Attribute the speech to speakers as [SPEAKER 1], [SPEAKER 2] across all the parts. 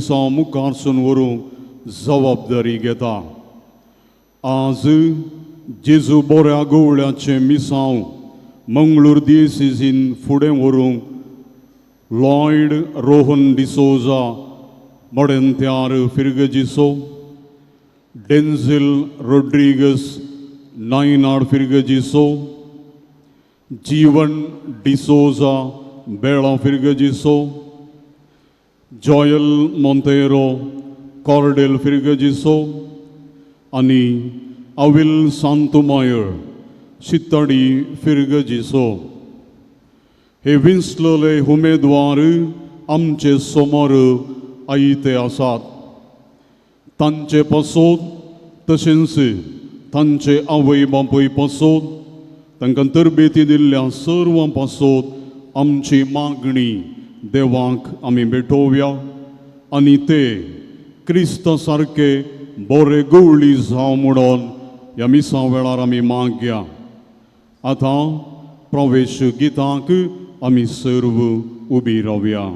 [SPEAKER 1] मिसांव मुखारसून व्हरूंक जबाबदारी घेता. आज जेजू बोऱ्या गवळ्याचें मिसांव मंगळूर दियेसीजीन फुडें व्हरूंक लॉयड रोहन डिसोजा मडेंत्यार फिर्गजिसो, डेन्झिल रोड्रिगस नायनाड फिर्गजिसो, जीवन डिसोजा बेळा फिर्गजिसो, जॉयल मोंतेरो कॉर्डेल फिर्गजिसो आनी अविल सांतुमायर शित्तडी फिर्गजिसो हे विंचलेले उमेदवार आमचे समोर आयते आसात. तांचे पासत तशेंच तांचे आवय बापूय पासत तांकां तरबेती दिल्ल्या सर्वां पासत आमची मागणी देवाक आमी भेटोवया आनी ते क्रिस्ता सारके बरे गवळी जावं म्हणून ह्या मिसां वेळार आमी मागया. आतां प्रवेश गिताक आमी सर्व उबी रावया.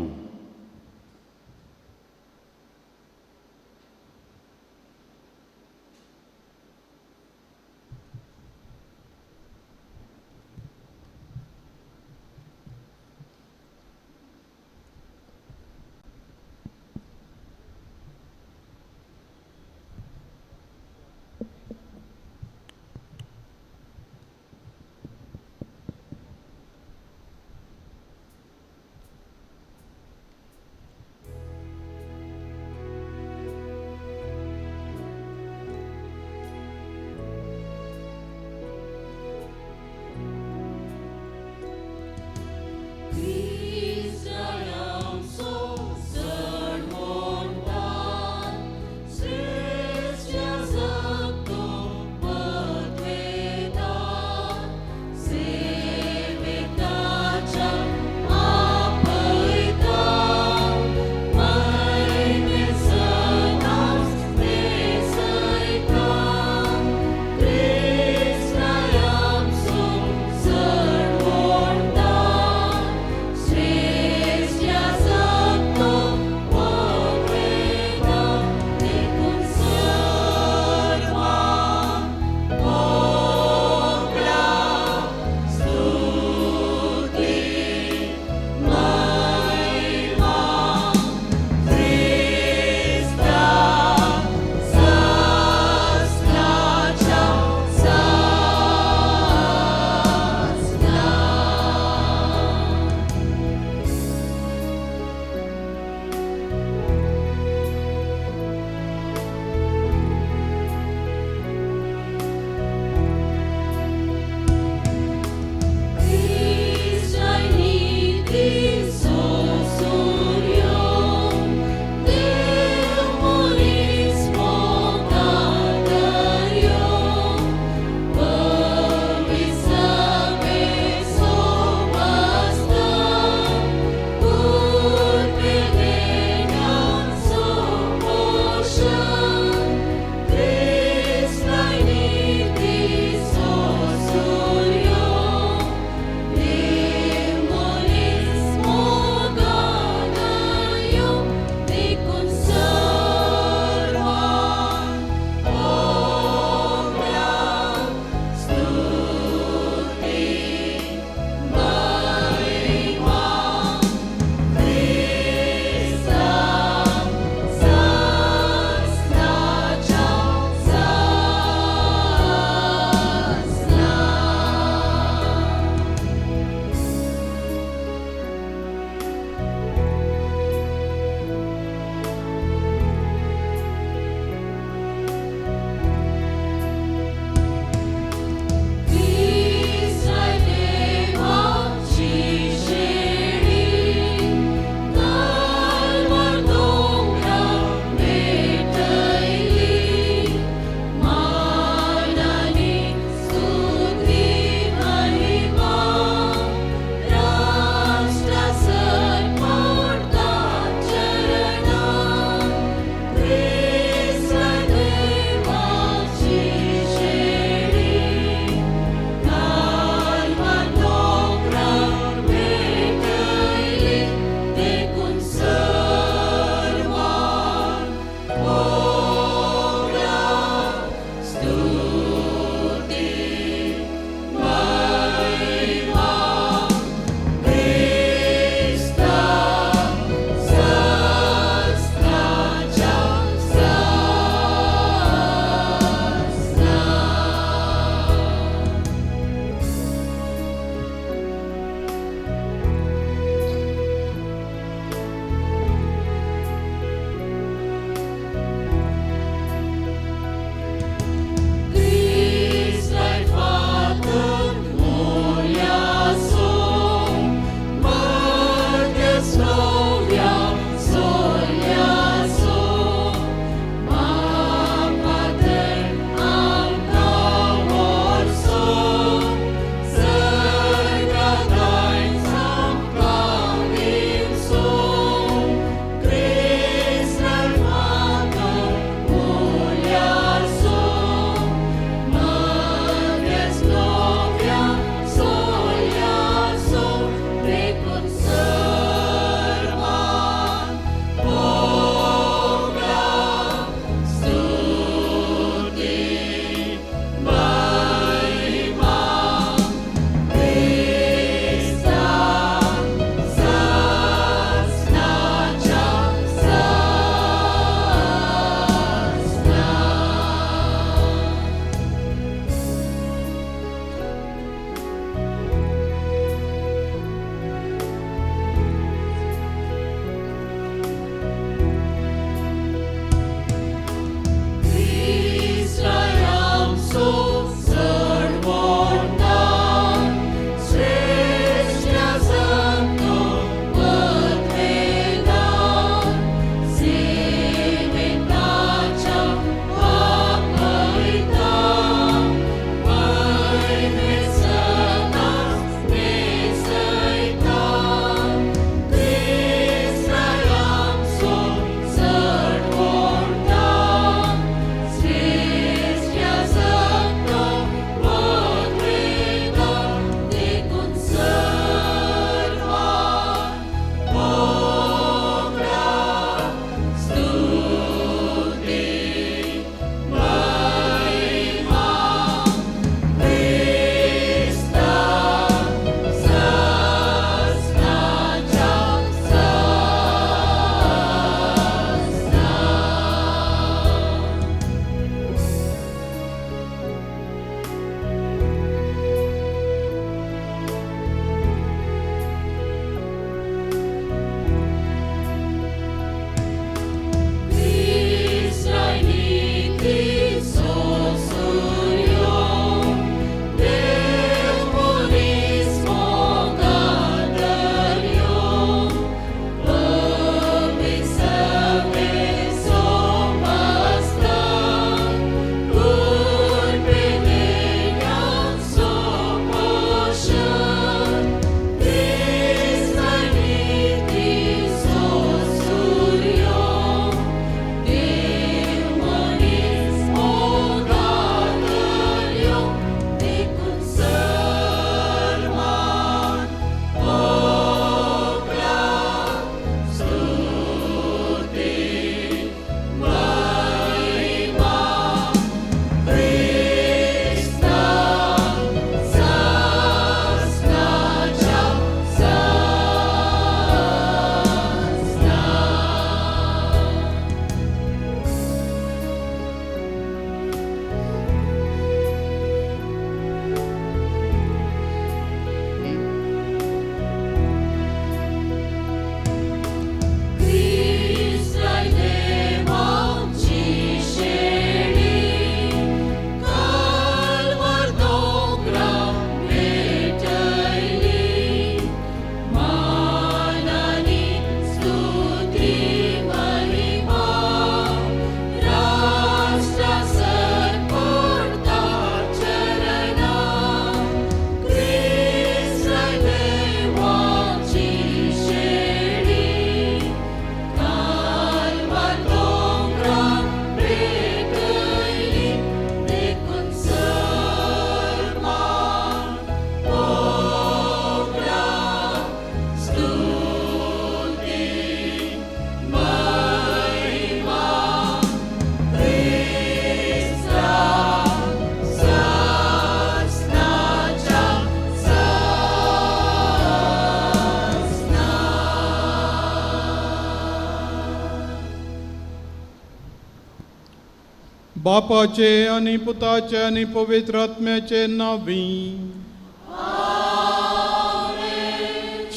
[SPEAKER 1] बापाचे आनी पुताचे आनी पवित्र आत्म्याचे नांवी.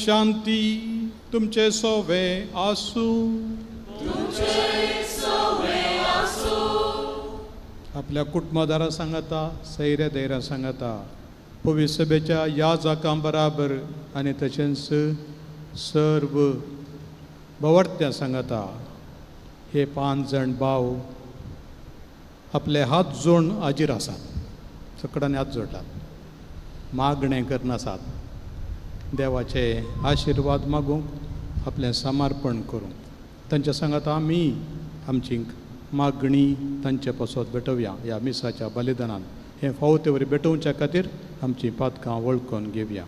[SPEAKER 1] शांती तुमचे सोवे आसूं. आपल्या कुटुंबादारा सांगाता, सैऱ्या दैरा सांगाता, पवित्र सभेच्या ह्या जाकां बराबर आनी तशेंच सर्व भवर्थ्या सांगाता हे 5 जाण भाव आपले हात जोड हाजीर आसात. सकडांनी हात जोडटात, मागणें करून आसात, देवाचे आशिर्वाद मागूंक, आपलें समर्पण करूंक. तांच्या सांगाता आमी आमची मागणी तांचे पासत भेटोवया. ह्या मिसाच्या बलिदानान हें फावो ते वरी भेटोवच्या खातीर आमची पातकां वळखून घेवया.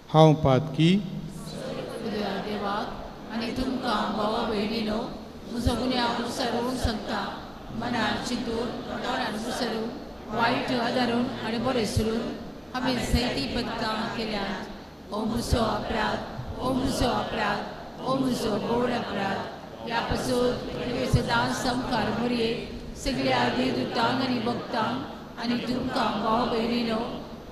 [SPEAKER 1] हांव पातकी
[SPEAKER 2] देवाक आनी तुमकां भावा भयणीनो म्हजो गुन्यांव विसरूंक सांगता. मनार चिंतून, तोंडान विसरून, वायट आदारून आनी बरें सरून हांवें जायतीं पदकां केल्यांत. ओ म्हजो अपराध, ओ म्हजो अपराध, ओ म्हजो गोड अपराध. ह्या पासून सदांच सामकार मरये सगळ्या देवदूतांक आनी भक्तांक आनी तुमकां भाव भयणीनो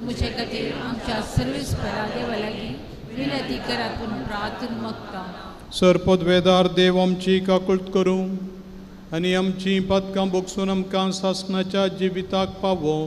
[SPEAKER 2] म्हजे खातीर आमच्या सर्वेस्परा देवा लागीं विनंती करात म्हूण प्रार्थना मागता.
[SPEAKER 1] सर पदवेदार देव आमची काकूळट करूं आनी आमची पातकां भोगसून आमकां सासणाच्या जिविताक पावो.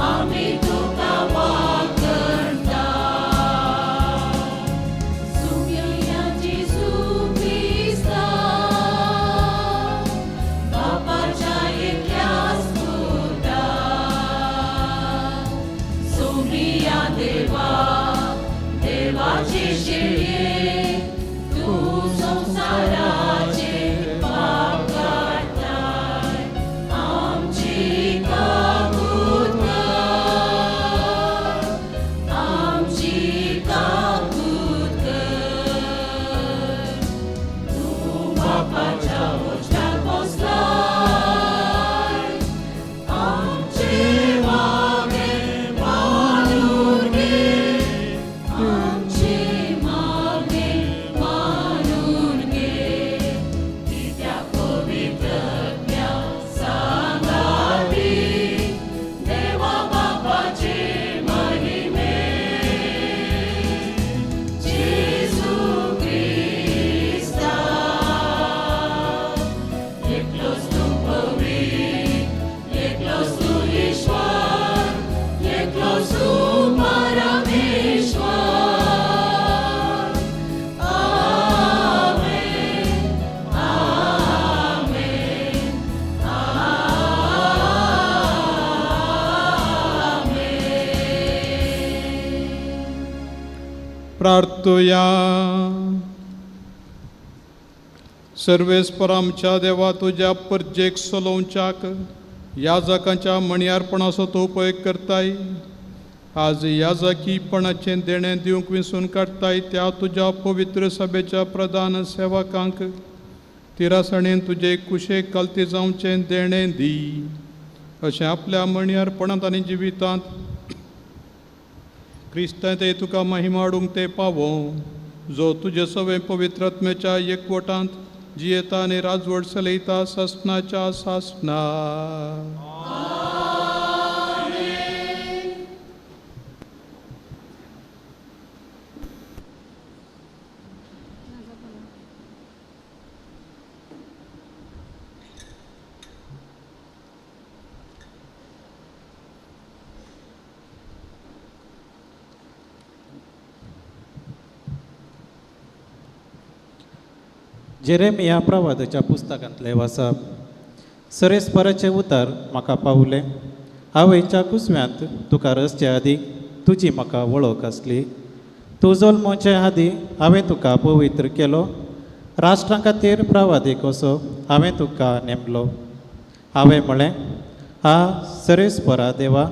[SPEAKER 2] आमी तुका वागणता.
[SPEAKER 1] प्रार्थुया. सर्वेस्पर आमच्या देवा, तुज्या परजेक सलोवच्याक याजकांच्या मणयारपणाचो तूं उपयोग करताय. आज याजकीपणाचें देणें दिवंक विसून काडटाय त्या तुज्या पवित्र सभेच्या प्रधान सेवकांक तिरासणेन तुजे कुशेक कलती जावचें देणें दी. अशें आपल्या मणयारपणांत आनी जिवितांत क्रिस्तांत ते तुका महिमा हाडूंक ते पावों, जो तुजे सवे पवित्रात्म्याच्या एकवटांत जियेता आनी राजवट चलयता सासणाच्या सासणा.
[SPEAKER 3] जेरेमिया प्रवादाच्या पुस्तकांतलें वाचप. सरेस्पराचें उतर म्हाका पावलें. आवयच्या कुसव्यांत तुका रचचे आदीं तुजी म्हाका वळख आसली. तूं जल्मोचे आदीं हांवें तुका पवित्र केलो. राष्ट्रां खातीर प्रवादीक असो हांवें तुका नेमलो. हांवें म्हळें, हा सरेस्परा देवा,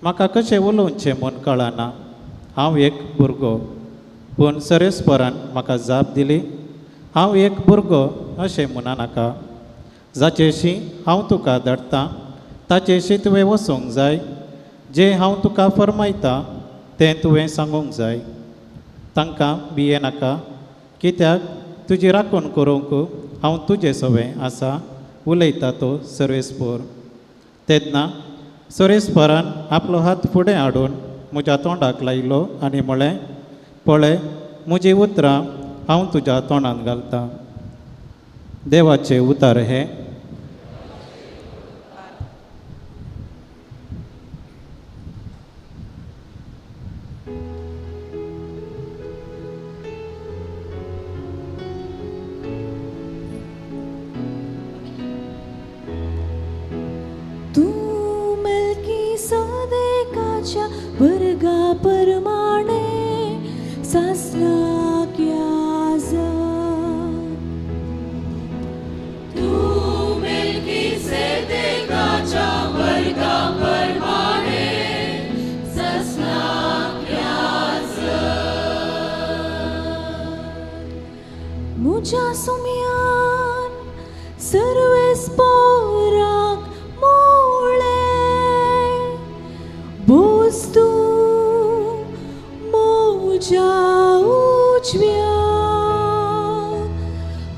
[SPEAKER 3] म्हाका कशें उलोवचें म्हूण कळना, हांव एक भुरगो. पूण सरेस्परान म्हाका जाप दिली, हांव एक भुरगो अशें म्हणा नाका. जाचेशी हांव तुका धाडटा ताचेशी तुवें वचूंक जाय. जें हांव तुका फरमायता तें तुवें सांगूंक जाय. तांकां भिये नाका, कित्याक तुजी राखण करूंक हांव तुजे सवें आसा, उलयता तो सर्वेस्पोर. तेन्ना सर्वेस्परान आपलो हात फुडें हाडून म्हज्या तोंडाक लायलो आनी म्हळें, पळय म्हजीं उतरां हांव तुज्या तोंडांत घालतां. देवाचें उतर हें.
[SPEAKER 4] तूं मेल्कीसेदेकाच्या वर्गा परमाणे सासणाक याजक.
[SPEAKER 2] तूं मेल्कीसेदेकाच्या वर्गा परमाणे सासणाक याजक.
[SPEAKER 4] म्हज्या सुम्यान सर्वेस्पराक मोळें, बोस तूं म्हज्या उजव्या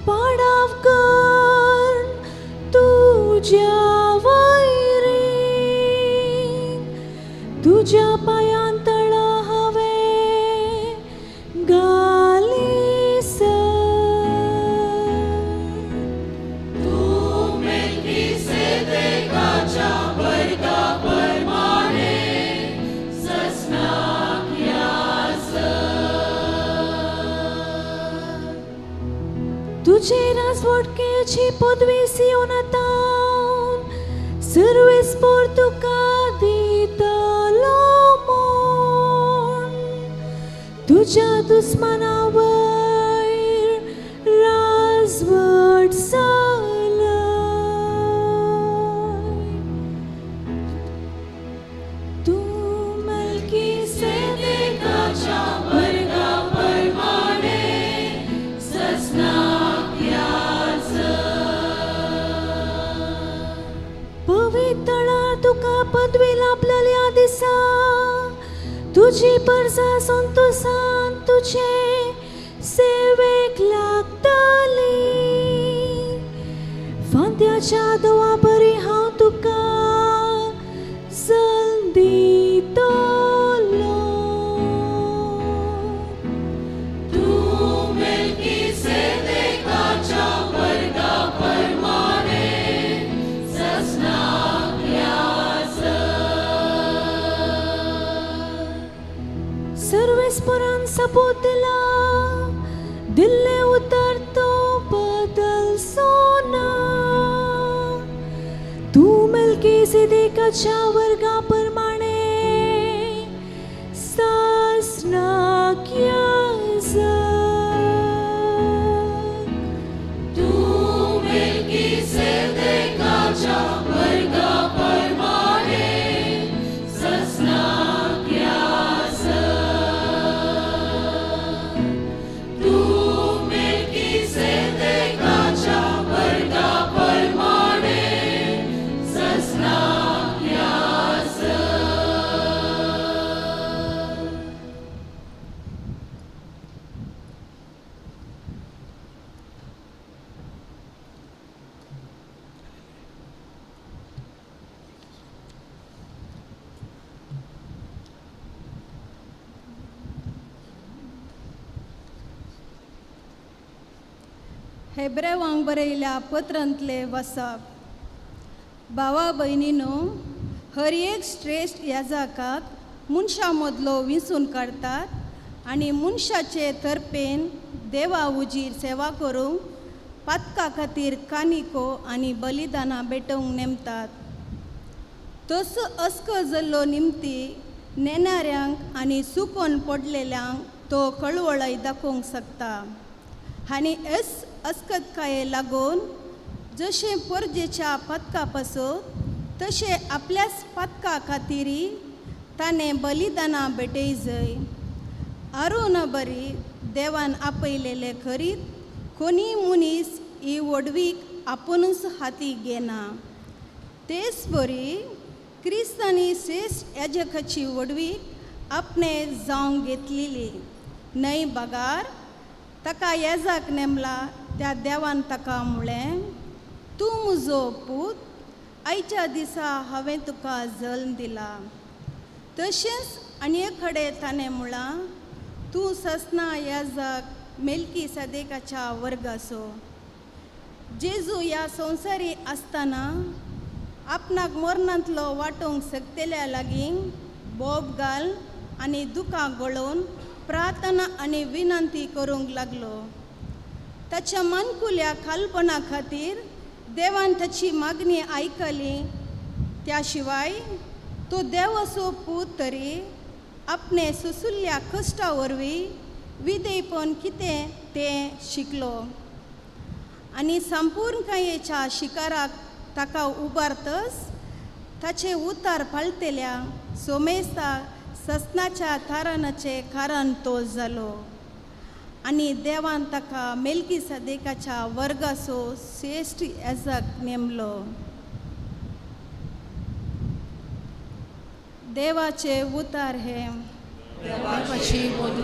[SPEAKER 4] पाडाव कर तुज्या वैरीक, तुज्या पांयां तळा हांवें घाली सर.
[SPEAKER 2] तूं मेल्कीसेदेकाच्या वर्गा परमाणे सासणाक याजक.
[SPEAKER 4] तुजे राजवटकेची पदवी सियोनातावन सर्वेस्पर तुका दितलो म्हूण. तुज्या दुस्माना वयर राजवट चलय. तूं
[SPEAKER 2] मेल्कीसेदेकाच्या वर्गा परमाणे सासणाक याजक.
[SPEAKER 4] पवित्रळार तुका पदवी लाभलेल्या दिसा तुजी परजा संतोसान तुजे सेवेक लागतली. फांत्याच्या दवा बरी हांव तुका जल्म दितलो.
[SPEAKER 2] तूं मेल्कीसेदेकाच्या वर्गा परमाणे सासणाक याजक.
[SPEAKER 4] सर्वेस्परान सपोत दिला, दिल्लें उतर तो बदलचो ना. तूं मेल्कीसेदेकाच्या वर्गा परमाणे सासणाक याजक.
[SPEAKER 5] हेब्रेवांक बरयल्या पत्रांतले वसप. भावा भयणीनो, हर एक श्रेश्ठ याजाकाक मनशां मदलो विंचून काडतात आनी मनशाचे तर्पेन देवा उजीर सेवा करूंक पातका खातीर कानिको आनी बलिदानां भेटोवंक नेमतात. तसो अस्क जाल्लो निमती नेणाऱ्यांक आनी सुकोन पडलेल्यांक तो कळवळय दाखोवंक शकता आनी एस अस्कतकाये लागून जशें परजेच्या पदका पासत तशें आपल्याच पदका खातीरय ताणें बलिदानां भेटय जय. आरोना बरी देवान आपयलेले खरीत कोणी मनीस ही व्हडवीक आपुनूच हाती घेना. तेच बरी क्रिस्तांनी श्रेश्ठ याजकाची व्हडवीक आपणे जावंक घेतलेली न्हय बगार ताका येजाक नेमला त्या देवान ताका म्हळें, तूं म्हजो पूत, आयच्या दिसा हांवें तुका जल्म दिला. तशेंच आनी एक कडेन ताणें म्हळां, तूं ससना याजक मेलकी सदेकाच्या वर्गाचो. जेजू ह्या संवसारी आसतना आपणाक मरणांतलो वांटोवंक शकतल्या लागीं बोब घाल आनी दुकां गळोवन प्रार्थना आनी विनंती करूंक लागलो. ताच्या मानकुल्या खालपणा खातीर देवान ताची मागणी आयकली. त्या शिवाय तो देवाचो पूत तरी आपणे सोंशिल्ल्या कश्टा वरवीं विधेयपण कितें तें शिकलो आनी संपूर्णकायेच्या शिकाराक ताका उबारतच ताचे उतार पाळटेल्या सोमेस्ता ससनाच्या थारानाचें कारण तो जालो आनी देवान ताका मेलकी सदेकाच्या वर्गाचो श्रेश्ठ याजक नेमलो. देवाचे उतार हे.
[SPEAKER 2] देवाची बोध.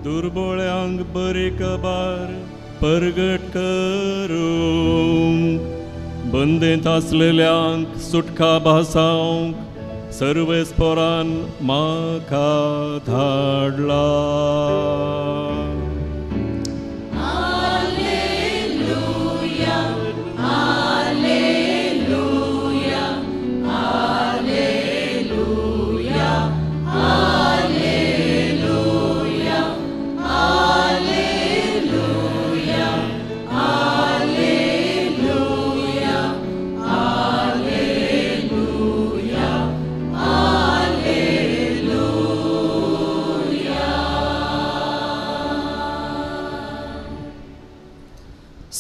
[SPEAKER 6] दुर्बोळ्यांक बरी खबर परगट करूंक, बंदेंत आसलेल्यांक सुटका भासावंक सर्वेस्पोरान म्हाका धाडला.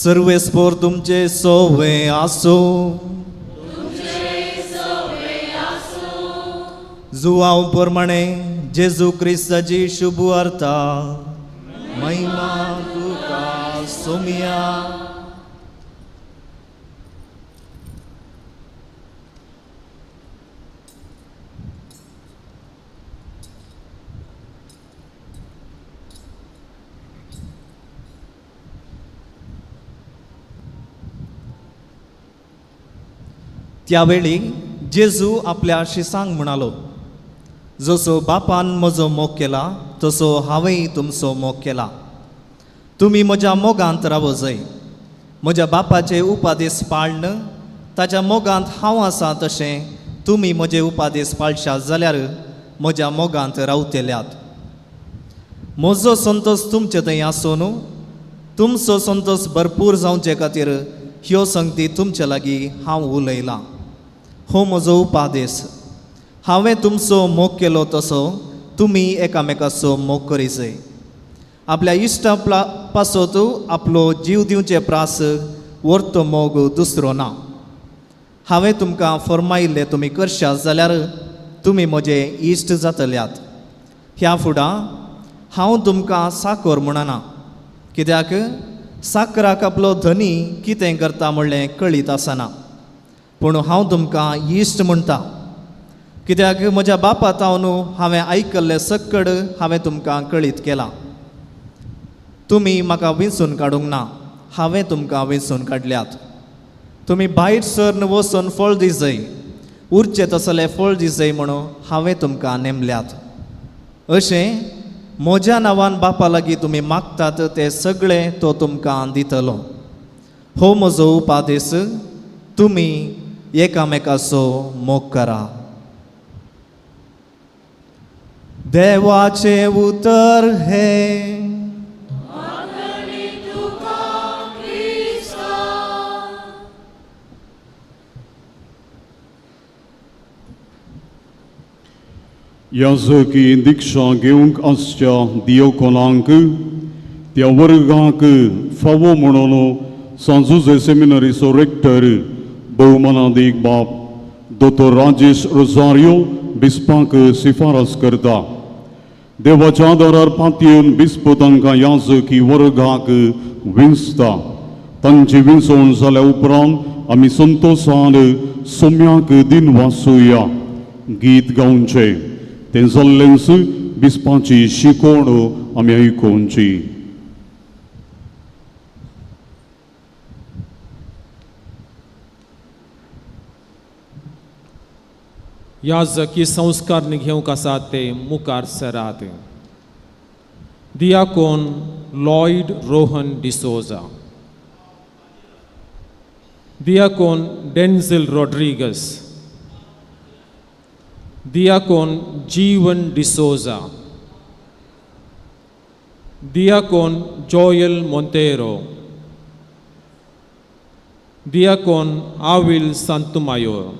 [SPEAKER 7] सर्वेस्पोर तुमचे सोवे आसो. जुवाव प्रमाणे जेजू क्रिस्ताची शुभ वार्ता. महिमा तुका सोमिया. त्यावेळी जेजू आपल्या शिसांक म्हणालो, जसो बापान म्हजो मोग केला तसो हांवेंय तुमचो मोग केला. तुमी म्हज्या मोगांत रावजय. म्हज्या बापाचे उपादेस पाळन ताच्या मोगांत हांव आसा तशें तुमी म्हजे उपादेस पाळशात जाल्यार म्हज्या मोगांत रावतल्यात. म्हजो संतोश तुमचे थंय आसून तुमचो संतोश भरपूर जावचे खातीर ह्यो संगती तुमचे लागीं हांव उलयलां. हो म्हजो उपादेस. हांवें तुमचो मोग केलो तसो तुमी एकामेकाचो मोग करीजय. आपल्या इश्टा पासत आपलो जीव दिवचे प्रास वर्तो मोग दुसरो ना. हांवें तुमकां फर्मायिल्लें तुमी करशात जाल्यार तुमी म्हजे इश्ट जातल्यात. ह्या फुडां हांव तुमकां साकर म्हणना, कित्याक साकराक आपलो धनी कितें करता म्हणलें कळीत आसना. पूण हांव तुमकां इश्ट म्हणटा, कित्याक म्हज्या बापा तावन हांवें आयकल्लें सक्कड हांवें तुमकां कळीत केलां. तुमी म्हाका विंचून काडूंक ना, हांवें तुमकां विंचून काडल्यात. तुमी भायर सरन वचून फळ दिजय, उरचें तसलें फळ दिजय म्हणून हांवें तुमकां नेमल्यात. अशें म्हज्या नांवान बापा लागीं तुमी मागतात तें सगळें तो तुमकां दितलो. हो म्हजो उपादेस, तुमी एकामेकाचो मोग करा. देवाचें उतर हें.
[SPEAKER 8] याजकी दीक्षा घेवंक आसच्या दियोकोनांक त्या वर्गाक फावो म्हणून सांजुजे सेमिनरीचो रेक्टर भोवमानादीक बाप दोतोर राजेश रोजारियो बिस्पाक शिफारस करता. देवाच्या आदारार पातयेवन बिस्प तांकां याजकी वर्गाक विंचता. तांची विंचवण जाल्या उपरांत आमी संतोशान सोम्याक दिन वाचुया गीत गावचें. तें जाल्लेंच बिस्पाची शिकवण आमी आयकुची.
[SPEAKER 9] याजकी संस्कार घेवंक आसात ते मुखार सरात. दियाकोन लॉयड रोहन डिसोजा, दियाकोन डेन्झिल रॉड्रिगस, दियाकोन जीवन डिसोजा, दियाकोन जोयल मोंतेरो, दियाकोन आविल सांतुमायोर.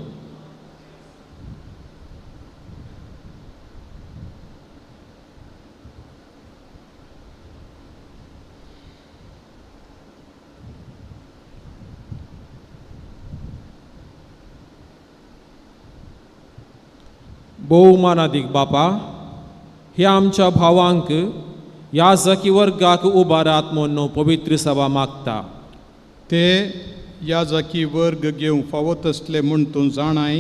[SPEAKER 9] भोवमानादीक बापा, ह्या आमच्या भावांक ह्या जकी वर्गाक उबारात म्हूण पवित्र सभा मागता.
[SPEAKER 1] ते ह्या जकी वर्ग घेवंक फावो तसले म्हूण तूं जाणाय.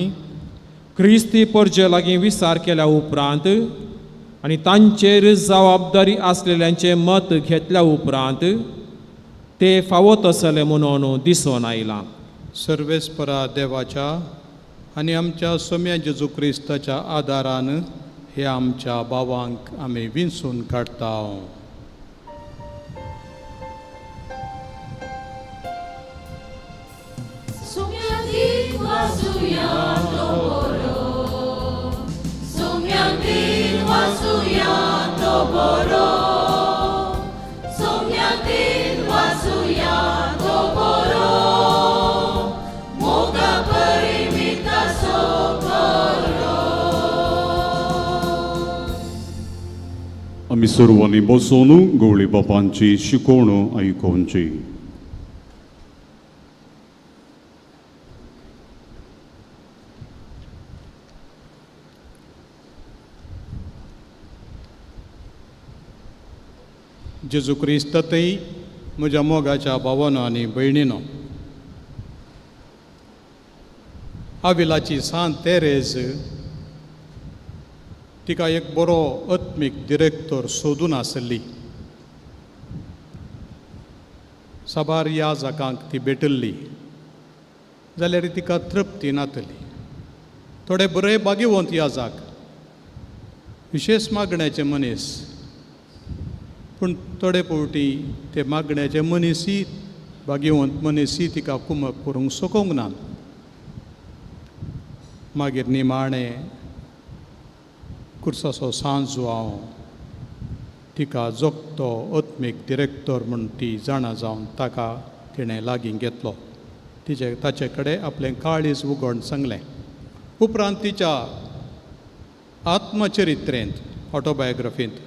[SPEAKER 9] क्रिस्ती परजे लागीं विचार केल्या उपरांत आनी तांचेर जबाबदारी आसलेल्यांचें मत घेतल्या उपरांत ते फावो तसले म्हणून दिसून आयलां.
[SPEAKER 1] सर्वेस्परा देवाच्या आनी आमच्या सोम्या जेजू क्रिस्ताच्या आदारान हे आमच्या भावांक आमी विंचून काडटा.
[SPEAKER 8] आमी सर्वांनी बसून गवळी बापांची शिकवण आयकुची.
[SPEAKER 1] जेजू क्रिस्तांतय म्हज्या मोगाच्या भावानो आनी भयणीनो, आविलाची सांत तेरेज तिका एक बरो आत्मीक डिरेक्टर सोदून आसली. साबार याजकांक ती भेटिल्ली जाल्यार तिका तृप्ती नातली. थोडे बरे भाग्यवंत याजक, विशेष मागण्याचे मनीस, पूण थोडे फावटी ते मागण्याचे मनीसी भाग्यवंत मनीसी तिका कुमक करूंक शकूंक ना. मागीर निमाणें कुर्साचो सांजो हांव तिका जोगतो आत्मीक डिरेक्टर म्हूण ती जाणा जावन ताका तिणें लागीं घेतलो. तिचे ताचे कडेन आपलें काळीज उगड सांगलें. उपरांत तिच्या आत्मचरित्रेंत ऑटोबायोग्राफींत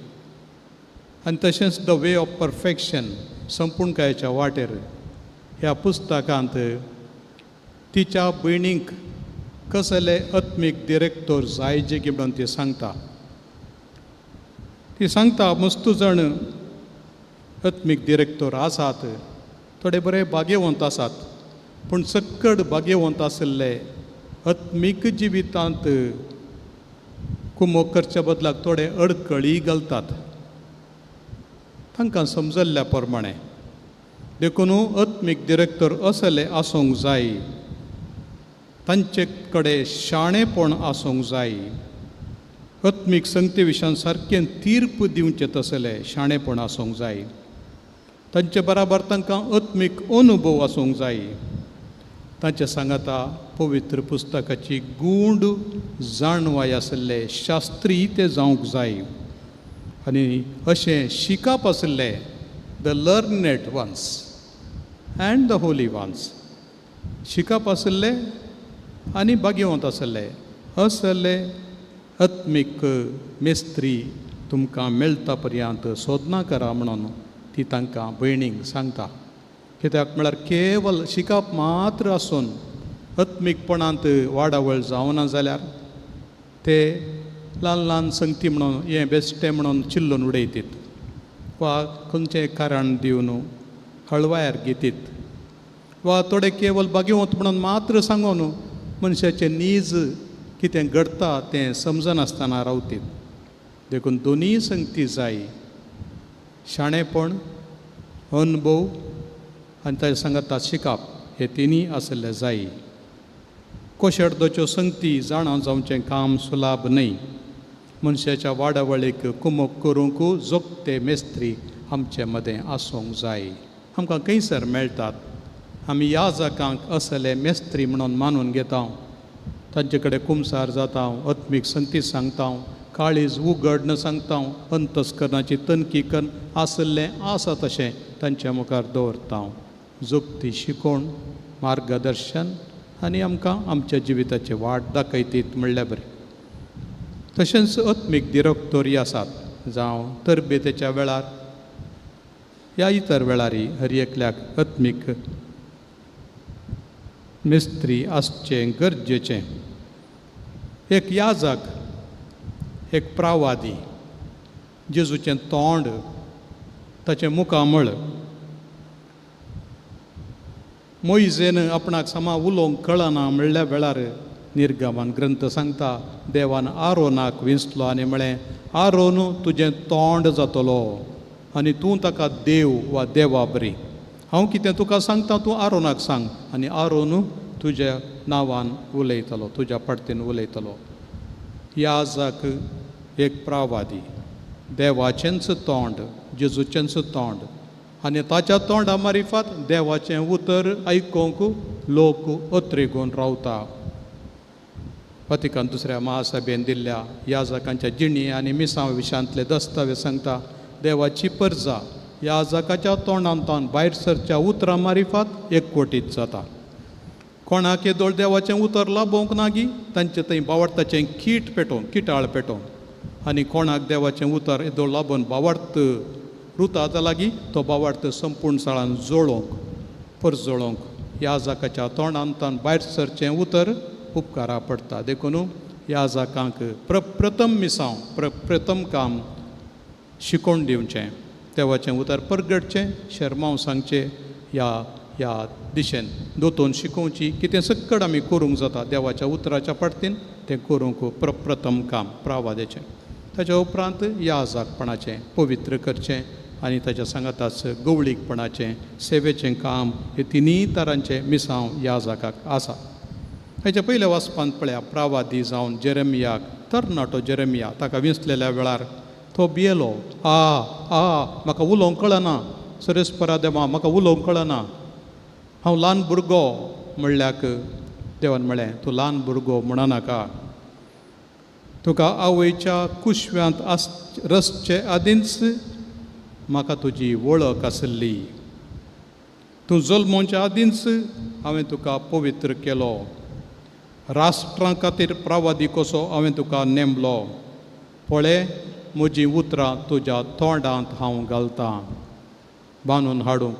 [SPEAKER 1] आनी तशेंच the way of perfection संपूर्णकायेच्या वाटेर ह्या पुस्तकांत तिच्या भयणींक कसले आत्मीक डिरेक्टर जाय जे की म्हणून ती सांगता. ती सांगता मस्तू जाण आत्मीक डिरेक्टर आसात, थोडे बरे भाग्यवंत आसात, पूण सक्कड भाग्यवंत आशिल्ले आत्मीक जिवितांत कुमोक करच्या बदलाक थोडे अडकळी घालतात तांकां समजल्ल्या प्रमाणे. देखून आत्मीक डिरेक्टर असले आसूंक जाय, तांचे कडेन शाणेपण आसूंक जाय, आत्मीक संगती विशयान सारकें तीर्प दिवचें तसलें शाणेपण आसूंक जाय, तांचे बराबर तांकां आत्मीक अनुभव आसूंक जाय, तांचे सांगाता पवित्र पुस्तकाची गूंड जाणवाय आशिल्ले शास्त्री ते जावंक जाय आनी अशें शिकप आशिल्ले the learned ones and the holy ones शिकप आशिल्ले आनी भाग्यवंत आशिल्ले असले आत्मीक मिस्त्री तुमकां मेळटा पर्यंत सोदना करा म्हणून ती तांकां भयणींक सांगता. कित्याक म्हळ्यार केवल शिकप मात्र आसून आत्मीकपणांत वाडावळ जावना जाल्यार ते ल्हान ल्हान संगती म्हणून हें बेश्टें म्हणून चिल्लून उडयतीत वा खंयचें कारण दिवन हळवायर घेतीत वा थोडे केवल भाग्यवंत म्हणून मात्र सांगून मनशाचें नीज कितें घडटा तें समजनासतना रावतीत. देखून दोनूय संगती जाय, शाणेपण, अनुभव आनी ताचे सांगाता शिकप हे तिनूय आशिल्ले जाय. कोशेडदोच्यो संगती जाणा जावचें काम सुलाभ न्हय. मनशाच्या वाडावळीक कुमक करूंक जोगते मेस्त्री आमचे मदें आसूंक जाय. आमकां खंयसर मेळटात आमी ह्या जाकांक असले मेस्त्री म्हणून मानून घेता, तांचे कडेन कुमसार जाता, आत्मीक संगती सांगता, काळीज उगडन सांगता, अंतस्करणाची तनकी कन्न आसलें आसा तशें तांच्या मुखार दवरता. जोगती शिकोवण, मार्गदर्शन आनी आमकां आमच्या जिविताची वाट दाखयतीत म्हणल्यार बरें. तशेंच आत्मीक दिरोक्तोरी आसात, जावं तरबेतेच्या वेळार ह्या इतर वेळारय हर एकल्याक आत्मीक मिस्त्री आसचें गरजेचें. एक याजक, एक प्रावादी, जेजूचें तोंड, ताचें मुखामळ, मोयजेन आपणाक समा उलोवंक कळना म्हणल्या वेळार निर्गमन ग्रंथ सांगता देवान आरोनाक विंचलो आनी म्हळें आरोन तुजें तोंड जातलो आनी तूं ताका देव वा देवा बरी हांव कितें तुका सांगता तूं आरोनाक सांग आनी आरोन तुज्या नांवान उलयतलो, तुज्या पडतीन उलयतलो. याजक एक प्रावादी, देवाचेंच तोंड, जेजूचेंच तोंड आनी ताच्या तोंडा मारिफात देवाचें उतर आयकूंक लोक अत्रेगून रावता. वातिकान दुसऱ्या महासभेन दिल्ल्या याजकांच्या जिणी आनी मिसांव विशांतले दस्तावेज सांगता देवाची परजा याजकाच्या तोंडांतान भायर सरच्या उतरां मारिफात एकवटीत जाता. कोणाक येदोळ देवाचें उतर लाबोवंक नागी तांचे थंय बावडताचें कीट पेटोवन, किटाळ पेटोवन आनी कोणाक देवाचें उतर येदोळ लाबोवन बावडत रुता लागीं तो बावडत संपूर्ण साळान जोळोवंक परजळोवंक याजकाच्या तोंडांतान भायर सरचें उतर उपकारा पडटा. देखून याजकांक प्रप्रथम मिसांव, प्रप्रथम काम शिकोवन दिवचें, देवाचें उतर परगटचें, शेरमांव सांगचें, ह्या ह्या दिशेन दोतोन शिकोवची कितें सक्कड आमी करूंक जाता देवाच्या उतराच्या पाटतीन तें करूंक प्रप्रथम काम प्रावाद्याचें. ताच्या उपरांत याजकपणाचें पवित्र करचें आनी ताच्या सांगाताच गवळीकपणाचें सेवेचें काम हे तिनूय तरांचें मिसांव याजकाक आसा. हेच्या पयल्या वाचपांत पळया प्रावादी जावन जेरेमियाक, तरणाटो जेरेमिया ताका विंचलेल्या वेळार तो भियेलो, आ आ म्हाका उलोवंक कळना, सरेस्परा देवा म्हाका उलोवंक कळना, हांव ल्हान भुरगो म्हणल्याक देवान म्हळें तूं ल्हान भुरगो म्हणनाका, तुका आवयच्या कुशव्यांत आस रसचे आदींच म्हाका तुजी वळख आसली, तूं जल्मोवच्या आदींच हांवें तुका पवित्र केलो, राष्ट्रां खातीर प्रवादी कसो हांवें तुका नेमलो, पळय म्हजीं उतरां तुज्या तोंडांत हांव घालतां, बांदून हाडूंक,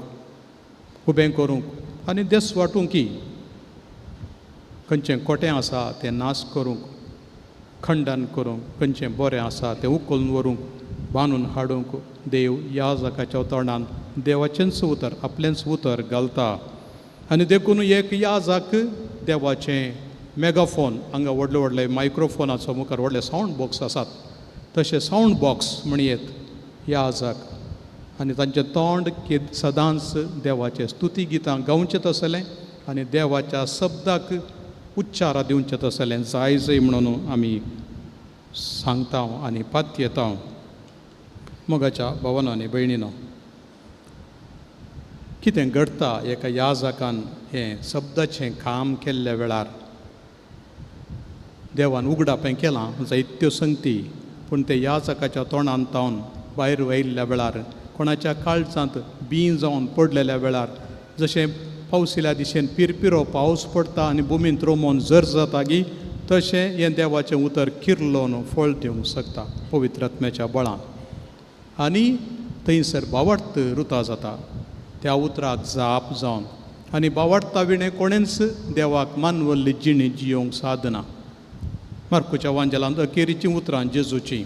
[SPEAKER 1] उबें करूंक आनी देस वांटूंक, खंयचें खोटें आसा तें नाश करूंक, खंडन करूंक, खंयचें बरें आसा तें उखलून व्हरूंक, बांदून हाडूंक देव ह्या जाकाच्या तोंडान देवाचेंच उतर, आपलेंच उतर घालता. आनी देखून एक याजक देवाचें मेगाफोन, हांगा व्हडले व्हडले मायक्रोफोनाचो मुखार व्हडले सावंड बॉक्स आसात, तशें सावंड बॉक्स म्हणयेत याजक, आनी तांचें तोंड सदांच देवाचें स्तुती गितां गावचें तसलें आनी देवाच्या शब्दाक उच्चारा दिवचें तसलें जाय जाय म्हणून आमी सांगता आनी पातयेता. मोगाच्या भावानो आनी भयणीनो, कितें घडटा एका याजकान हें शब्दाचें काम केल्ल्या वेळार देवान उगडापें केलां जायत्यो संगती, पूण ते याजकाच्या तोंडान तावन भायर वयल्ल्या वेळार कोणाच्या काळजांत बीं जावन पडलेल्या वेळार, जशें पावसिल्या दिशेन पिरपिरो पावस पडटा आनी भुमींत रोमोन जर जाता गी, तशें हें देवाचें उतर किर्लोन फळ दिवंक शकता पवित्र आत्म्याच्या बळान, आनी थंयसर बावडत रुता जाता त्या उतराक जाप जावन, आनी बावडता विणें कोणेंच देवाक मानवल्ली जिणी जियोंक सादना. मार्कुच्या वांजेलांत अखेरीचीं उतरां जेजूचीं,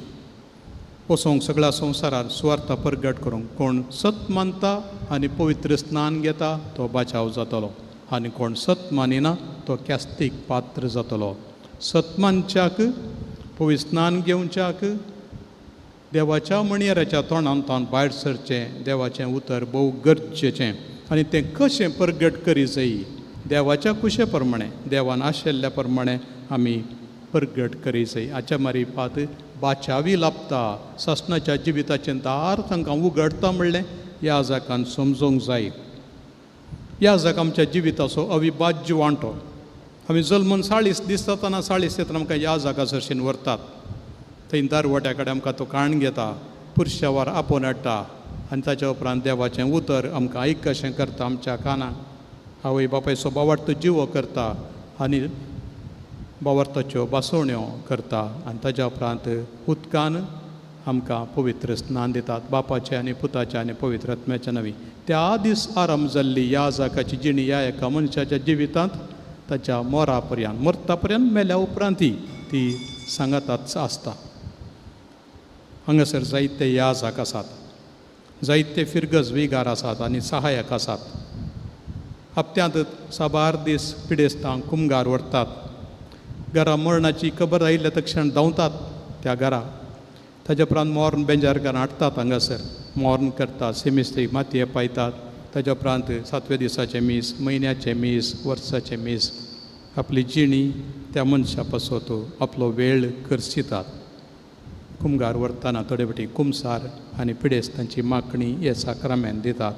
[SPEAKER 1] वचोंक सगळ्या संवसारार सुवार्थ परगट करूंक, कोण सत मानता आनी पवित्र स्नान घेता तो बाचाव जातलो, आनी कोण सत मानिना तो क्यास्तीक पात्र जातलो. सत मानच्याक, पवित्र स्नान घेवच्याक देवाच्या मणयेराच्या तोंडान तावन भायर सरचें देवाचें उतर भोव गरजेचें, आनी तें कशें परगट करी जाय देवाच्या कुशे प्रमाणें, देवान आशिल्ल्या प्रमाणें आमी परगट करी जाय. हाच्या मारिफात बाचावी लाभता, सासणाच्या जिविताचें दार तांकां उगडटा म्हणलें ह्या जाकान समजूंक जाय. ह्या जाक आमच्या जिविताचो अविभाज्य वांटो. आमी जल्मून 40 दीस जातना 40 येतना आमकां ह्या जागा सरशीन व्हरतात, थंय दरवट्या कडेन आमकां तो काण घेता, पुरशावार आपोवन हाडटा आनी ताच्या उपरांत देवाचें उतर आमकां आयक कशें करता आमच्या कानाक, आवय बापायचो बावार्थ जिवो करता आनी बावार्थाच्यो बासोण्यो करता, आनी ताच्या उपरांत उदकान आमकां पवित्र स्नान दितात बापाचें आनी पुताचें आनी पवित्र आत्म्याच्या नांवी. त्या दीस आरंभ जाल्ली ह्या जाकाची जिणी ह्या एका मनशाच्या जिवितांत ताच्या मोरा पर्यंत, मरता पर्यंत, मेल्या उपरांतय ती सांगाताच आसता. हांगासर जायते याजक आसात, जायते फिरगज विगार आसात आनी सहायक आसात. हप्त्यांत साबार दीस पिडेस्तांक कुमगार व्हरतात, घरा मरणाची खबर आयिल्ल्या तक्षण धांवतात त्या घरा, ताच्या उपरांत मोर्न बेंजारकार हाडटात हांगासर, मोर्न करतात, सेमिस्त्रीक मातये पायतात, ताच्या उपरांत सातव्या दिसाचें मीस, म्हयन्याचें मीस, वर्साचें मीस, आपली जिणी त्या मनशा पासत आपलो वेळ खर्चितात. कुमगार व्हरतना थोडे फावटी कुमसार आनी पिडेस्तांची मागणी हे साक्रामेंत दितात.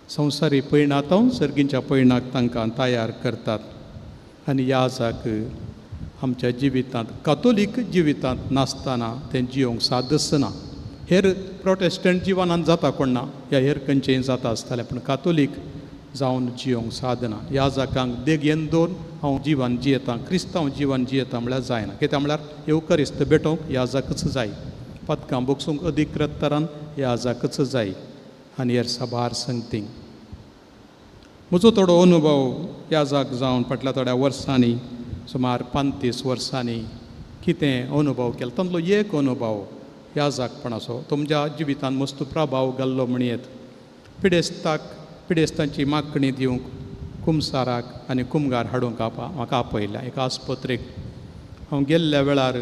[SPEAKER 1] संवसारी पयणांत सर्गींच्या पयणाक तांकां तयार करतात. आनी ह्या जाक आमच्या जिवितांत, कातोलीक जिवितांत नासतना तें जियोंक सादच ना. हेर प्रोटेस्टंट जिवनांत जाता कोण ना, ह्या हेर खंयचेय जाता आसतलें, पूण कातोलीक जावन जियोंक सादना. ह्या जाकांक देगेन दवरून हांव जिवन जियेतां, क्रिस्तांव जिवन जियेतां म्हळ्यार जायना. कित्याक म्हळ्यार येवकरिस्त भेटोवंक ह्या जाकच जाय, पदकां बोगसूंक अधिकृत तरान ह्या जाकच जाय, आनी हेर साबार संगती. म्हजो थोडो अनुभव ह्या जाक जावन फाटल्या थोड्या वर्सांनी, सुमार 35 वर्सांनी कितें अनुभव केलो तातूंतलो एक अनुभव ह्या जाकपणाचो तुमच्या जिवितांत मस्त प्रभाव घाल्लो म्हणयेत. पिडेस्ताक, पिडेस्तांची मागणी दिवंक कुमसाराक आनी कुमगार हाडूंक म्हाका आपयल्या एका आस्पत्रेक. हांव गेल्ल्या वेळार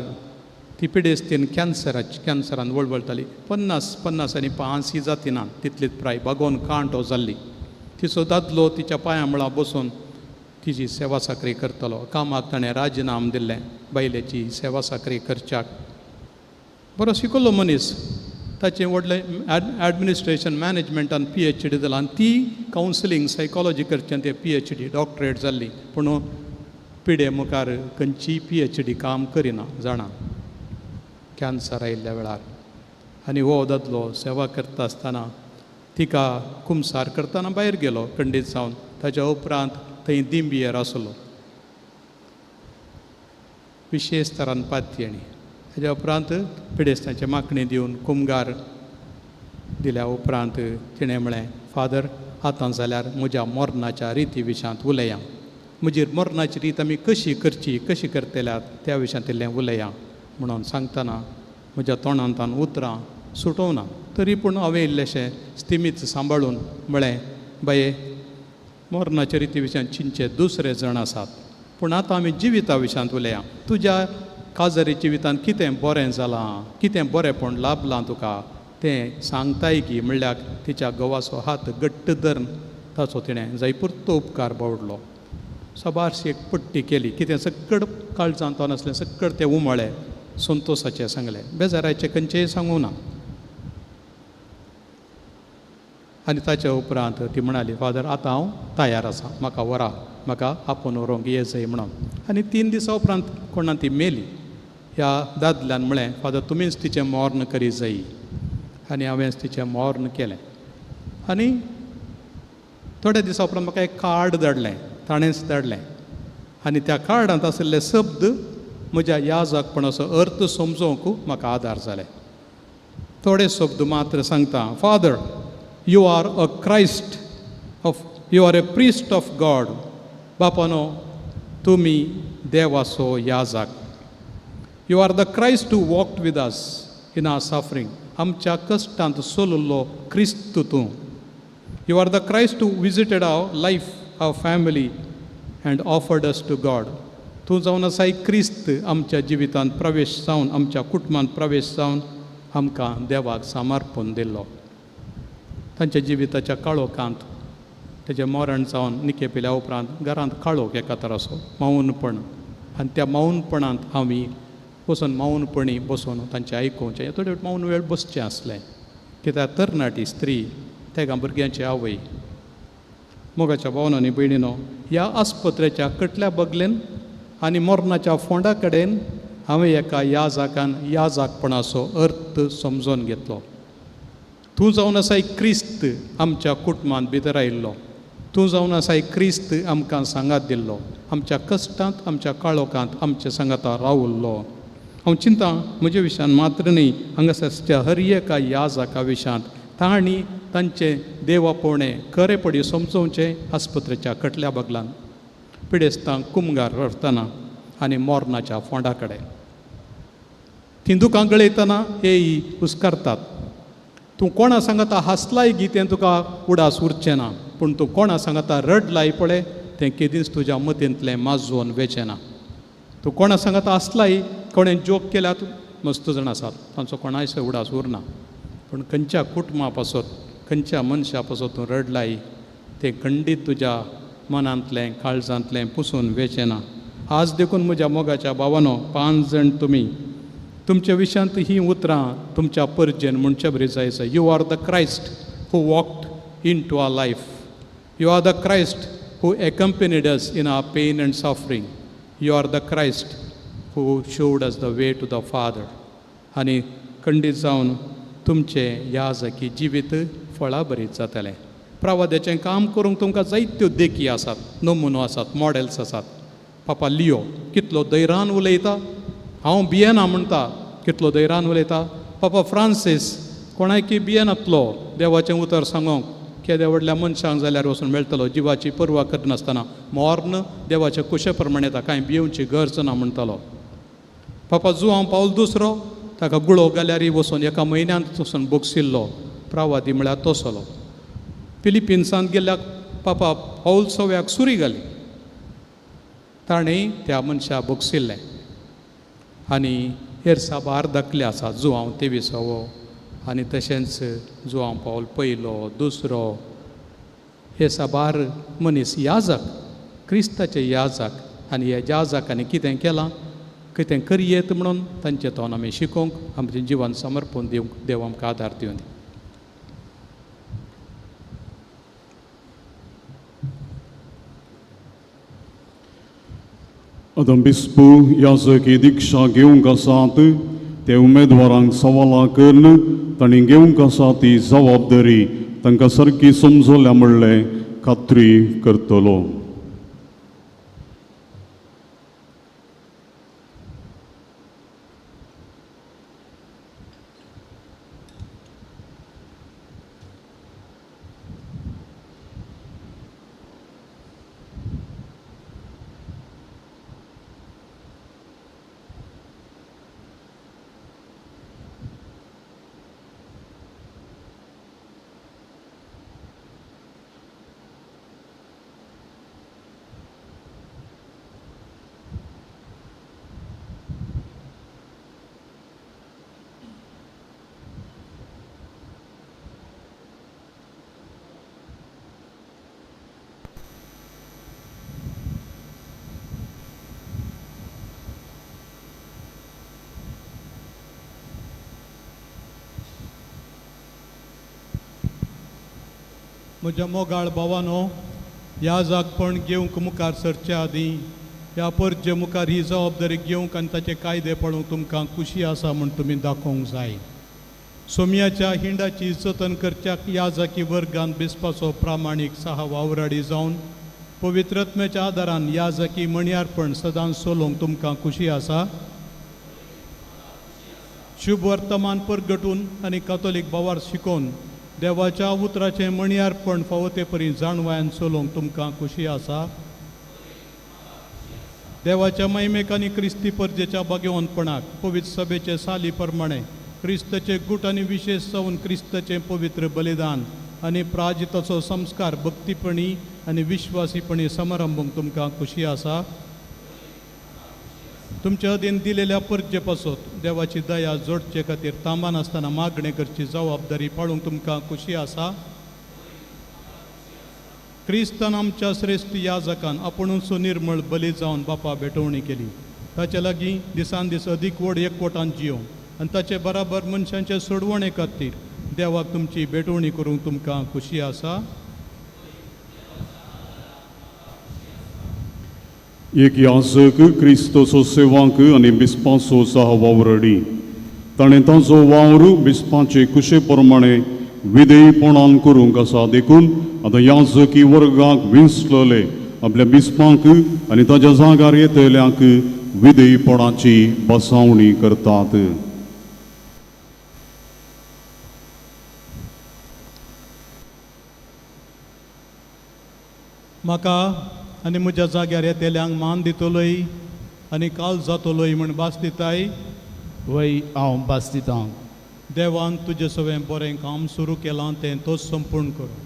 [SPEAKER 1] ती पिडेस्तीन कॅन्सरान वळवळटाली. 50 आनी 5 ही जातीना तितलीच प्राय बागोवन कांटो जाल्ली. तिचो दादलो तिच्या पांया मुळां बसून तिची सेवा साकरी करतलो. कामाक ताणें राजिनाम दिल्लें बायलेची सेवा साकरी करच्याक. बरो शिकलो मनीस, ताचें व्हडलें एडमिनिस्ट्रेशन मॅनेजमेंटान PhD जालां आनी ती कावन्सिलींग सायकोलॉजी करचें तें PhD doctorate जाल्ली. पूण पिडे मुखार खंयचीय PhD काम करिना जाणा, कॅन्सर आयिल्ल्या वेळार. आनी हो दादलो सेवा करता आसतना तिका कुमसार करतना भायर गेलो खंडीत जावन. ताच्या उपरांत थंय दिंबियेर आसलो विशेश तरान पातयेणी. ताच्या उपरांत पिडेस्तांचे मागणी दिवन कुमगार दिल्या उपरांत तिणें म्हळें, फादर आतां जाल्यार म्हज्या मरणाच्या रिती विशयांत उलया, म्हजी मरणाची रीत आमी कशी करची, कशी करतल्यात त्या विशयांत इल्लें उलया म्हणून सांगतना म्हज्या तोंडांतल्यान उतरां सुटोवना. तरी पूण हांवें इल्लेशें स्थिमीत सांबाळून म्हळें, बाये मरणाच्या रिती विशयांत चिंतचे दुसरे जाण आसात, पूण आतां आमी जिविता विशयांत उलया. तुज्या काजारी जिवितांत कितें बरें जालां, कितें बरेंपण लाभलां तुका तें सांगताय की म्हणल्यार तिच्या घोवाचो हात घट्ट धरून ताचो तिणें जायपुरतो उपकार बावडलो. सबारशी एक पट्टी केली, कितें सक्कड काळजांत नासलें सक्कड तें उमळ्ळें, संतोसाचें सांगलें, बेजाराचें खंयचेंय सांगूं ना. आनी ताच्या उपरांत ती म्हणाली, फादर आतां हांव तयार आसा, म्हाका व्हरा, म्हाका आपोवन व्हरूंक ये जाय म्हणून. आनी 3 दिसां उपरांत कोणा ती मेली. ह्या दादल्यान म्हळें, फादर तुमीच तिचें मर्ण करी जाय. आनी हांवेंच तिचें मर्ण केलें. आनी थोड्या दिसां उपरांत म्हाका एक कार्ड धाडलें, ताणेंच धाडलें. आनी त्या कार्डांत आशिल्ले शब्द म्हज्या याजकपणाचो अर्थ समजोवंक म्हाका आदार जाले. थोडे शब्द मात्र सांगता. Father, you are a Christ of, you are a priest of God. बापानो, तुमी देवाचो याजक. You are the Christ who walked with us in our suffering. आमच्या कश्टांत सोललो क्रिस्त तूं. You are the Christ who visited our life, our family and offered us to God. तूं जावन आसाय क्रिस्त आमच्या जिवितांत प्रवेश जावन, आमच्या कुटुंबांत प्रवेश जावन आमकां देवाक समर्पण दिल्लो. तांच्या जिविताच्या काळोखांत तेजें मरण जावन निके पिल्या उपरांत घरांत काळोख एका तराचो मौनपण, आनी त्या मौनपणांत आमी बसून मौनपणी बसून तांचें आयकुचें. थोडे मौन वेळ बसचें आसलें कित्याक तरणाटी स्त्री, तेगां भुरग्यांची आवय. मोगाच्या भावनो आनी भयणीनो, ह्या आस्पत्रेच्या कटल्या बगलेन आनी मरणाच्या फोंडा कडेन हांवें एका याजकान याजकपणाचो अर्थ समजून घेतलो. तूं जावन आसाय क्रिस्त आमच्या कुटुंबांत भितर आयिल्लो, तूं जावन आसाय क्रिस्त आमकां सांगात दिल्लो, आमच्या कश्टांत आमच्या काळोखांत आमच्या सांगाता रावल्लो. हांव चिंता म्हज्या विशयान मात्र न्ही, हांगासरच्या हर एका याजका विशयांत तांणी तांचें देवापोणे खरेपणी समजोवचें. आस्पत्रेच्या कटल्या बगलान पिडेस्तांक कुमगार व्हरतना आनी मरणाच्या फोंडा कडेन तीं दुकां गळयतना हे हुस्कारतात. तूं कोणा सांगता हांसलाय गी तें तुका उडास उरचें ना, पूण तूं कोणा सांगता रडलाय पळय तें केदींच तुज्या मतींतलें माजोवन वेचें ना. तूं कोणा सांगता हांसलाय, कोणें जोक केल्यात मस्त जाण आसात तांचो कोणायसो उडास उरना, पूण खंयच्या कुटुंबा पासत खंयच्या मनशा पासत तूं रडलाय तें खंडीत तुज्या मनांतलें काळजांतलें पुसून वेचें ना. आज देखून म्हज्या मोगाच्या भावानो, 5 जाण तुमी तुमच्या विशयांत हीं उतरां तुमच्या परजेन म्हणचे बरी जायचा. You are the Christ who walked into our life. You are the Christ who accompanied us in our pain and suffering. You are the Christ who showed us the way to the Father. आनी खंडीत जावन तुमचें याजकी जिवीत फळाभरीत जातलें. प्रवाद्याचें काम करूंक तुमकां जायत्यो देखी आसात, नमुनो आसात, मॉडेल्स आसात. पापा लियो कितलो धैर्यान उलयता, हांव भियेना म्हणटा, कितलो धैर्यान उलयता. पापा फ्रांसीस कोणायकी भियेनातलो देवाचें उतर सांगोंक, केद्या व्हडल्या मनशांक जाल्यार वचून मेळटलो, जिवाची पर्वा करनासतना मर्ण देवाचे कुशे प्रमाणे येता, कांय भियेवची गरज ना म्हणटालो. पापा जुआंव पावल दुसरो ताका गुळो घाल्यारय वचून एका म्हयन्यांत वचून बोगसिल्लो प्रावादी म्हळ्यार तसलो. फिलिपिन्सांत गेल्ल्याक पापा पावल सव्याक सुरी घाली, ताणें त्या मनशाक बोगसिल्लें. आनी हेर साबार दाखले आसात, जुआंव 23वो आनी तशेंच जुआंव पावल पयलो दुसरो, हे साबार मनीस याजक, क्रिस्ताचे याजक. आनी ह्या याजकांनी कितें केलां? कितें करयेत म्हणून तांचे तोंड आमी शिकोवंक आमचें जिवन समर्पण दिवंक देव आमकां आदार दिवन.
[SPEAKER 8] आतां बिस्पू याजकी दीक्षा घेवंक आसात ते उमेदवारांक सवालां करून तांणी घेवंक आसा ती जबाबदारी तांकां सारकी समजल्या म्हणलें खात्री करतलो.
[SPEAKER 1] म्हज्या मोगाळ भावानो, ह्या जागपण घेवंक मुखार सरच्या आदीं ह्या परजे मुखार ही जबाबदारी घेवंक आनी ताचे कायदे पळोवंक तुमकां खुशी आसा म्हूण तुमी दाखोवंक जाय. सोमयाच्या हिंडाची जतन करच्याक ह्या जाकी वर्गान बेसपाचो प्रामाणीक सहा वावराडी जावन पवित्रत्म्याच्या आदारान ह्या जाकी मणयार्पण सदांच चलोवंक तुमकां खुशी आसा. शुभ वर्तमान परगटून आनी कातोलीक भावार शिकोवन देवाच्या उतराचें मणयार्पण फावो ते परी जाणवायान चलोवंक तुमकां खुशी आसा. देवाच्या महिमेक आनी क्रिस्ती परजेच्या भाग्यवंतपणाक पवित्र सभेचे साली प्रमाणे क्रिस्ताचे गूट आनी विशेश जावन क्रिस्ताचें पवित्र बलिदान आनी प्राजिताचो संस्कार भक्तीपणी आनी विश्वासीपणी समारंभूंक तुमकां खुशी आसा. तुमच्या अधीन दिलेल्या परजे पासत देवाची दया जोडचे खातीर थांबनासतना मागणें करची जबाबदारी पाळूंक तुमकां खुशी आसा. क्रिस्तान आमच्या श्रेश्ठ याजकान आपुणूच निर्मळ बली जावन बापा भेटवणी केली. ताचे लागीं दिसान दीस अदीक व्हड एकवटान जियोवंक आनी ताचे बराबर मनशांचे सोडवणे खातीर देवाक तुमची भेटवणी करूंक तुमकां खुशी आसा.
[SPEAKER 8] एक याजक क्रिस्तचो सेवांक आनी बिस्पाचो सह वावरडी ताणें ताचो वावर बिस्पाचे कुशे प्रमाणे विधेयपणान करूंक आसा. देखून आतां याजकी वर्गाक विंचलेले आपल्या बिस्पांक आनी ताच्या जागार येतल्यांक विधेयपणाची बसावणी करतात.
[SPEAKER 1] म्हाका आनी म्हज्या जाग्यार येतल्यांक मान दितलोय आनी काल जातलोय म्हूण भास दिताय.
[SPEAKER 10] वय हांव भास दितां.
[SPEAKER 1] देवान तुजें सगळें बरें काम सुरू केलां तें तोच संपूर्ण करूं.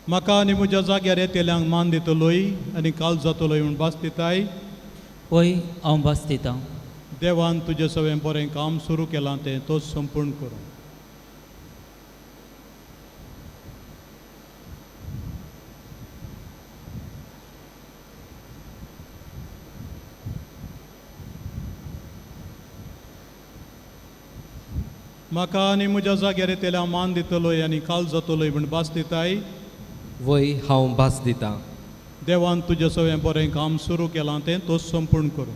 [SPEAKER 1] म्हाका आनी म्हज्या जाग्यार येतल्यांक मान दितलोय आनी काल जातलोय म्हूण भास दिताय.
[SPEAKER 11] वय हांव भास दितां.
[SPEAKER 1] देवान तुजें सगळें बरें काम सुरू केलां तें तोच संपूर्ण करूं. म्हाका आनी म्हज्या जाग्यार येतल्यांक मान दितलोय आनी काल जातलोय म्हूण भास दिताय.
[SPEAKER 12] वय हांव भास दितां.
[SPEAKER 1] देवान तुजें सगळें बरें काम सुरू केलां तें तोच संपूर्ण करूं.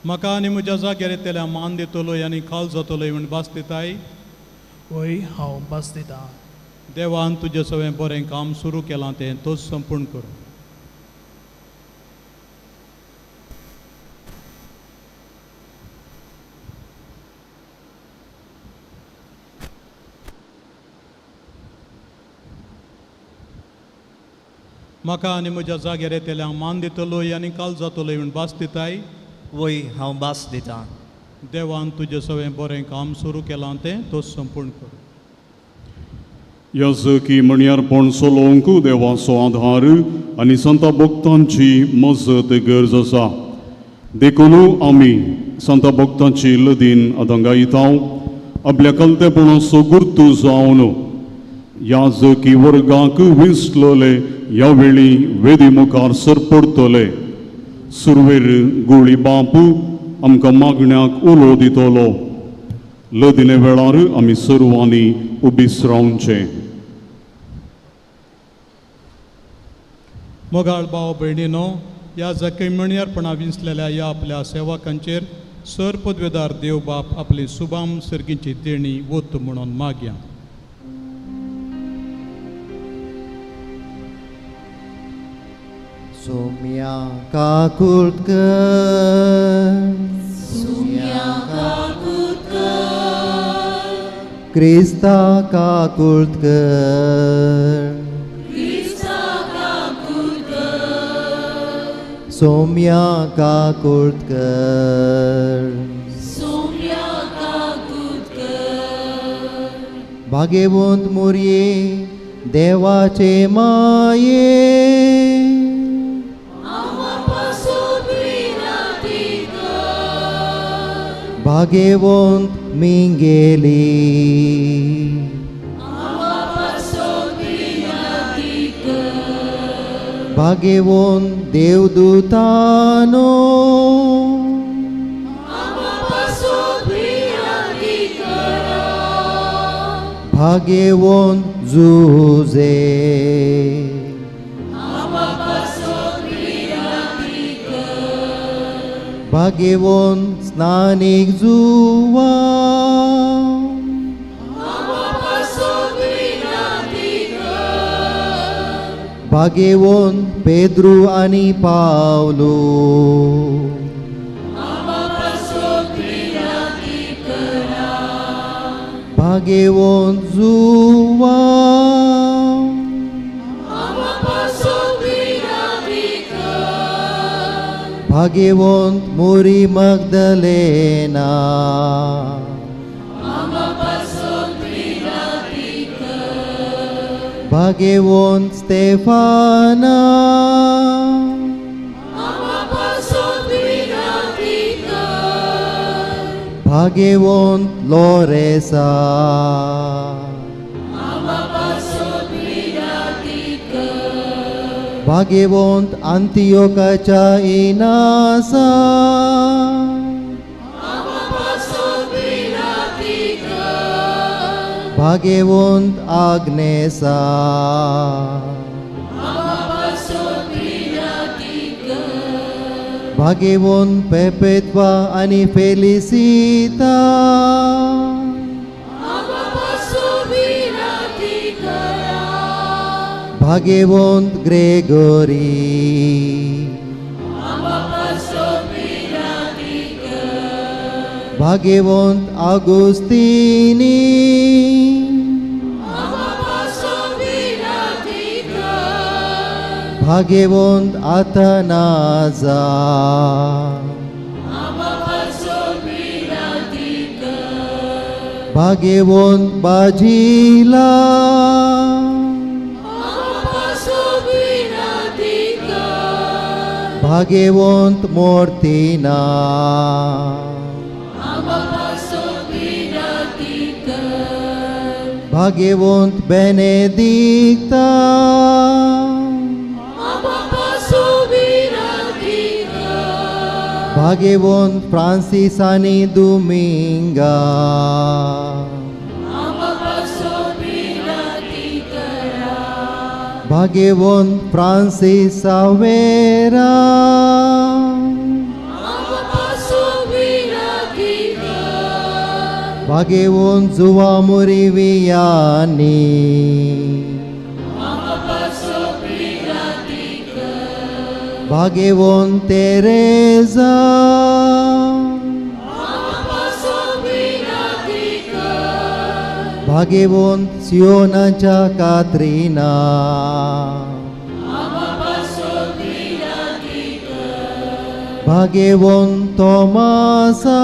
[SPEAKER 1] म्हाका आनी म्हज्या जाग्यार येतल्यांक मान दितलोय आनी काल जातलोय म्हूण भास दिताय.
[SPEAKER 10] वय हांव भास दितां.
[SPEAKER 1] देवान तुजें सगळें बरें काम सुरू केलां तें तोच संपूर्ण करूं. म्हाका आनी म्हज्या जाग्यार येतल्यांक मान दितलोय आनी काल जातलोय म्हूण भास दिताय.
[SPEAKER 7] वय हांव भास दितां.
[SPEAKER 1] देवान तुजें सगळें बरें काम सुरू केलां तें तो संपूर्ण कर.
[SPEAKER 8] याजकी म्हणयारपण चलोवंक देवाचो आधार आनी संता भक्तांची मजत गरज आसा. देखून आमी संता भक्तांची लदीन आतां गायता. आपल्या कलतेपणाचो गुर्तू जावन याजकी वर्गाक विंचलोले ह्या वेळी वेदी मुखार सरपडटले. सुरवेर गुळी बाप आमकां मागण्याक उलो दितलो. लदिने वेळार आमी सर्वांनी उबीस रावचें.
[SPEAKER 1] मोगाळ भाव भयणीनो, ह्या जखी म्हणयारपणा विंचलेल्या ह्या आपल्या सेवकांचेर सर पदवेदार देव बाप आपली सुबाम सर्गीची देणी वत म्हणून मागया.
[SPEAKER 13] सोम्या काकूट कर,
[SPEAKER 4] सोम्या काकूट कर,
[SPEAKER 13] क्रिस्ता काकूट कर,
[SPEAKER 4] क्रिस्ता काकूट कर,
[SPEAKER 13] सोम्या काकूट कर,
[SPEAKER 4] सोम्या काकूट कर.
[SPEAKER 13] भाग्यवंत मुरये देवाचे माये, भाग्यवंत मिंगेली, भाग्यवंत देवदूतानो, भाग्यवंत जुजे, भाग्यवंत स्नानीक जुवा, भाग्यवंत पेद्रू आनी पावलो, भाग्यवंत जुवा, भाग्यवंत मोरी मगदलेना, भाग्यवंत स्तेफाना, भाग्यवंत लोरेसा, भाग्यवंत अंतियोकाच्या इनासा, भाग्यवंत आग्नेसा, भाग्यवंत पेपेत्वा आनी फेलिसिता, भाग्यवंत ग्रेगोरी, भाग्यवंत आगुस्तिनी, भाग्यवंत आथनाजा, भाग्यवंत बाजिला, भाग्यवंत मोर्तिना, भाग्यवंत बेनेदिक्ता, भाग्यवंत फ्रांसीस आनी दुमिंगा, भाग्यवंत फ्रांसीस सावेरा, भाग्यवंत जुवा मुरिवियानी, भाग्यवंत तेरेजा, भाग्यवंत सियोनाच्या कात्रिना, भागेवन तोमासा,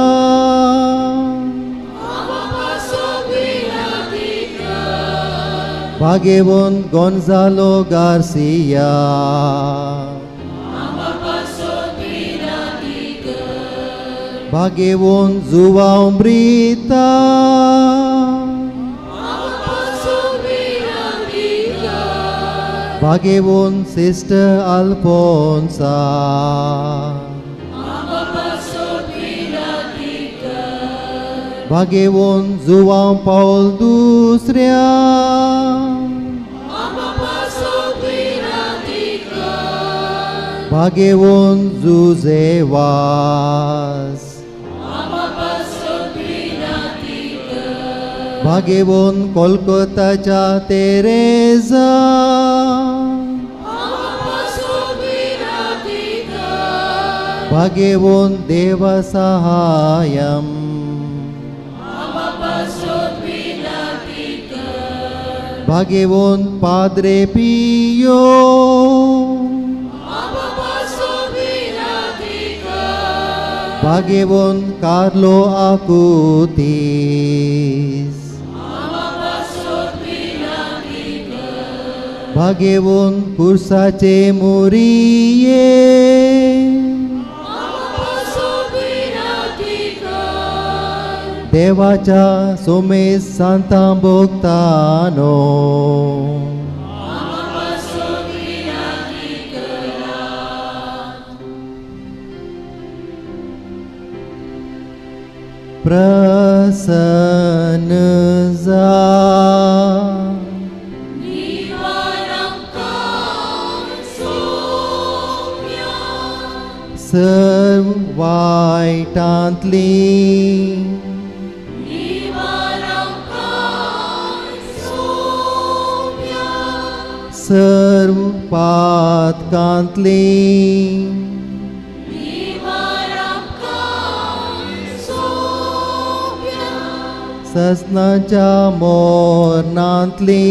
[SPEAKER 13] भागेवन गोंजालो गार्सिया, भागेवन जुवांव ब्रिता, भागेवन सिस्टर अल्फोन्सा, भागेवन जुवांव पावल दुसऱ्या, भागेवन जुजे वास, भागेवन कोलकाताच्या तेरेजा, भागेवन देवसहायम, भागेवन पाद्रे पियो, भागेवन कार्लो आकुतीस, भागेवन कुर्साचे मुरिये, देवाच्या सोमेस सांतां भोगतानो, प्रसन्न जा, सर्व वायटांतली सर्व पातकांतली ससनाच्या मोरनांतली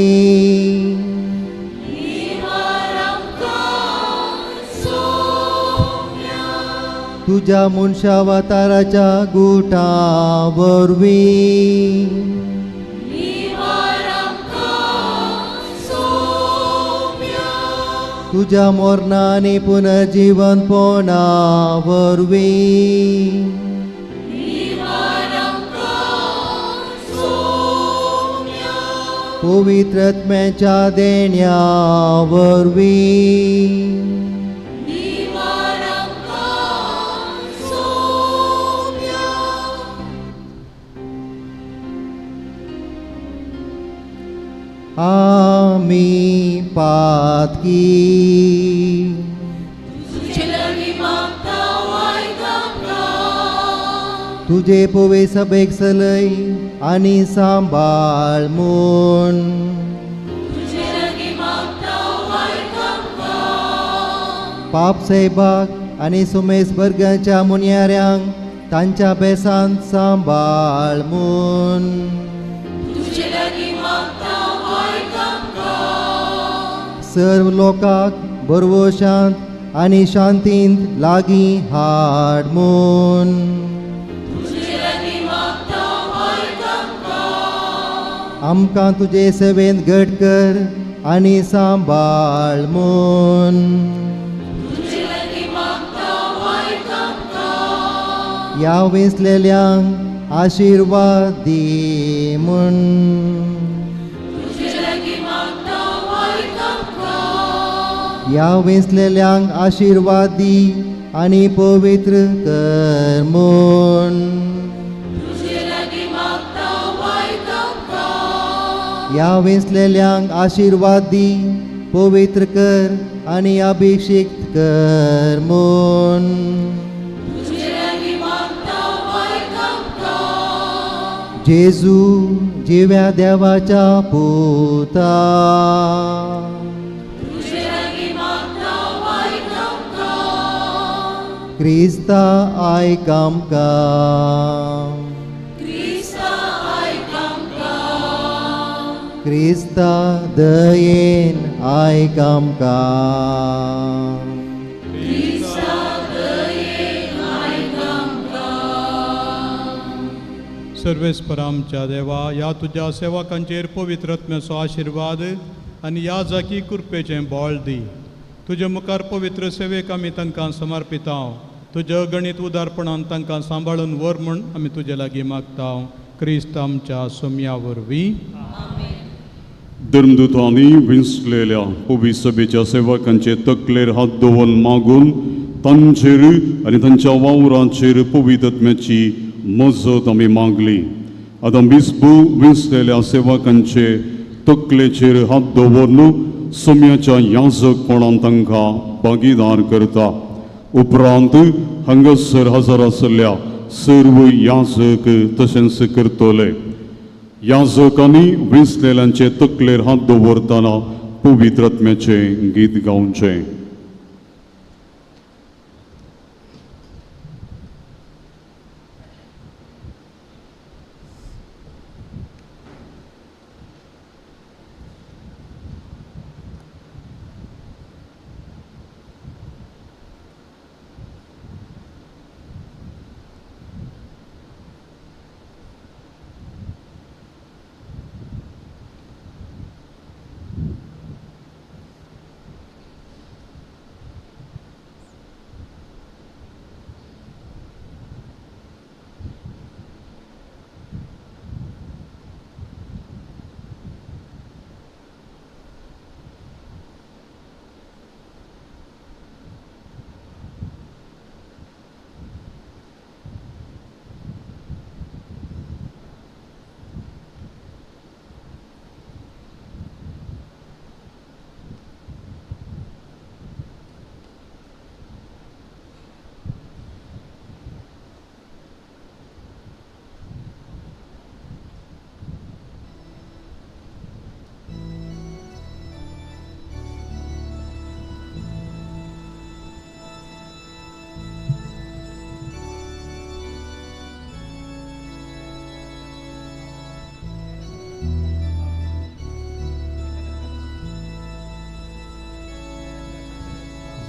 [SPEAKER 13] तुज्या मनशावताराच्या गुटा वरवीं तुज्या मोरनांनी पुनर्जीवनपणा वरवीं पवित्रत्म्याच्या देण्या वरवीं आमी पातकी तुजे पोवे सभेक सलय आनी सांबाळ म्हूण पाप सैबाक आनी सुमेस वर्गाच्या मुन्याऱ्यांक तांच्या बेसांत सांबाळ म्हूण सर्व लोकांक बरवशांत आनी शांतींत लागीं हाड म्हूण आमकां तुजे सेवेंत घट कर आनी सांबाळ म्हूण ह्या वेंचलेल्यांक आशिर्वाद दी म्हूण ह्या वेंचलेल्यांक आशिर्वाद दी आनी पवित्र कर म्हूण ह्या वेंचलेल्यांक आशिर्वाद दी पवित्र कर आनी अभिषिक्त कर म्हूण जेजू जिव्या देवाच्या पुता क्रिस्ता आयक आमकां क्रिस्ता दयेन आयक आमकां.
[SPEAKER 1] सर्वेस्पर आमच्या देवा, ह्या तुज्या सेवकांचेर पवित्र आत्म्याचो आशिर्वाद आनी ह्या जाकी कृपेचें बळ दी. तुजे मुखार पवित्र सेवेक आमी तांकां समर्पितां. तुज्या गणीत उदारपणान तांकां सांबाळून व्हर म्हूण आमी तुजे लागीं मागता, क्रिस्त आमच्या सोम्या वरवीं.
[SPEAKER 8] धर्मदूतांनी विंचलेल्या पवित्र सभेच्या सेवकांचे तकलेर हात दवरून मागून तांचेर आनी तांच्या वावरांचेर पवित्र आत्म्याची मजत आमी मागली. आतां बिस्पू विंचलेल्या सेवकांचे तकलेचेर हात दवरून सोम्याच्या याजकपणान तांकां भागीदार करता. उपरांत हांगासर हजर आशिल्ल्या सर्व याजक तशेंच करतले. याजकांनी विंचलेल्यांचे तकलेर हात दवरतना पवित्र आत्म्याचें गीत गावचें.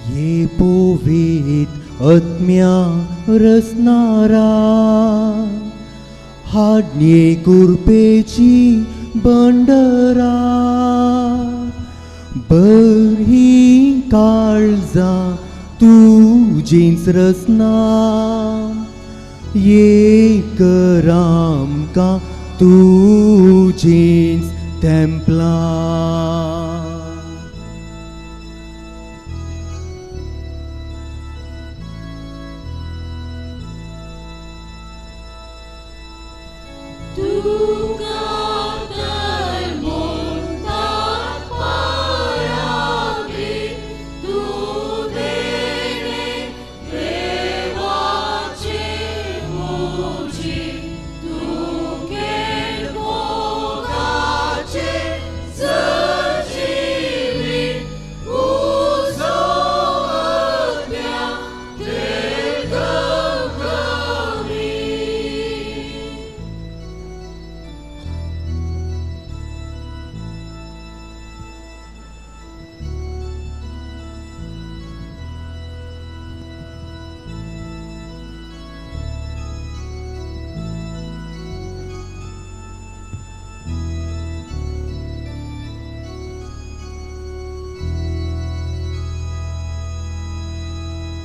[SPEAKER 13] ये पोवीत आत्म्या रसनारा हाडणे कुरपेची बंडरा बरी काळजा तुजीच रसना ये करामकां तुजीच तेंपला.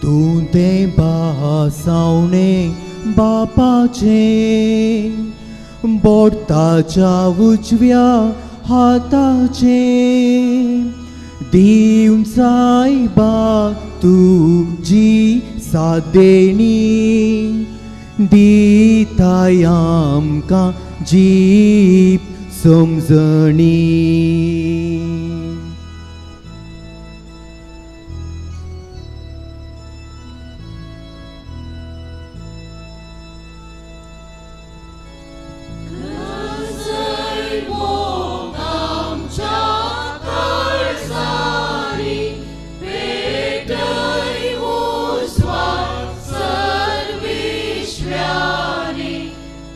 [SPEAKER 13] तूं तें भासावणे बापाचें बोटाच्या उजव्या हाताचें दिवन सायबा तुजी सादेणी दिताय आमकां जीप समजणी.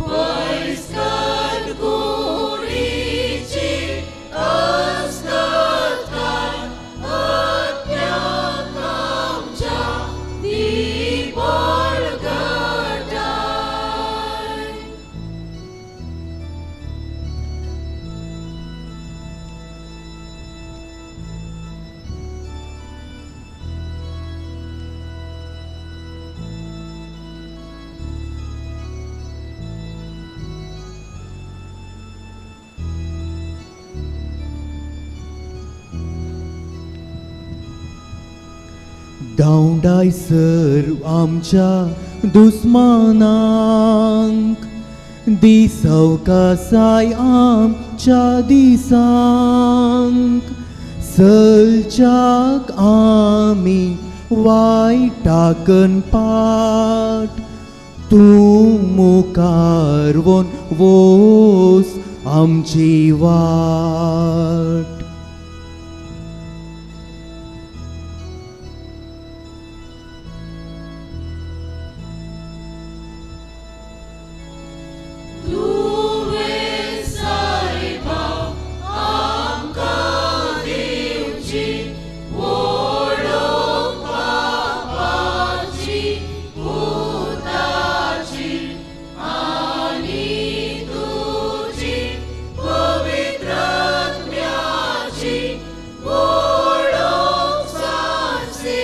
[SPEAKER 4] पयस कर कुडीची.
[SPEAKER 13] धांवडाय सर आमच्या दुस्मानांक, दी सवकासाय आमच्या दिसांक, सलच्याक आमी वायटाकन पाट, तूं मुखार वोन वोस आमची वाट.
[SPEAKER 4] तुवें सायबा आमकां दिवची वळख बापाची पुताची आनी तुजी पवित्र आत्म्याची वळख सांसी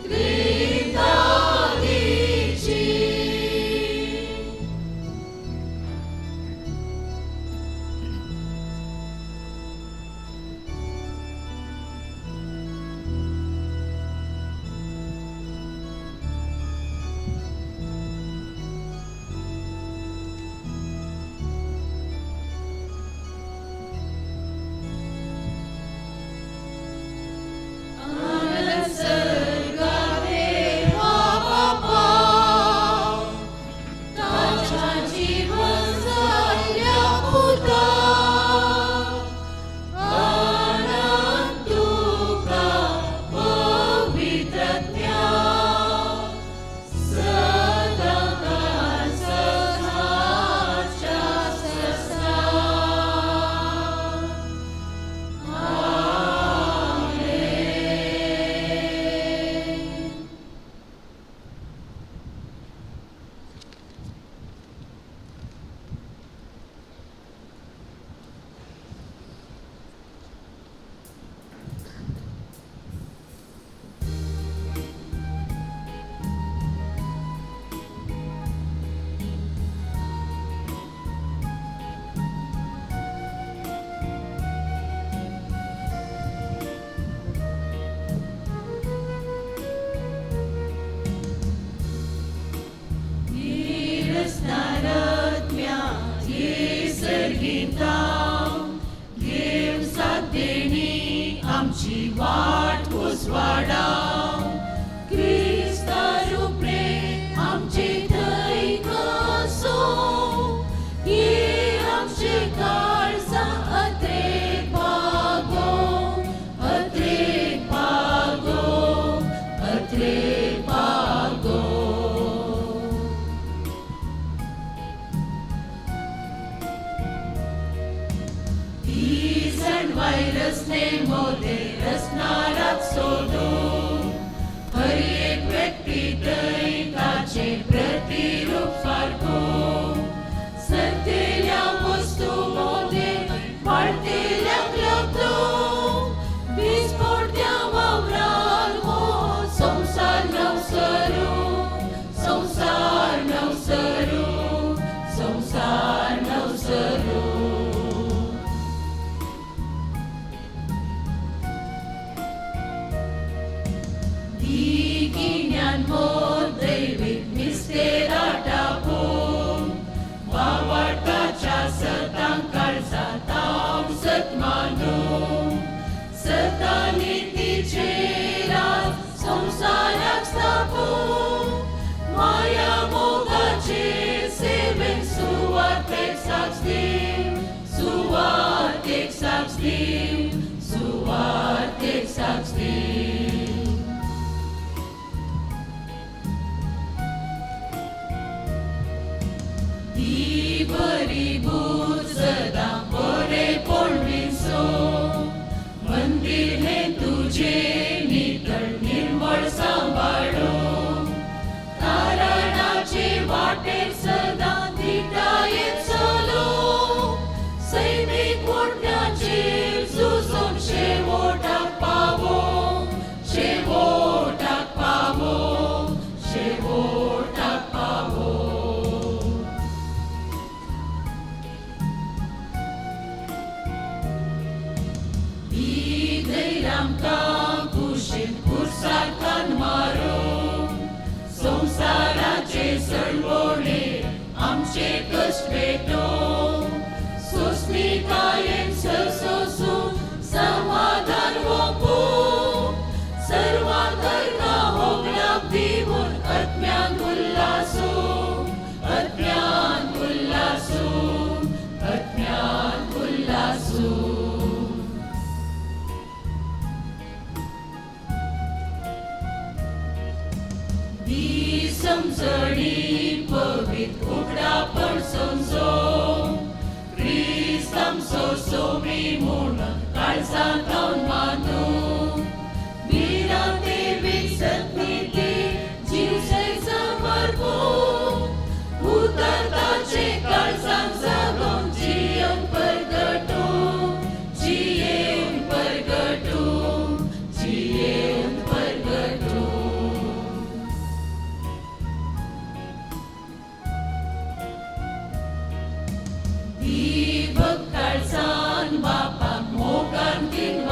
[SPEAKER 4] त्रितादीची. आमची वाट उजवाडा क्रिस्ता रुपणे आमचे थंय कसो ये आमचे काळजा अत्रेक पागो अत्रेक पागो अत्रेक पागो. वायरसने मोदे रसनारात सोदू हर एक व्यक्ती थंय ताचे प्रतिरूप सारको सत्तेल्या वस्तू मोदे वाडटेल्याक लागलो विस्फोटत्या वावरान हो संवसार नवसरू संवसार नवसरू संवसार नवसरू. दैवीक मिस्तेरा टापून वावटाच्या सतांक काळजा तांव सत मानून सतांनी तिचे राज संवसाराक स्थापून माया मोगाचे सेवेन सुवातेक साक्ष दिव सुवातेक साक्ष दिव सुवातेक साक्ष दिव. बरी भूत सदां बरेपण विसो मंदीर हें तुजें नितळ निर्मळ सांबाळो तारणाचे वाटेर सदां धिटायेन चलो सैमीक ओडण्याचेर झुजून शेवटाक पावो शेवटाक पावो शेवटाक पावो. आमकां कुशीन पुरसाकान मारू सळवणे आमचे कश्ट भेटो सोसणिकायेन सोसून समाधान वोपू सर्वांतर्गा होगडाप दिवन आत्म्यान उल्लासू आत्म्यान उल्लासू आत्म्यान उल्लासू. दी समजणी पवित्र उगडापण समजो क्रिस्त आमचो सोमी म्हूण काळजांत मानू भिरांते विसतनिती जीव सैत समर्पू उतर ताचे काळजांत जागोवन जियेवन परगटू जियेवन परगटू जियेवन परगटू. दी भक्त काळजान बापाक मोगान दिनवासूं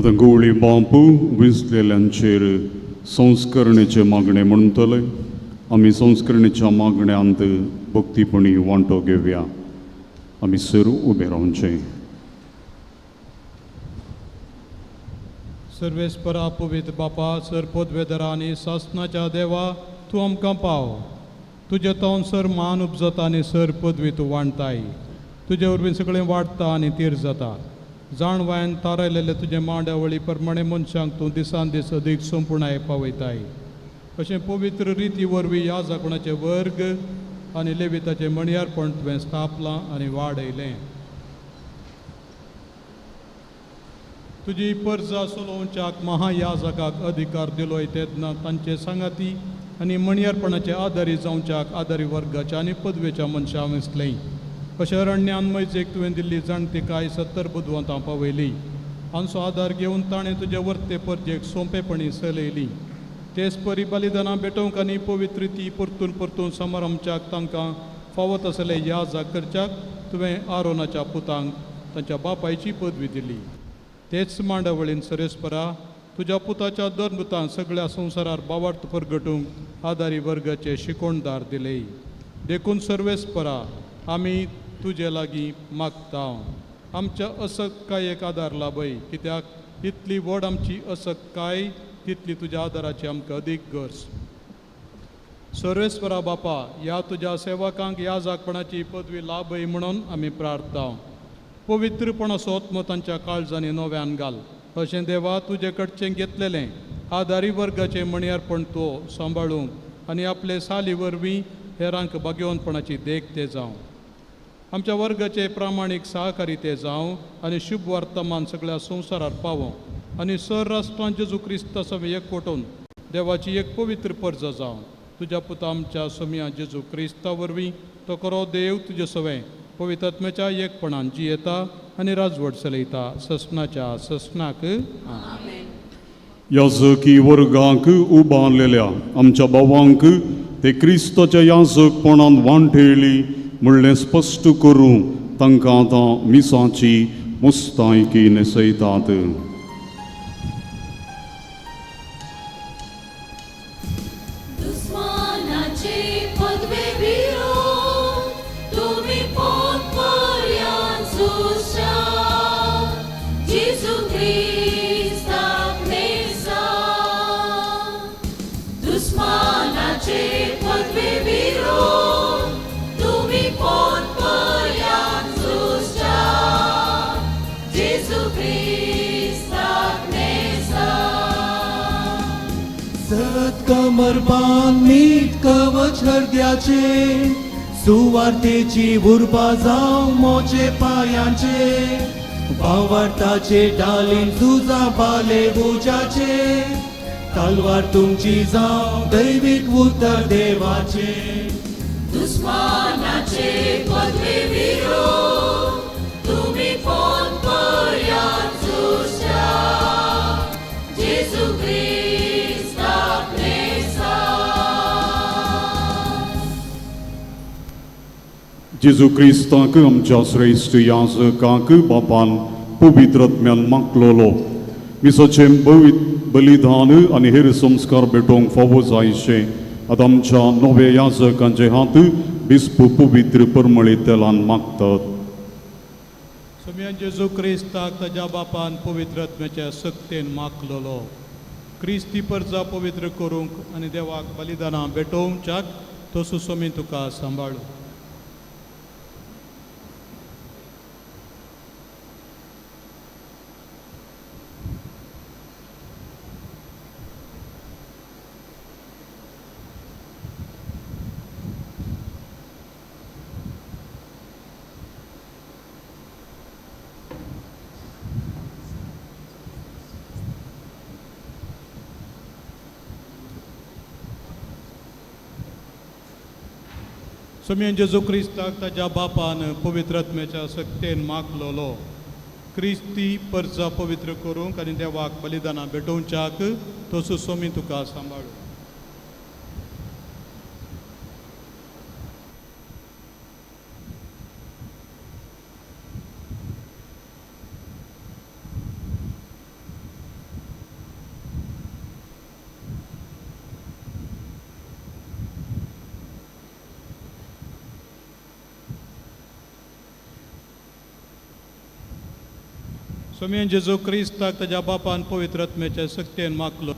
[SPEAKER 8] आतां गवळी बांप विंचलेल्यांचेर संस्करणेचें मागणें म्हणटले. आमी संस्करणेच्या मागण्यांत भक्तीपणी वांटो घेवया. आमी सर उबे रावचें.
[SPEAKER 1] सर्वेस्परा पवित्र बापा सर पदवेदरा आनी सासनाच्या देवा तूं आमकां पाव. तुजे तोंड सर मान उपजता आनी सर पदवी तूं वांटताय. तुजे वरवीं सगळें वाडटा आनी तीर जाता. जाण वायन तारायलेले तुजे मांडावळी प्रमाणे मनशांक तूं दिसान दीस अदीक संपुर्णाय पावयताय. अशें पवित्र रिती वरवीं ह्या जागणाचे वर्ग आनी लेविताचें म्हणयारपण तुवें स्थापलां आनी वाडयलें. तुजी परजा चलोवच्याक महायाजकाक अधिकार दिलोय तेन्ना तांचे सांगाती आनी म्हणयारपणाचे आदारी जावच्याक आदारी वर्गाच्या आनी पदवेच्या मनशां विसलें. अशें अरण्यान मैजेक तुवें दिल्ली जाणतिकाय 70 बुदवंतां पावयली. हांचो आदार घेवन ताणें तुजे वर्ते परजेक सोंपेपणी चलयली. तेच परी बलिदानां भेटोवंक आनी पवित्र ती परतून परतून समारंभच्याक तांकां फावो तसले याजक करच्याक तुवें आरोनाच्या पुतांक तांच्या बापायची पदवी दिली. तेच मांडावळीन सरेस्परा तुज्या पुताच्या धर्मतान सगळ्या संवसारार बावार्थ परगटूंक आदारी वर्गाचे शिकोणदार दिले. देखून सर्वेस्परा आमी तुजे लागीं मागता आमच्या असक्कायेक आदार लाभय, कित्याक इतली व्हड आमची असक्काय तितली तुज्या आदाराची आमकां अदीक गरज. सर्वेस्परा बापा ह्या तुज्या सेवकांक ह्या जागपणाची पदवी लाभय म्हणून आमी प्रार्थता. पवित्रपणाचो आत्मो तांच्या काळजांनी नव्यान घाल. अशें देवा तुजे कडचें घेतलेलें आदारी वर्गाचें म्हणयारपण तो सांबाळूंक आनी आपले साली वरवीं हेरांक भाग्यवंतपणाची देख ते जावं. आमच्या वर्गाचे प्रामाणीक सहकारी ते जावं आनी शुभ वर्तमान सगळ्या संवसारार पावों आनी सर राष्ट्रान जेजू क्रिस्ता सवें एकवटून देवाची एक पवित्र परजा जावं. तुज्या पुता आमच्या सोमया जेजू क्रिस्ता वरवीं तो करो देव तुजे सवें पवित्रात्म्याच्या एकपणान जियेता आनी राजवट चलयता ससनाच्या ससनाक.
[SPEAKER 8] याजकी वर्गांक उबारलेल्या आमच्या भावांक ते क्रिस्ताच्या याजकपणान वांटेली म्हणलें स्पश्ट करूं तांकां आतां मिसाची मुस्तायकी न्हेसयतात.
[SPEAKER 13] कमरबान कवच हरद्याचे सुवार्थेची उर्बा जावं मोजे पायांचे भावार्थाचे डालीन झुजा बाले उजाचे तलवार तुमची जावं दैवीक उतर देवाचे.
[SPEAKER 4] दुस्मानाचे पदवे विरोध तुमी कोण पर्यांत झुजता जेजू क्रिस्ताक नेसा.
[SPEAKER 8] जेजू क्रिस्ताक आमच्या श्रेश्ठ याजकाक बापान पवित्र आत्म्यान मागलोलो मिसाचें बलिदान आनी हेर संस्कार भेटोवंक फावो जायशें आतां आमच्या नव्या याजकांचे हात बिस्प पवित्र परमळी तेलान मागतात.
[SPEAKER 1] सोमया जेजू क्रिस्ताक ताज्या बापान पवित्र आत्म्याच्या सक्तेन मागलोलो क्रिस्ती परजा पवित्र करूंक आनी देवाक बलिदानां भेटोवच्याक तो सुसोमी तुका सांबाळू. सोमया जेजू क्रिस्ताक ताज्या बापान पवित्र आत्म्याच्या सक्तेन मागलोलो क्रिस्ती परजा पवित्र करूंक आनी देवाक बलिदानां भेटोवच्याक तो सुसोमी तुका सांबाळू. सोमयेन जेजू क्रिस्ताक ताज्या बापान पवित्र आत्म्याच्या सक्तेन मागलो.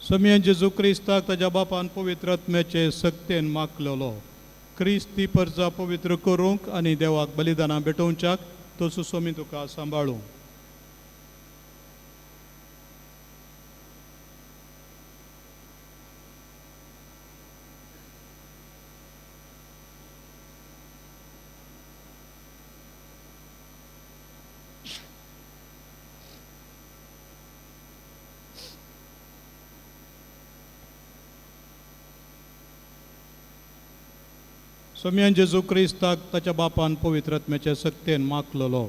[SPEAKER 1] सोमयेन जेजू क्रिस्ताक ताज्या बापान पवित्र आत्म्याचे सक्तेन मागलेलो. क्रिस्त ती परजा पवित्र करूंक आनी देवाक बलिदानां भेटोवच्याक तसो सोमी तुका सांबाळूं. सोमयेन जेजू क्रिस्ताक ताच्या बापान पवित्र आत्म्याच्या सक्तेन मागलेलो.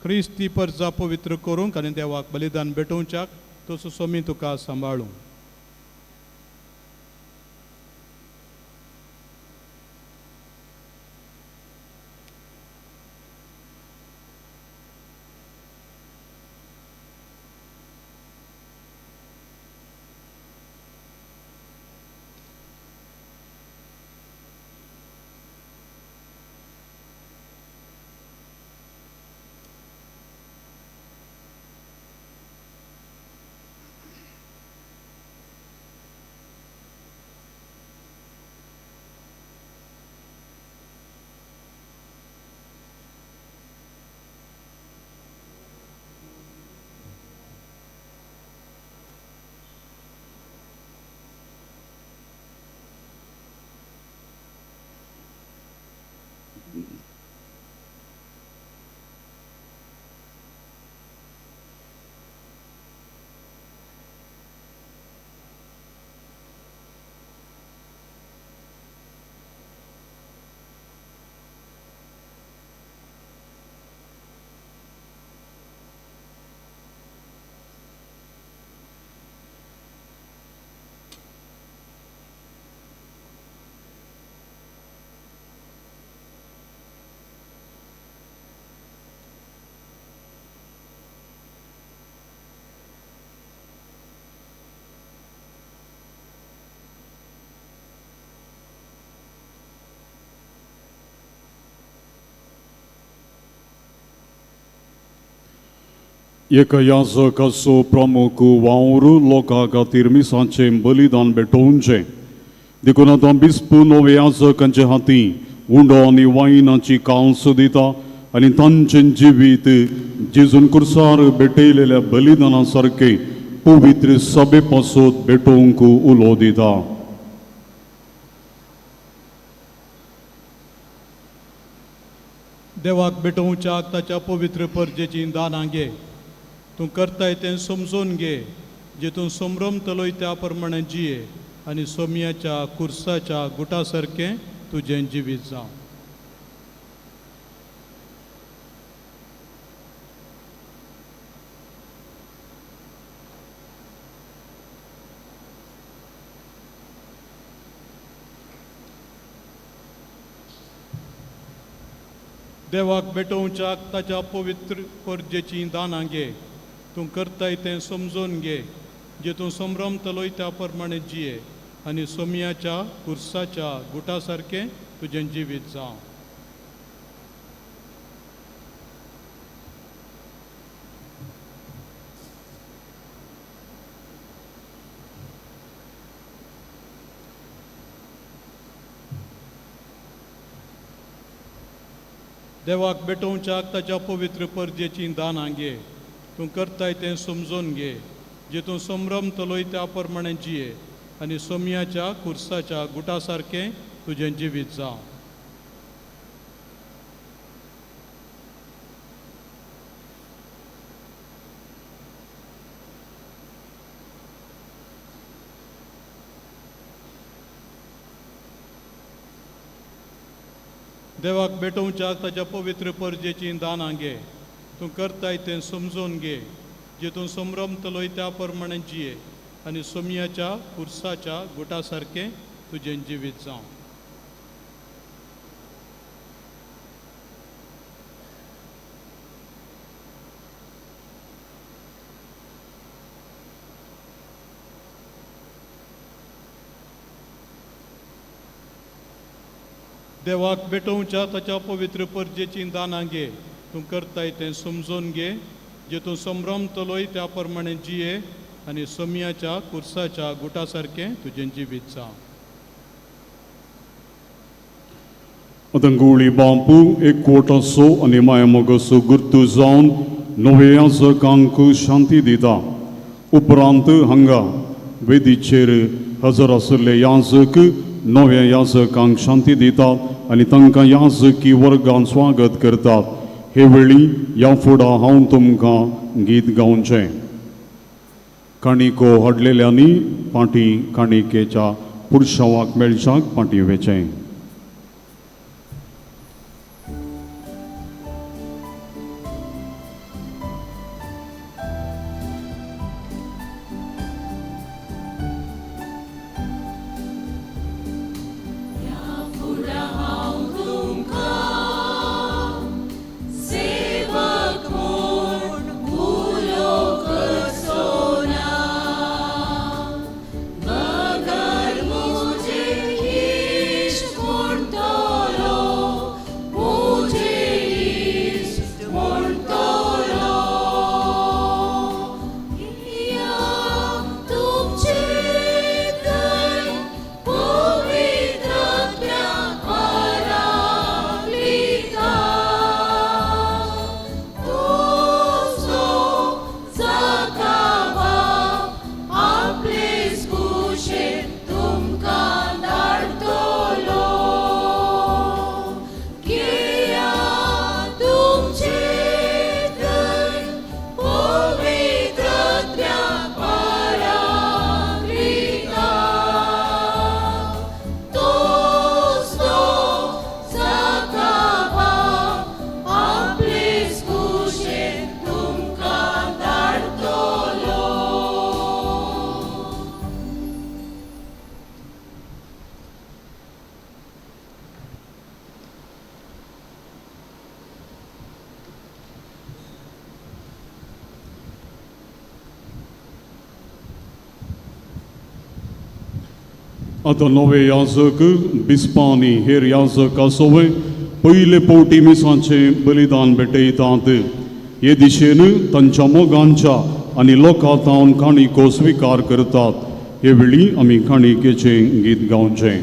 [SPEAKER 1] क्रिस्त ती परजा पवित्र करूंक आनी देवाक बलिदान भेटोवच्याक तसो सोमी तुका सांबाळूं.
[SPEAKER 8] एका याजकाचो प्रमुख वावर लोकां खातीर मिसाचें बलिदान भेटोवचें. देखून आतां बिस्पू नवे याजकांचे हाती उंडो आनी वायनाची कांस दिता आनी तांचें जिवीत जेजून कुर्सार भेटयलेल्या बलिदाना सारकें पवित्र सभे पासत भेटोवंक उलो दिता.
[SPEAKER 1] देवाक भेटोवच्याक ताच्या पवित्र परजेची दानां घे. तूं करताय तें समजून घे, जेतून संभ्रमतलोय त्या प्रमाणे जिये आनी सोमयाच्या कुर्साच्या गुटा सारकें तुजें जिवीत जावं. देवाक भेटोवच्याक ताच्या पवित्र परजेची दानां घे. तूं करताय तें समजून घे, जेतूं संभ्रमतलोय त्या प्रमाणे जिये आनी सोमयाच्या कुर्साच्या गुटा सारकें तुजें जिवीत जावं. देवाक भेटोवच्याक ताच्या पवित्र परजेची दानां घे. तूं करताय तें समजून घे, जेतूं संभ्रमतलोय त्या प्रमाणे जिये आनी सोमयाच्या कुर्साच्या गुटा सारकें तुजें जिवीत जावं. देवाक भेटोवच्याक ताच्या पवित्र परजेची दानां घे. तूं करताय तें समजून घे, जेतून संभ्रमतलोय त्या प्रमाणे जिये आनी सोमयाच्या पुरसाच्या गुटा सारकें तुजें जिवीत जावं. देवाक भेटोवच्या ताच्या पवित्र परजेची दानां घे, तूं करताय तें समजून घे, जे तूं संभ्रमतलोय त्या प्रमाणे जिये आनी सोमयाच्या कुर्साच्या गुटा सारकें तुजें जिवीत जावं.
[SPEAKER 8] आतां गवळी बापू एकवटाचो आनी मायामोगाचो गुर्तू जावन नवे याजकांक शांती दिता. उपरांत हांगा वेदीचेर हजर आशिल्ले याजक नव्या याजकांक शांती दितात आनी तांकां याजकी वर्गान स्वागत करतात. हे वेळी ह्या फुडां हांव तुमकां गीत गावचें. काणिको हाडलेल्यांनी पाटी काणिकेच्या पुरशावाक मेळच्याक पाटी वेचें. आतां नवे याजक बिस्पांनी हेर याजक आसोवे पयले फावटी मिसांचें बलिदान भेटयतात. हे दिशेन तांच्या मोगांच्या आनी लोकां तावन काणिको स्विकार करतात. हे वेळी आमी काणिकेचें गीत गावचें.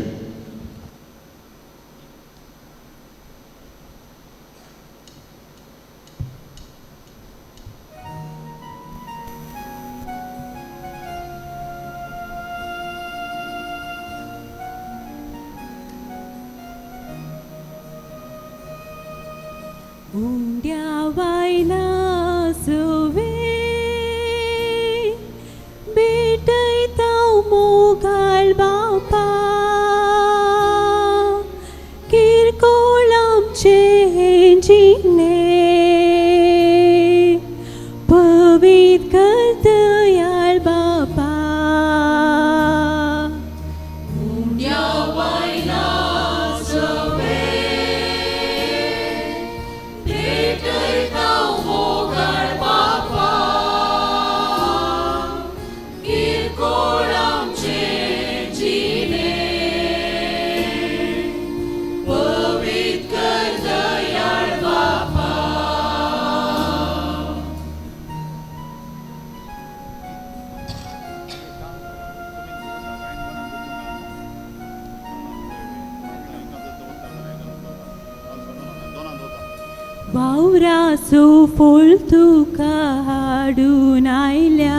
[SPEAKER 4] वावराचो फळ तुका हाडून आयल्या,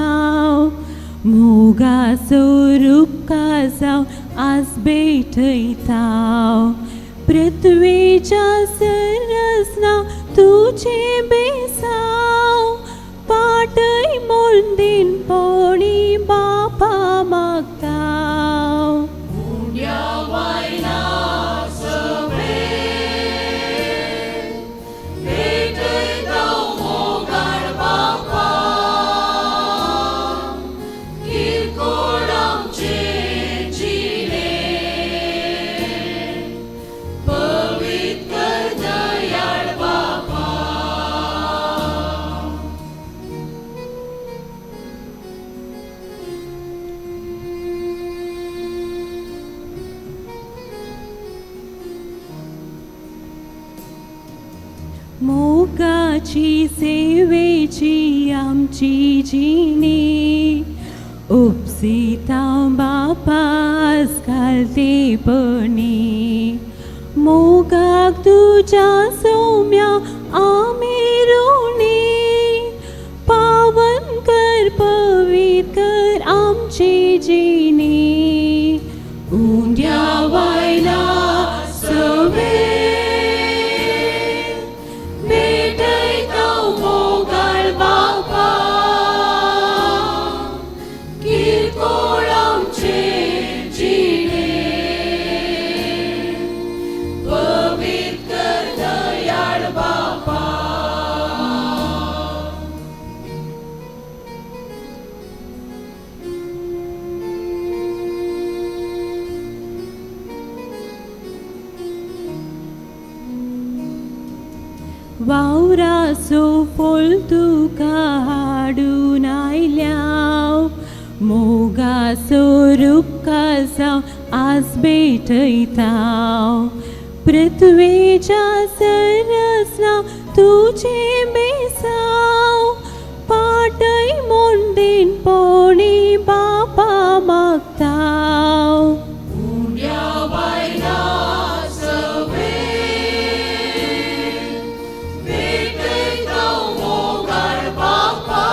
[SPEAKER 4] मोगाचो रुपका जावन आज भेटयता. पृथ्वीच्या संरचना तुझे बेसाव, पाटय म्हूण दिनपणी बापा मागता.
[SPEAKER 14] Bye.
[SPEAKER 4] मोगाची सेवेची आमची जिणी उपसिता बापास घालतेपणी मोगाक तुज्या सौम्या आमी ऋणी पावन कर पवित्र कर आमची जिणी उंड्या वायला सवे भेटयता मोगाळ बापा किरकोळ आमचे जिणे पवित्र कर दयाळ बापा. वावराचो फळ तुका हाडून आयल्या मोगाचो रुपकासांव आज भेटयता पृथ्वेच्या सरसना तुजे बेसांव पाटय मोंडेन पोणी बापा मागता.
[SPEAKER 2] उंड्या वायला सवे भेटयता मोगाळ बापा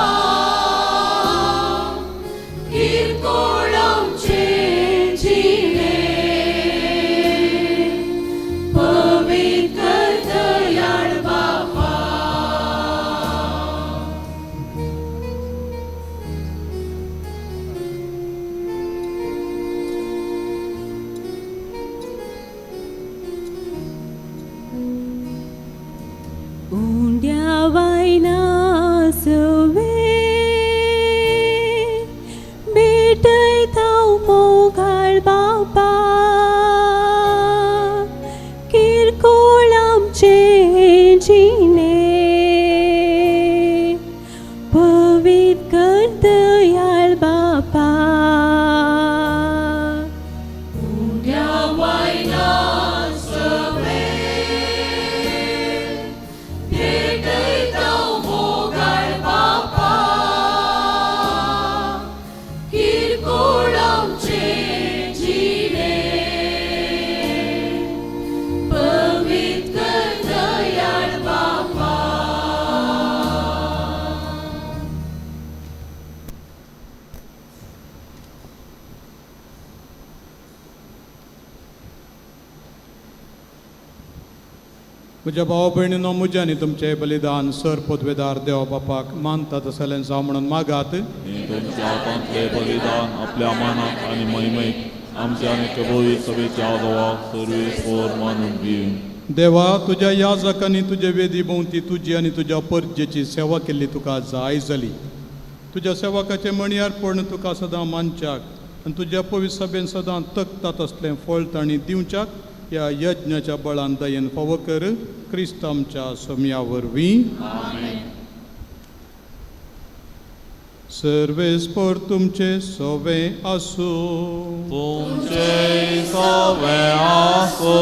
[SPEAKER 2] किरकोळ आमचे जिणे पवित्र कर दयाळ बापा.
[SPEAKER 4] उंड्या वायला सवे भेटयता मोगाळ बापा किरकोळ आमचे जिणे पवित्र कर दयाळ बापा.
[SPEAKER 2] उंड्या वायला सवे भेटयता मोगाळ बापा किरकोळ आमचे जिणे पवित्र कर दयाळ बापा.
[SPEAKER 1] म्हज्या भाव भयणीनो म्हजें आनी तुमचें बलिदान सर पदवेदार देवा बापाक मानता तसलें जावं म्हणून मागात.
[SPEAKER 14] हें तुमच्या हातांतलें बलिदान आपल्या मानाक आनी महिमेक आमच्या आनी कबोवी सभेच्या देवाक सर्वेस्पर मानून घेवन.
[SPEAKER 1] देवा तुज्या याजकांनी तुजे वेदी भोंवती तुजी आनी तुज्या परजेची सेवा केल्ली तुका जाय जाली. तुज्या सेवकाचें मणयार्पण तुका सदां मानच्याक आनी तुज्या पवित्र सभेन सदां तकता तसलें फळ तांणी दिवच्याक ह्या यज्ञाच्या बळान दयेन फावो कर क्रिस्त आमच्या सोम्या वरवीं. सर्वेस्पर तुमचे सोवे आसूं.
[SPEAKER 14] तुमचे सोवे आसूं.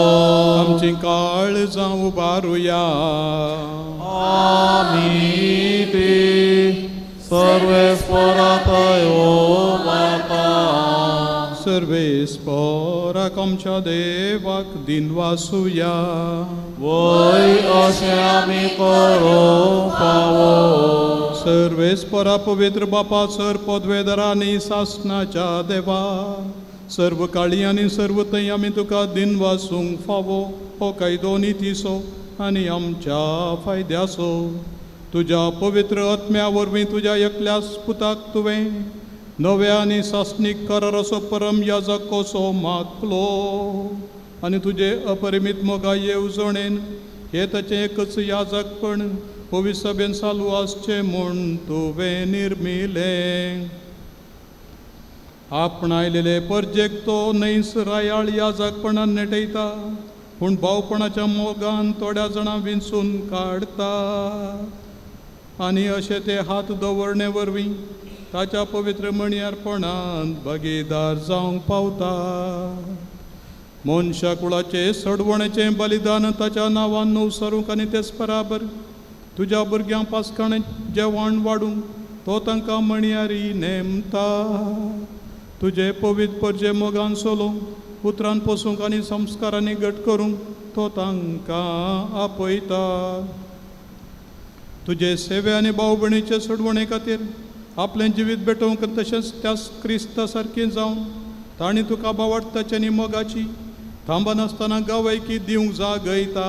[SPEAKER 1] आमची काळजां उबारुया.
[SPEAKER 14] आमी ती सर्वेस्पराक उबारता.
[SPEAKER 1] सर्वेस्पराक आमच्या देवाक दिनवासुया.
[SPEAKER 14] वय अशें आमी करूंक फावो.
[SPEAKER 1] सर्वेस्परा पवित्र बापा सर पदवेदारा आनी सासनाच्या देवा सर्व काळी आनी सर्व थंय आमी तुका दिनवासूंक फावो हो कायदो नितीचो आनी आमच्या फायद्याचो. तुज्या पवित्र आत्म्या वरवीं तुज्या एकल्याच पुताक तुवें नव्या आनी सासणीक कराराचो परम याजक कसो मागलो आनी तुजे अपरिमीत मोगा येवजणेन हे ताचें एकच याजकपण पवित्र सभेन चालू आसचें म्हूण तुवें निर्मिलें. आपणायलेले परजेक तो न्हंयस रायाळ याजकपणान नेटयता पूण भावपणाच्या मोगान थोड्या जाणां विंचून काडता आनी अशें ते हात दवरणे वरवीं ताच्या पवित्र मणयार्पणांत भागीदार जावंक पावता. मनशा कुळाचें सडवणेचें बलिदान ताच्या नांवान नवसरूंक आनी तेच बराबर तुज्या भुरग्यांक पासकाणें जेवण वाडूंक तो तांकां म्हणयारी नेमता. तुजे पवित्र परजे मोगान सोलोवंक, उतरान पोसूंक आनी संस्कारांनी घट करूंक तो तांकां आपयता. तुजे सेवे आनी भाव भयणीचे सोडवणे खातीर आपलें जिवीत भेटोवंक तशेंच त्याच क्रिस्ता सारकें जावन तांणी तुका बावडटाची आनी मोगाची थांबनासतना गवायकी दिवंक जागयता.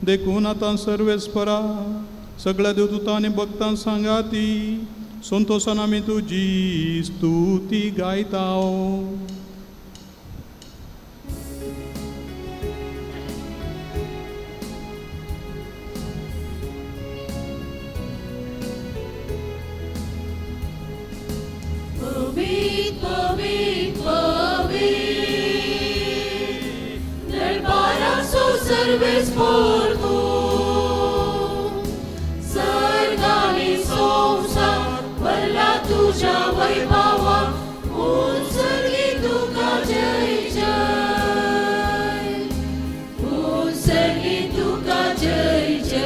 [SPEAKER 1] देखून आतां सर्वेस्परा सगळ्या देवदूतां आनी भक्तां सांगाती संतोशान आमी तुजी स्तुती गायता.
[SPEAKER 15] पवीत पवीत पवीत दरबाराचो सर्वेस्पर तूं, सर्ग आनी संवसार भरला तुज्या वैभवान, उंचली तुका जय जय, उंचली तुका जय जय.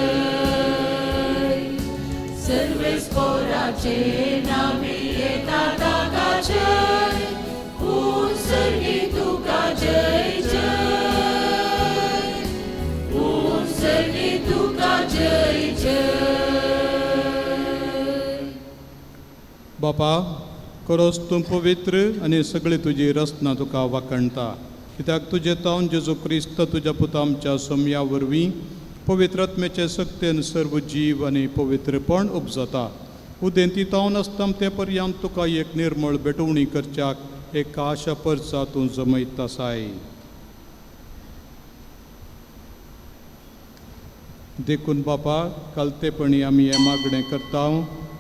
[SPEAKER 15] सर्वेस्पराचे नामी येता ताका जय, उंचली तुका जय जय, उंचली तुका जय जय.
[SPEAKER 1] बापा, खरोच तूं पवित्र आनी सगळी तुजी रचना तुका वाखणटा, कित्याक तुजे तावन जेजू क्रिस्त तुज्या पुता आमच्या सोमया वरवीं पवित्र आत्म्याचे सक्तेन सर्व जीव आनी पवित्रपण उपजता. उदेंती तावन आसता ते पर्यंत तुका एक निर्मळ भेटवणी करच्याक एक आशा परचा तूं जमयत आसाय. देखून बापा, कालतेपणी आमी हें मागणें करता,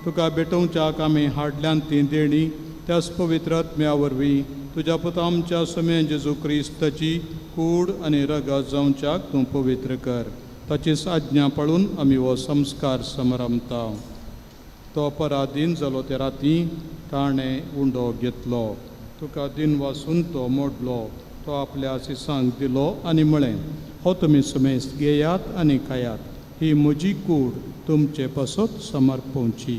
[SPEAKER 1] तुका भेटोवच्याक आमी हाडल्यान ती देणी त्याच पवित्र आत्म्या वरवीं तुज्या पुता आमच्या सोम्या जेजू क्रिस्ताची कूड आनी रगत जावच्याक तूं पवित्र कर. ताची आज्ञा पाळून आमी हो संस्कार समरमता. तो पराधीन जालो ते राती ताणें उंडो घेतलो, तुका दिन वासून तो मोडलो, तो आपल्या शिसांक दिलो आनी म्हळें, हो तुमी समेस्त घेयात आनी खायात, ही म्हजी कूड तुमचे पासत समर्पोवची.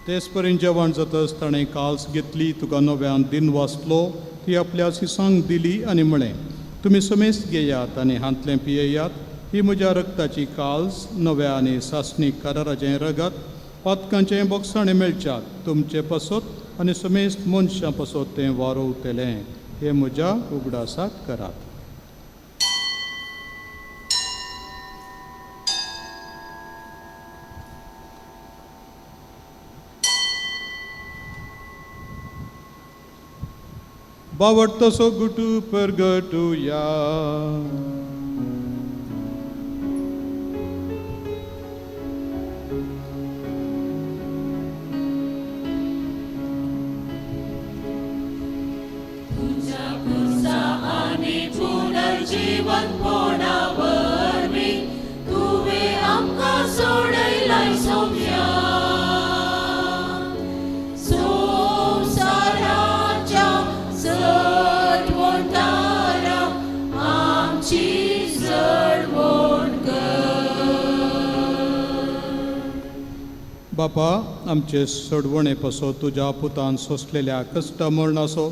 [SPEAKER 1] तेच परीन जेवण जातच ताणें काल्स घेतली, तुका नव्यान दिन वाचलो, ती आपल्या शिसांक दिली आनी म्हळें, तुमी समेस्त घेयात आनी हांतलें पियेयात, ही म्हज्या रक्ताची काल्स नव्या आनी सासणीक कराराचें रगत, पातकांचें बोगसाणें मेळच्याक तुमचे पासत आनी समेस्त मनशां पासत तें वारोवतलें. हें म्हज्या उगडासाक करात. बावडतसो गुटू परगटुया.
[SPEAKER 15] तुज्या पुरसा आनी पुनर्जीवनपणा वरवीं तुवें आमकां सोडयलाय सोम्या, संवसाराच्या सटवणदारा आमची जडवण कर.
[SPEAKER 1] बापा, आमचे सोडवणे पासत तुज्या पुतान सोंसलेल्या कश्टा मरणाचो,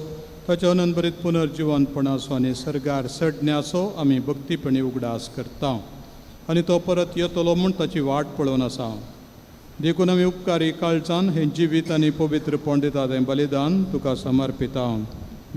[SPEAKER 1] ताच्या अनंतभरीत पुनर्जिवनपणाचो आनी सर्गार सडण्याचो आमी भक्तीपणी उगडास करता आनी तो परत येतलो म्हूण ताची वाट पळोवन आसा. देखून आमी उपकारी काळजान हें जिवीत आनी पवित्रपण दिता तें बलिदान तुका समर्पिता.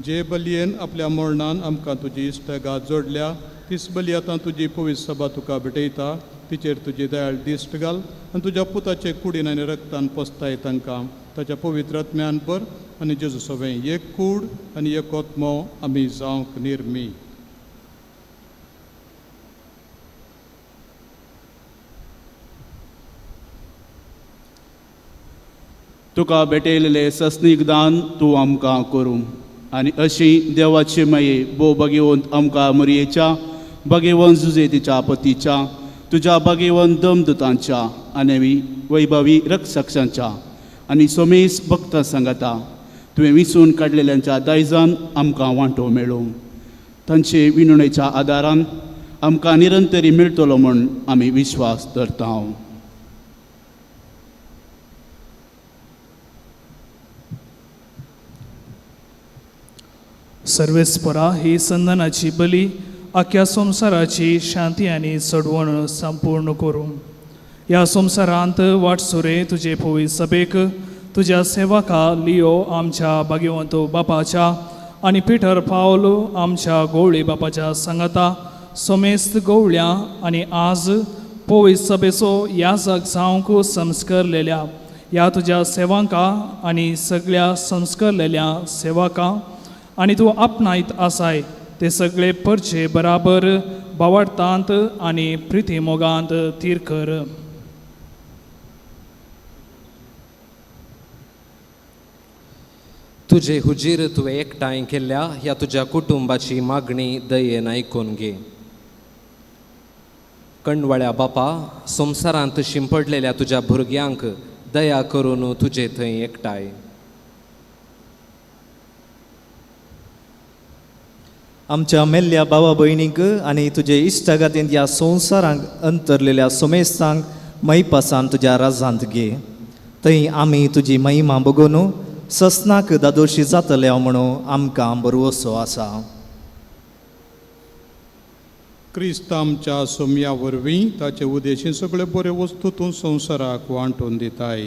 [SPEAKER 1] जे बलयेन आपल्या मरणान आमकां तुजी इश्टगात जोडल्या तीच बली आतां तुजी पवित्र सभा तुका भेटयता. तिचेर तुजी दयाळ दिश्ट घाल आनी तुज्या पुताचे कुडीन आनी रक्तान पोसताय तांकां ताच्या पवित्र आत्म्यान भर आनी जेजू सवें एक कूड आनी एक आत्मो आमी जावंक निर्मी.
[SPEAKER 10] तुका भेटयलेलें सस्नीक दान तूं आमकां करूं आनी अशी देवाची माये भोव भाग्यवंत आमकां मरयेच्या भाग्यवंत जुजेतीच्या पतीच्या तुज्या भाग्यवंत दमदुतांच्या आनी वैभवी रक्षकांच्या आनी सोमेस भक्तां सांगाता तुवें विंचून काडलेल्यांच्या दायजान आमकां वांटो मेळूं. तांचे विनवणेच्या आदारान आमकां निरंतरी मेळटलो म्हूण आमी विश्वास धरता.
[SPEAKER 16] सर्वेस्परा ही संदनाची बली आख्या संवसाराची शांती आनी सडवण संपूर्ण करूं. ह्या संवसारांत वाटसुरे तुजे पवित्र सभेक तुज्या सेवका लियो आमच्या भाग्यवंत बापाच्या आनी पिटर पावल आमच्या गवळी बापाच्या सांगाता समेस्त गवळ्या आनी आज पवित्र सभेचो याजक जावंक संस्कारलेल्या ह्या तुज्या सेवका आनी सगळ्या संस्कारलेल्या सेवका आनी तूं आपणायत आसाय ते सगळे परचे बराबर बावडतांत आनी प्रिती मोगांत थीर कर.
[SPEAKER 12] तुजे हुजीर तुवें एकठांय केल्ल्या ह्या तुज्या कुटुंबाची मागणी दयेन आयकून घे. कणवळ्या बापा, संवसारांत शिंपडलेल्या तुज्या भुरग्यांक दया करून तुजे थंय एकठांय.
[SPEAKER 7] आमच्या मेल्ल्या भावा भयणींक आनी तुजे इश्टागातींत ह्या संवसारांक अंतरलेल्या सोमेस्तांक मैपासान तुज्या राजांत घे. थंय आमी तुजी महिमा बगोवन ससनाक दादोशी जातले म्हणून आमकां भरवसो आसा.
[SPEAKER 1] क्रिस्त आमच्या सोम्या वरवीं ताचे उदेशी सगळे बऱ्यो वस्तू तूं संवसाराक वांटून दिताय.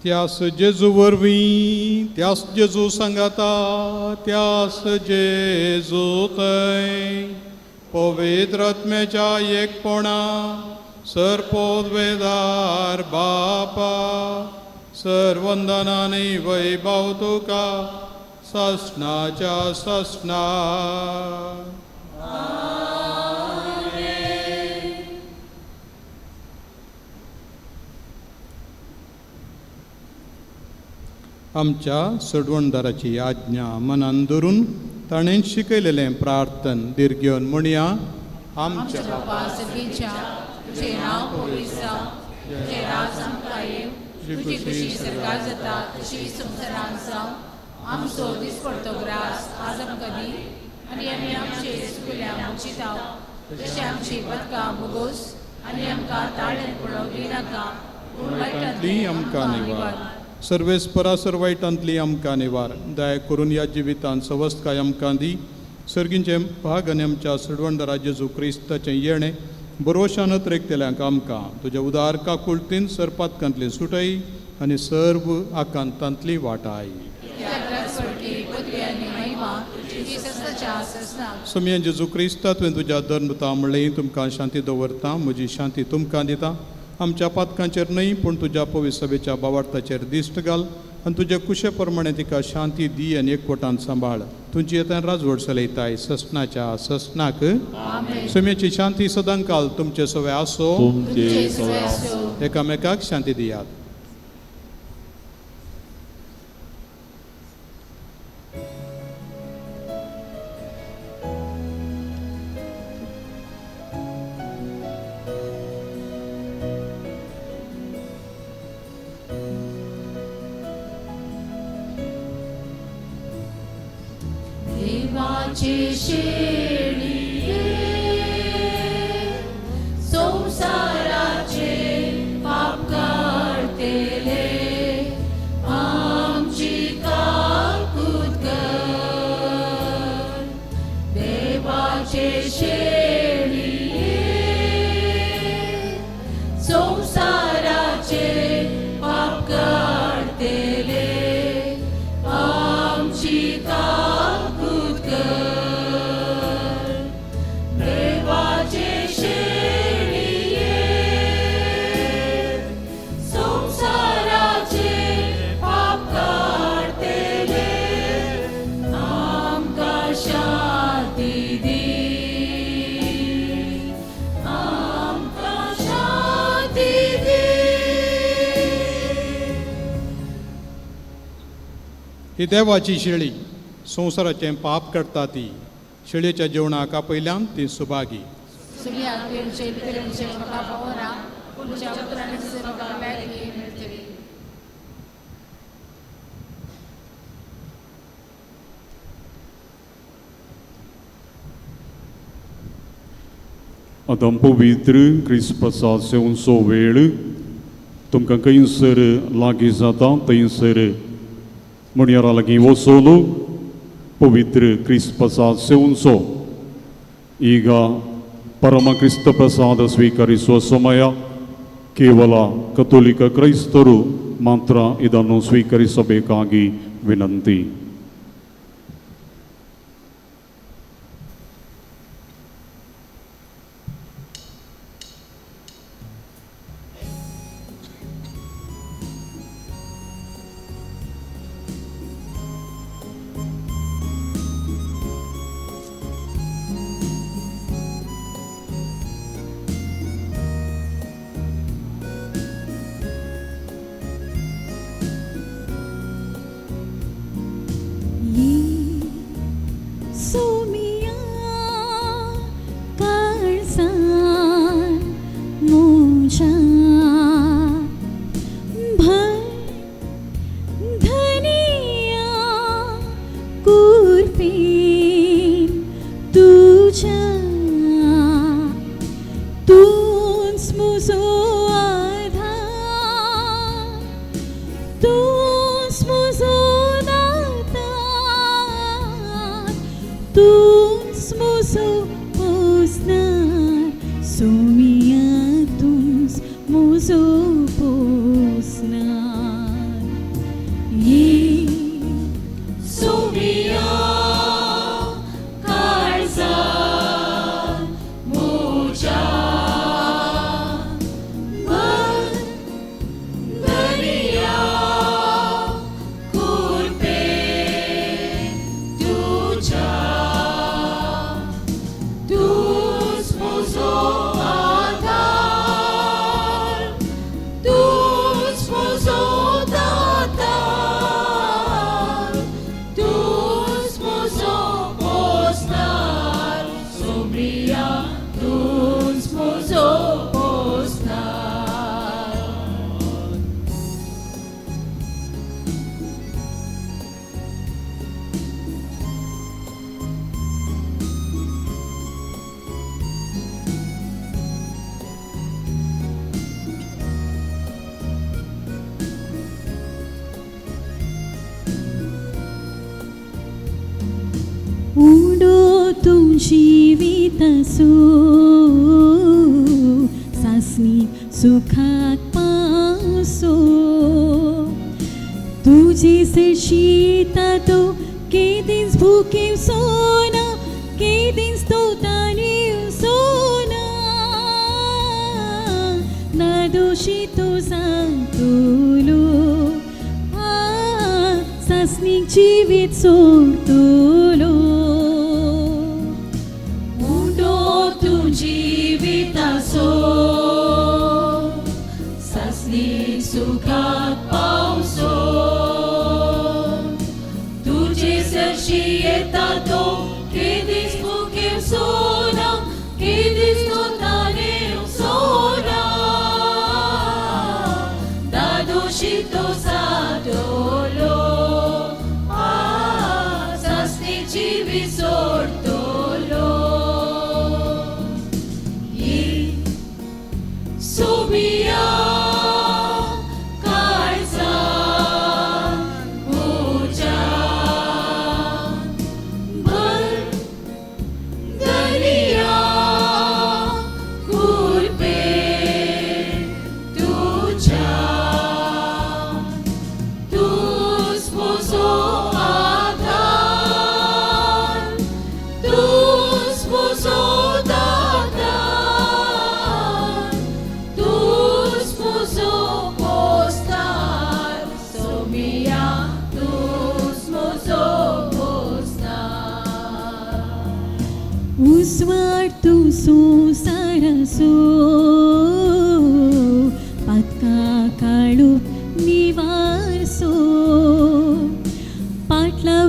[SPEAKER 1] त्यास जेजू वरवीं, त्यास जेजू सांगाता, त्यास जेजू थंय पवित्र आत्म्याच्या एकपणा सर्पोद्वेदार बापा सर्वंदनानी वैभव तुका ससनाच्या ससना. आमच्या सडवणदाराची आज्ञा मनान धरून ताणें शिकयलेलें प्रार्थन दीर्घ म्हणया. आमच्या
[SPEAKER 2] बापा सर्गेच्या, तुझें नांव पवित्र जावं, तुझें राज आमकां येवं, तुजी खुशी सरकार जाता तशी संवसारांत जावं. आमचो दिसपडतो ग्रास आज आमकां दी आनी आमी आमचे चुकल्या मोचिताव तशें आमची बदकां मुगोस आनी आमकां ताळ्यान पडोवंक दिनाका पूण
[SPEAKER 1] वायटांतली आमकां निवार. सर्वेस्परा सर वायटांतली आमकां निवार. दया करून ह्या जिवितांत सवस्तकाय आमकां दी. सर्गींचे भाग आनी आमच्या सडवणदारा जेजू क्रिस्ताचें येणें बरोशान अत्रेकतेल्यांक आमकां तुज्या उदार काकुळतीन सरपातकांतली सुटय आनी सर्व आकांतांतली वाटाय. सोमया जेजू क्रिस्ता तुवें तुज्या धर्मता म्हणलें तुमकां शांती दवरता, म्हजी शांती तुमकां दिता. आमच्या पातकांचेर न्हय पूण तुज्या पवित्र सभेच्या बावार्थाचेर दिश्ट घाल आनी तुज्या कुशे प्रमाणे तिका शांती दी आनी एकवटान सांबाळ. तुजी येतान राजवट चलयताय ससनाच्या ससनाक. सोम्याची शांती सदांकाल तुमचे सवे आसो. एकामेकाक शांती दियात.
[SPEAKER 15] संसाराचे पाप काडतेले आमची काकूत कर. देवाचे शेळये संसाराचे पाप काडतेले आमची काकूत कर.
[SPEAKER 1] ही देवाची शेळी संवसाराचें पाप करता ती शेळयेच्या जेवणाक आपयल्यान ती सुभागी.
[SPEAKER 2] सुमिया तुवें भितर म्हाका फावना पूण तुज्या उतरान म्हाका भलायकी मेळटली.
[SPEAKER 8] आतां पवित्र क्रिस्पसा सेवनचो वेळ तुमकां खंयसर लागीं जाता थंयसर म्हणयारा लागीं वचून पवित्र क्रिस्पसा सेवनचो ಈಗ ಪರಮ ಕ್ರಿಸ್ತ ಪ್ರಸಾದ ಸ್ವೀಕರಿಸುವ ಸಮಯ. ಕೇವಲ ಕಥೋಲಿಕ ಕ್ರೈಸ್ತರು ಮಾತ್ರ ಇದನ್ನು ಸ್ವೀಕರಿಸಬೇಕಾಗಿ ವಿನಂತಿ.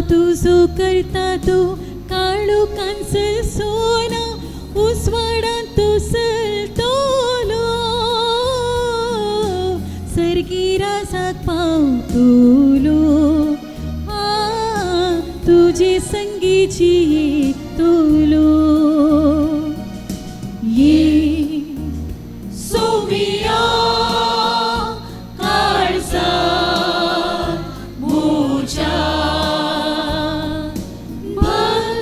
[SPEAKER 4] तुजो करता तो काळो कांसल सोना उजवाडांत स्वर्गाक पावतलो आ तुजे संगीची येतलो ये
[SPEAKER 15] सोमिया काळजा म्हज्या भर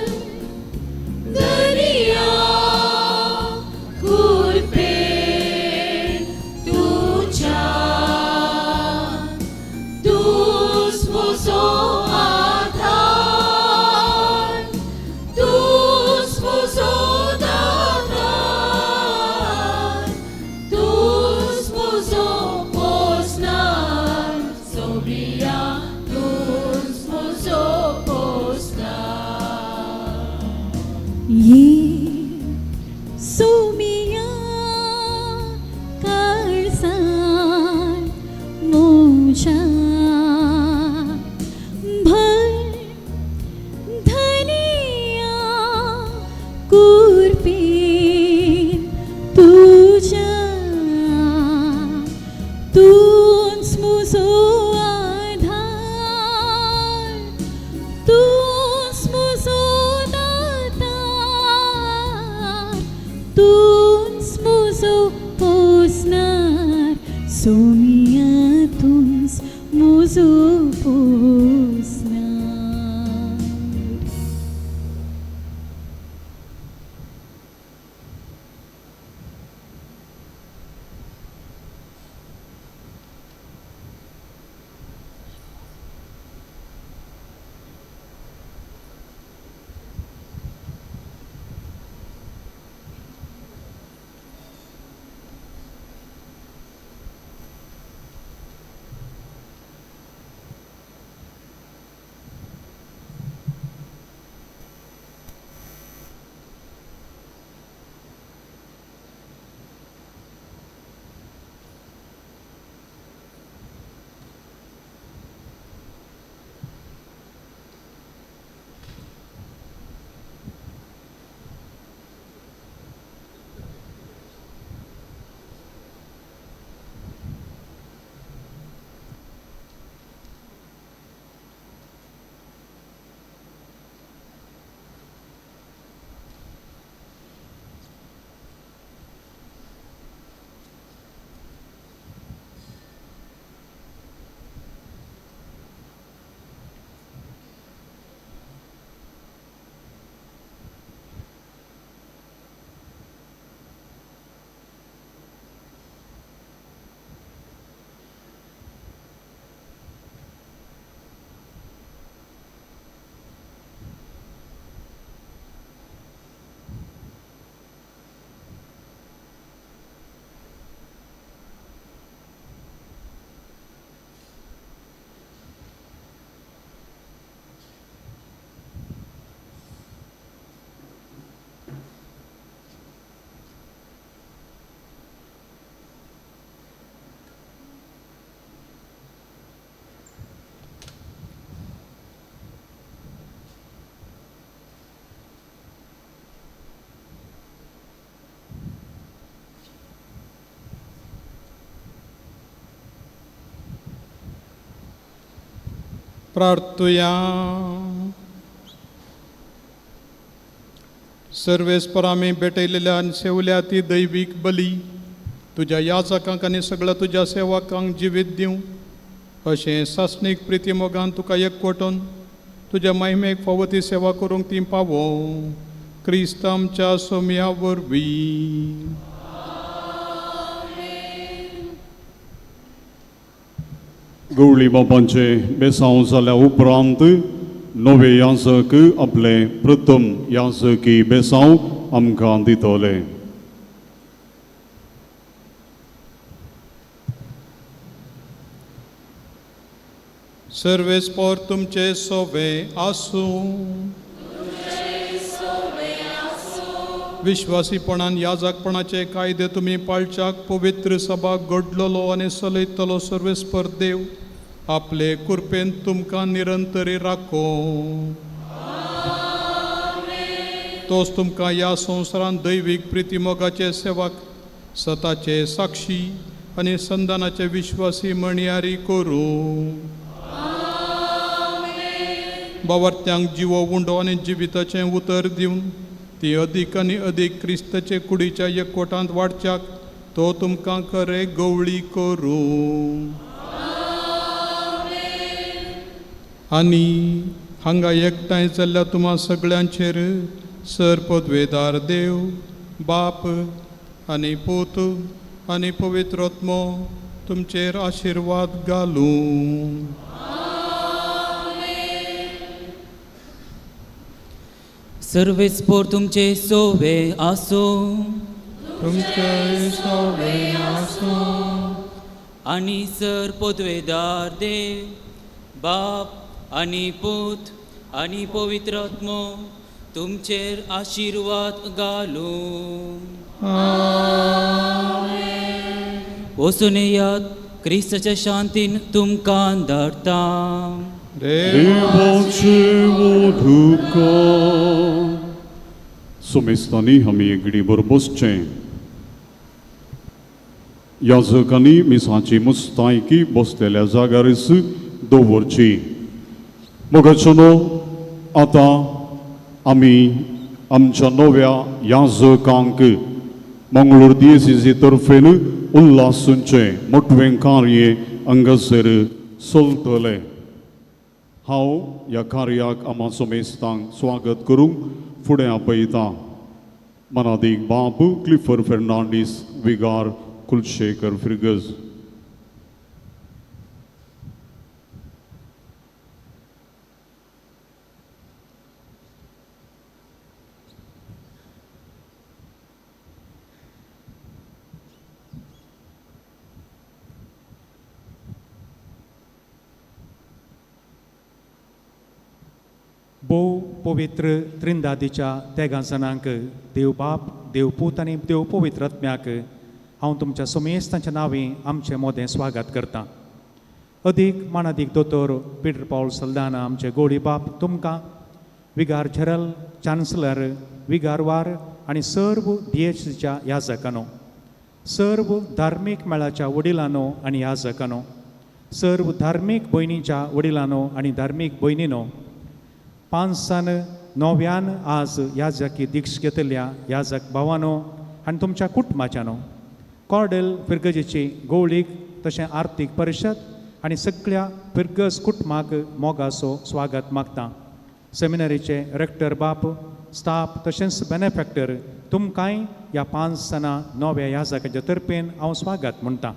[SPEAKER 15] दर्या कृपेन तुज्या तूंच म्हजो आधार तूंच म्हजो दातार तूंच म्हजो पोसणार सोबिया तूंच म्हजो पोसणार
[SPEAKER 4] ये सोमिया काळजार म्हज्या भर धनिया कृपेन तुज्या तूंच म्हजो आधार तूंच म्हजो दातार तूंच म्हजो पोसणार सोमिया तूंच म्हजो पोसणार.
[SPEAKER 1] प्रार्थुया. सर्वेस्पर आमी भेटयलेल्या आनी सेवल्या ती दैवीक बली तुज्या याचकांक आनी सगळ्या तुज्या सेवकांक जिवीत दिवं अशें सासणीक प्रिती मोगान तुका एकवटून तुज्या महिमेक फावो ती सेवा करूंक ती पावो क्रिस्त आमच्या सोमया वरवीं.
[SPEAKER 8] गवळी बापांचे बेसांव जाल्या उपरांत नवे याजक आपले प्रथम याजकी बेसांव आमकां दितले.
[SPEAKER 1] सर्वेस्पर तुमचे सोवे आसूं. विश्वासीपणान याजकपणाचे कायदे तुमी पाळच्याक पवित्र सभा घडलेलो आनी चलयतलो सर्वेस्पर देव आपले कृपेन तुमकां निरंतरी राखो. तोच तुमकां ह्या संवसारांत दैवीक प्रितीमोगाचे सेवक सताचे साक्षी आनी संदानाचे विश्वासी म्हणयारी करूं. बावर्त्यांक जिवो उंडो आनी जिविताचें उतर दिवन ती अदीक आनी अदीक क्रिस्ताचे कुडीच्या एकवटांत वाडच्याक तो तुमकां खरे गवळी करूं. आनी हांगा एकठांय जाल्ल्या तुमा सगळ्यांचेर सर पदवेदार देव बाप आनी पूत आनी पवित्र आत्मो तुमचेर आशिर्वाद घालूं.
[SPEAKER 11] सर्वेस्पोर तुमचे सोवे आसूं,
[SPEAKER 1] तुमचे सोवे आसूं.
[SPEAKER 11] आनी सर पदवेदार देव बाप आनी पूत आनी पवित्र आत्मो तुमचेर आशिर्वाद घालूं. वचून येयात, क्रिस्ताच्या शांतीन तुमकां धाडटा.
[SPEAKER 8] देवाचे उपकार. सोमेस्तांनी आमी एगडीभर बसचें. याजकांनी मिसाची मुस्तायकी बसलेल्या जाग्यारच दवरची. मोगाचेनो आतां आमी आमच्या नव्या याजकांक मंगळूर दियेसीसी तर्फेन उल्हासूंचें मोटवें कार्य हांगासर चलतलें. हांव ह्या कार्याक आमा सोमेस्तांक स्वागत करूंक फुडें आपयतां. मनादीक बाप क्लिफर फेर्नांडीस विगार कुलशेखर फिर्गज.
[SPEAKER 3] भोव पवित्र त्रिंदादीच्या तेगां जाणांक देव बाप देव पूत आनी देव पवित्र आत्म्याक हांव तुमच्या सोमेस्तांच्या नांवी आमचें मोदें स्वागत करतां. अदीक मानादीक दोतोर पिटर पावल सल्दाना आमचे गोडी बाप तुमकां विगार जनरल चान्सलर विगारवार आनी सर्व दियेसीच्या याजकांनो, सर्व धार्मीक मेळाच्या वडिलांनो आनी याजकांनो, सर्व धार्मीक भयणीच्या वडिलांनो आनी धार्मीक भयणीनो, पांचान नव्यान आज याजकी दीक्ष घेतल्या याजक भावानो आनी तुमच्या कुटुंबाच्यानो, कॉर्डेल फिर्गजेची गवळीक तशें आर्थीक परिशद आनी सगळ्या फिर्गज कुटुंबाक मोगाचो स्वागत मागता. सेमिनरीचे रेक्टर बाप स्टाफ तशेंच बेनेफॅक्टर तुमकांय ह्या 5 जाणां नव्या याजकाच्या तर्फेन हांव स्वागत म्हणटा.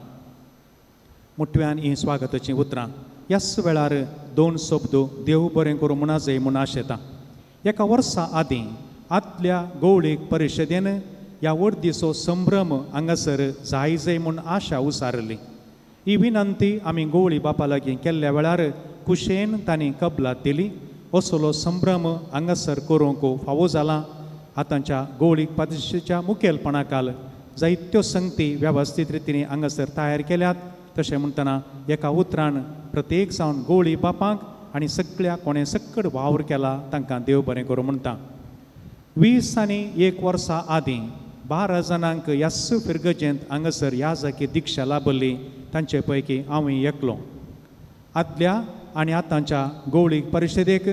[SPEAKER 3] मुठव्यान हीं स्वागताचीं उतरां ह्याच वेळार 2 शब्द देव बरें करूं म्हणा जाय म्हूण आशेता. एका वर्सा आदीं आदल्या गवळीक परिशदेन ह्या वर्दीचो संभ्रम हांगासर जाय जाय म्हूण आशा उसारली. ही विनंती आमी गवळी बापा लागीं केल्ल्या वेळार कुशेन तांणी कबलात दिली. असलो संभ्रम हांगासर करूंक फावो जाला. आतांच्या गवळीक परिशदेच्या मुखेलपणाखाल जायत्यो संगती वेवस्थीत रितीन हांगासर तयार केल्यात. तशें म्हणटना एका उतरान प्रत्येक जावन गवळी बापांक आनी सगळ्या कोणें सक्कड वावर केला तांकां देव बरें करूं म्हणटा. 20 आनी 1 वर्सां आदीं 12 जाणांक ह्याच फिर्गजेंत हांगासर याजकी दिक्षा लाभली. तांचे पैकी हांवूय एकलो. आदल्या आनी आतांच्या गवळीक परिशदेक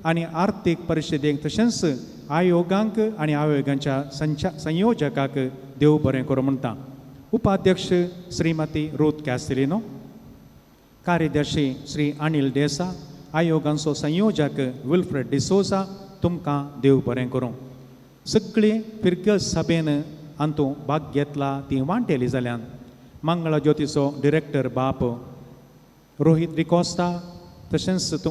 [SPEAKER 3] आनी आर्थीक परिशदेक तशेंच आयोगांक आनी आयोगांच्या संयोजकाक देव बरें करूं म्हणटा. उपाध्यक्ष श्रीमती रूथ कॅस्टेलिनो, कार्यदर्शी श्री अनिल देसा, आयोगांचो संयोजक विल्फ्रेड डिसोजा तुमकां देव बरें करूं. सगळीं फिर्गज सभेन हातूंत भाग घेतला ती वांटेली जाल्यान मंगळा ज्योतीचो डिरेक्टर बाप रोहीत डिकोस्ता तशेंच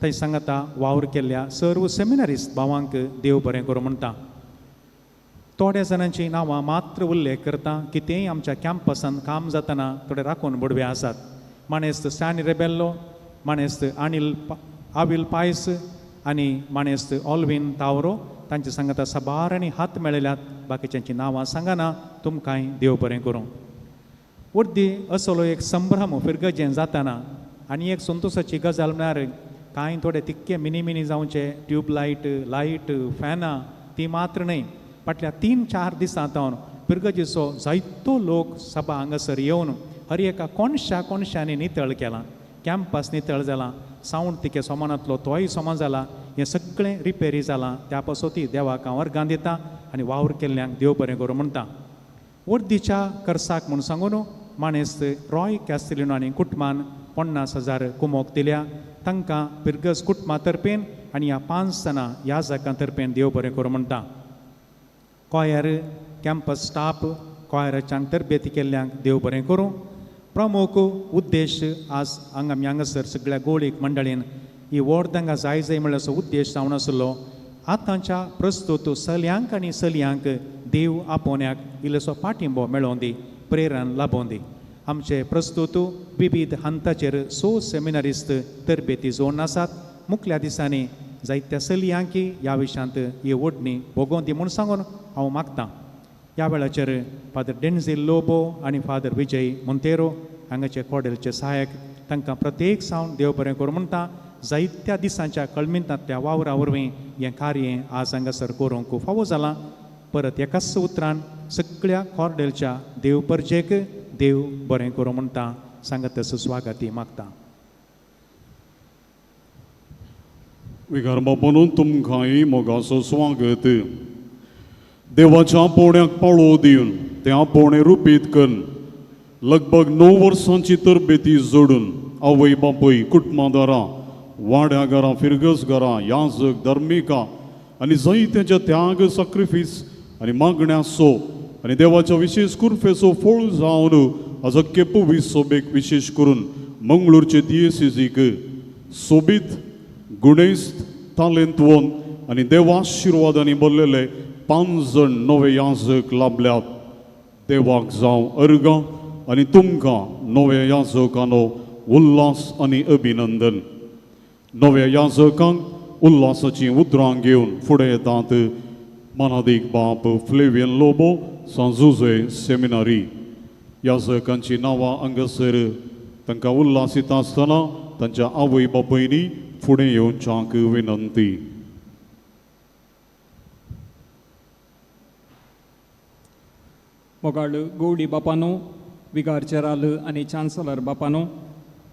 [SPEAKER 3] थंय सांगता वावर केल्ल्या सर्व सेमिनारिस्ट भावांक देव बरें करूं म्हणटा. थोड्या जाणांचीं नांवां मात्र उल्लेख करता. कितेंय आमच्या कॅम्पसान काम जातना थोडे राखून बडवे आसात. माणेस्त स्टॅनी रेबेल्लो, माणेस्त अनिल आविल पायस आनी माणेस्त ऑलवीन तावरो तांचे सांगता साबार आनी हात मेळयल्यात. बाकीच्यांचीं नांवां सांगना. तुमकांय देव बरें करूं. वर्दी असलो एक संभ्रम फिर्गजें जातना आनी एक संतोशाची गजाल म्हळ्यार कांय थोडे तिक्के मिनी मिनी जावचे ट्यूबलायट लायट फॅनां ती मात्र न्हय, फाटल्या 3-4 दिसां सावन पिरगजीचो जायतो लोक सभा हांगासर येवन हर एका कोणशा कोणशांनी नितळ केलां. कॅम्पस नितळ जाला, सावंड तिके सोमानांतलो तोय सोमान जाला, हें सगळें रिपेरी जालां. त्या पासत देवाक हांव अर्गां दिता आनी वावर केल्ल्यांक देव बरें करूं म्हणटा. वर्दीच्या कर्साक म्हूण सांगून माणेस्त रॉय कॅस्टेलिनो आनी कुटुंबान 50,000 कुमोक दिल्या. तांकां पिरगज कुटुंबा तर्फेन आनी ह्या 5 जाणां ह्या जागां तर्फेन देव बरें करूं म्हणटा. कॉयर कॅम्पस स्टाफ कॉयराच्यान तरबेती केल्ल्यांक देव बरें करूं. प्रमुख उद्देश आज हांगा आमी हांगासर सगळ्या गोळीक मंडळीन ही वॉर्ड हांगा जाय जाय म्हणल्यार असो उद्देश जावन आसलो. आतांच्या प्रस्तुत चलयांक आनी चलयांक देव आपोवण्याक इल्लोसो पाठिंबो मेळोवन दी, प्रेरण लाबोवन दी. आमचे प्रस्तुत विविध हंताचेर 6 सेमिनारिस्त तरबेती जोडून आसात. मुखल्या दिसांनी जायत्या चलयांकी ह्या विशयांत ही ओडणी भोगोवन दी म्हूण सांगून हांव मागतां. ह्या वेळाचेर फादर डेन्झील लोबो आनी फादर विजय मोंतेरो हांगाचे कॉडेलचे सहायक तांकां प्रत्येक सावन देव बरें करूं म्हणटा. जायत्या दिसांच्या कळमिंतांतल्या वावरा वरवीं हें कार्य आज हांगासर करूंक फावो जालां. परत एकाच उतरान सगळ्या कॉर्डेलच्या देव परजेक देव बरें करूं म्हणटा. सांगत स्वागती मागता.
[SPEAKER 8] विगार बापानू तुमकांय मोगाचो स्वागत. देवाच्या आपोवण्याक पाळो दिवन तें आपोवणें रुपीत करून लगभग 9 वर्सांची तरबेती जोडून आवय बापूय कुटुंबादारां वाड्या घरां फिरगज घरां याजक धर्मिका आनी जायत्याच्या त्याग साक्रिफीस आनी मागण्याचो आनी देवाच्या विशेश कुर्फेचो फळ जावन आज अख्खे पवी सोबेक विशेश करून मंगळूरचे दियेसीक सोबीत गुणेस्त तालेंतवन आनी देवाशिर्वादांनी भरलेले 5 जण नवे याजक लाभल्यात. देवाक जावं अर्गां आनी तुमकां नव्या याजकांनो उल्हास आनी अभिनंदन. नव्या याजकांक उल्हासाचीं उतरां घेवन फुडें येतात मानादीक बाप फ्लेवियन लोबो, सांजुजे सेमिनारी. याजकांची नांवां हांगासर तांकां उल्हास दिता आसतना तांच्या आवय बापायनी फुडें येवच्याक विनंती.
[SPEAKER 17] मोगाळ गौडी बापानो, विगार चेराल आनी चान्सलर बापानो,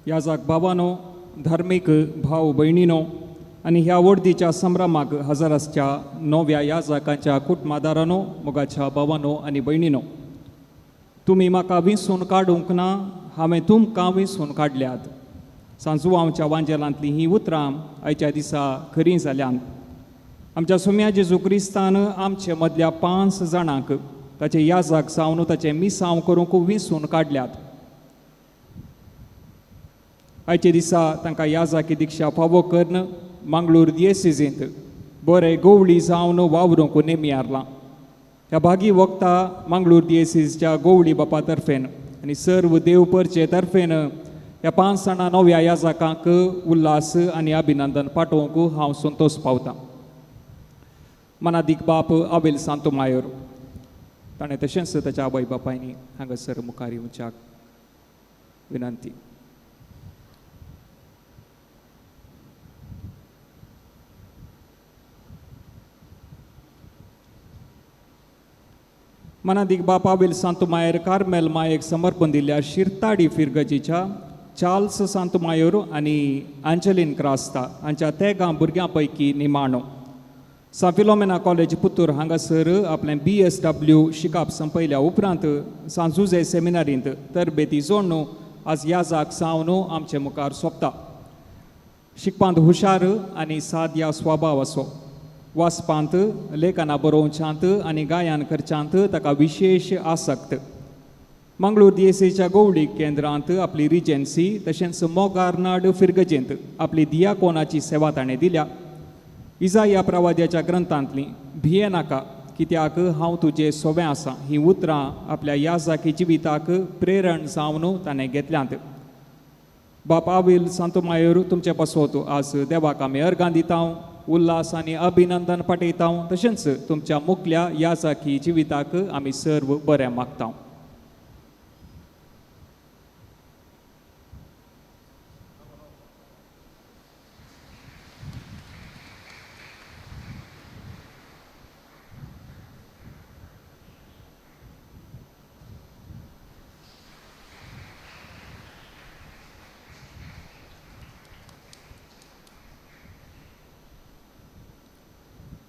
[SPEAKER 17] याजाक बाबानो, धार्मीक भाव भयणीनो आनी ह्या वर्दीच्या संभ्रमाक हजर आसच्या नव्या याजाकांच्या कुटुंबादारानो, मोगाच्या भावानो आनी भयणीनो, तुमी म्हाका विंचून काडूंक ना, हांवें तुमकां विंचून काडल्यात. सांजुआंवच्या वांजेलांतलीं हीं उतरां आयच्या दिसा खरीं जाल्यांत. आमच्या सुम्या जेजू क्रिस्तान आमचे मदल्या 5 जाणांक ताचे याजाक जावन ताचें मिसांव करूंक विंचून काडल्यात. आयचे दिसा तांकां याजाकी दिक्षा फावो करून मंगळूर दियेसीजींत बरे गोवळी जावन वावरूंक नेमियारलां. ह्या भागी वखता मंगळूर दियेसीजच्या गोवळी बापा तर्फेन आनी सर्व देव परचे तर्फेन ह्या 5 जाणां नव्या याजाकांक उल्हास आनी अभिनंदन पाठोवंक हांव संतोश पावतां. मनादीक बाप आबेल सांतोमायोर ताणें तशेंच ताच्या आवय बापायनी हांगासर मुखार येवच्याक विनंती. मनादीक बाप आबेल सांतोमायर कार्मेल मायेक समर्पण दिल्ल्या शिरताडी फिरगजीच्या चार्ल्स सांतोमायोर आनी आंजलीन क्रास्ता हांच्या 13 भुरग्यां पैकी निमाणो. सांत फिलोमेना कॉलेज पुतूर हांगासर आपलें BSW शिकप संपयल्या उपरांत सांजुजे सेमिनारींत तरबेती जोडून आज याजाक सावन आमचे मुखार सोंपता. शिकपांत हुशार आनी साद्या स्वभाव असो, वाचपांत, लेखनां बरोवच्यांत आनी गायन करच्यांत ताका विशेश आसक्त. मंगळूर दियेसीच्या गोवडी केंद्रांत आपली रिजन्सी तशेंच मोगारनाड फिरगजेंत आपली दियाकोनाची सेवा ताणें दिल्या. इजाया प्रवाद्याच्या ग्रंथांतली भिये नाका कित्याक हांव तुजे सोवें आसा ही उतरां आपल्या याजाकी जिविताक प्रेरण जावन ताणें घेतल्यांत. बाप आविल सांतोमायोर तुमचे पासत आज देवाक आमी अर्गां दिता, उल्हास आनी अभिनंदन पाठयता, तशेंच तुमच्या मुखल्या याजाकी जिविताक आमी सर्व बरें मागता.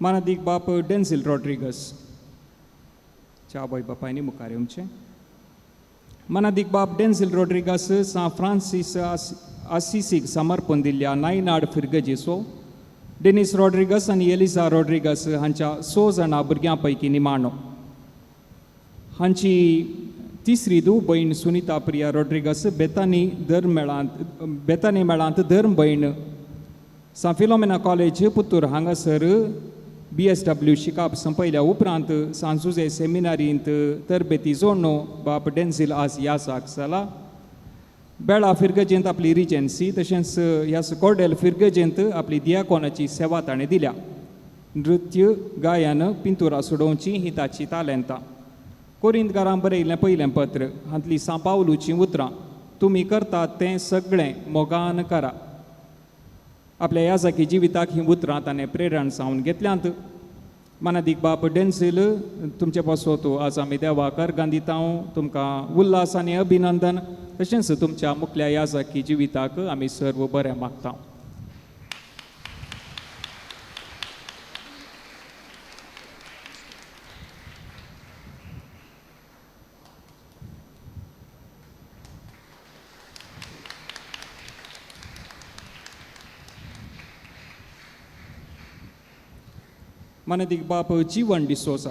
[SPEAKER 17] मानादीक बाप डेन्झील रॉड्रिगस च्या आवय बापायनी मुखार येवचें. मानादीक बाप डेन्झील रॉड्रिगस सां फ्रांसीस आसिसीक समर्पण दिल्ल्या नायनाड फिरगजेचो डेनीस रॉड्रिगस आनी एलिजा रॉड्रिगस हांच्या 6 जाणां भुरग्यां पैकी निमाणो. हांची तिसरी धूव भयण सुनिता प्रिया रॉड्रिगस बेतानी धर्म बेतानी मेळांत धर्म भयण सां फिलोमेना कॉलेज पुत्तूर हांगासर BSW शिकाप संपयल्या उपरांत सांत जुझे सेमिनारींत तरबेती जोडणो बाप डेन्झील आज यासाक जाला. बेळा फिरगजेंत आपली रिजन्सी तशेंच ह्या कॉर्डेल फिरगजेंत आपली दियाकोनाची सेवा ताणें दिल्या. नृत्य गायन पिंतुरां सोडोवची ही ताची तालेंतां. कोरिंतकारां बरयिल्लें पयलें पत्र हांतली सां पावलूचीं उतरां तुमी करतात तें सगळें मोगान करा. आपल्या याजाकी जिविताक हीं उतरां ताणें प्रेरण जावन घेतल्यांत. मानादीक बाप डेन्झील तुमचे पासत आज आमी देवाक अर्गां दिता. तुमकां उल्हास आनी अभिनंदन तशेंच तुमच्या मुखल्या याजाकी जिविताक आमी सर्व बरें मागता. मानादीक बाप जीवन डिसोजा.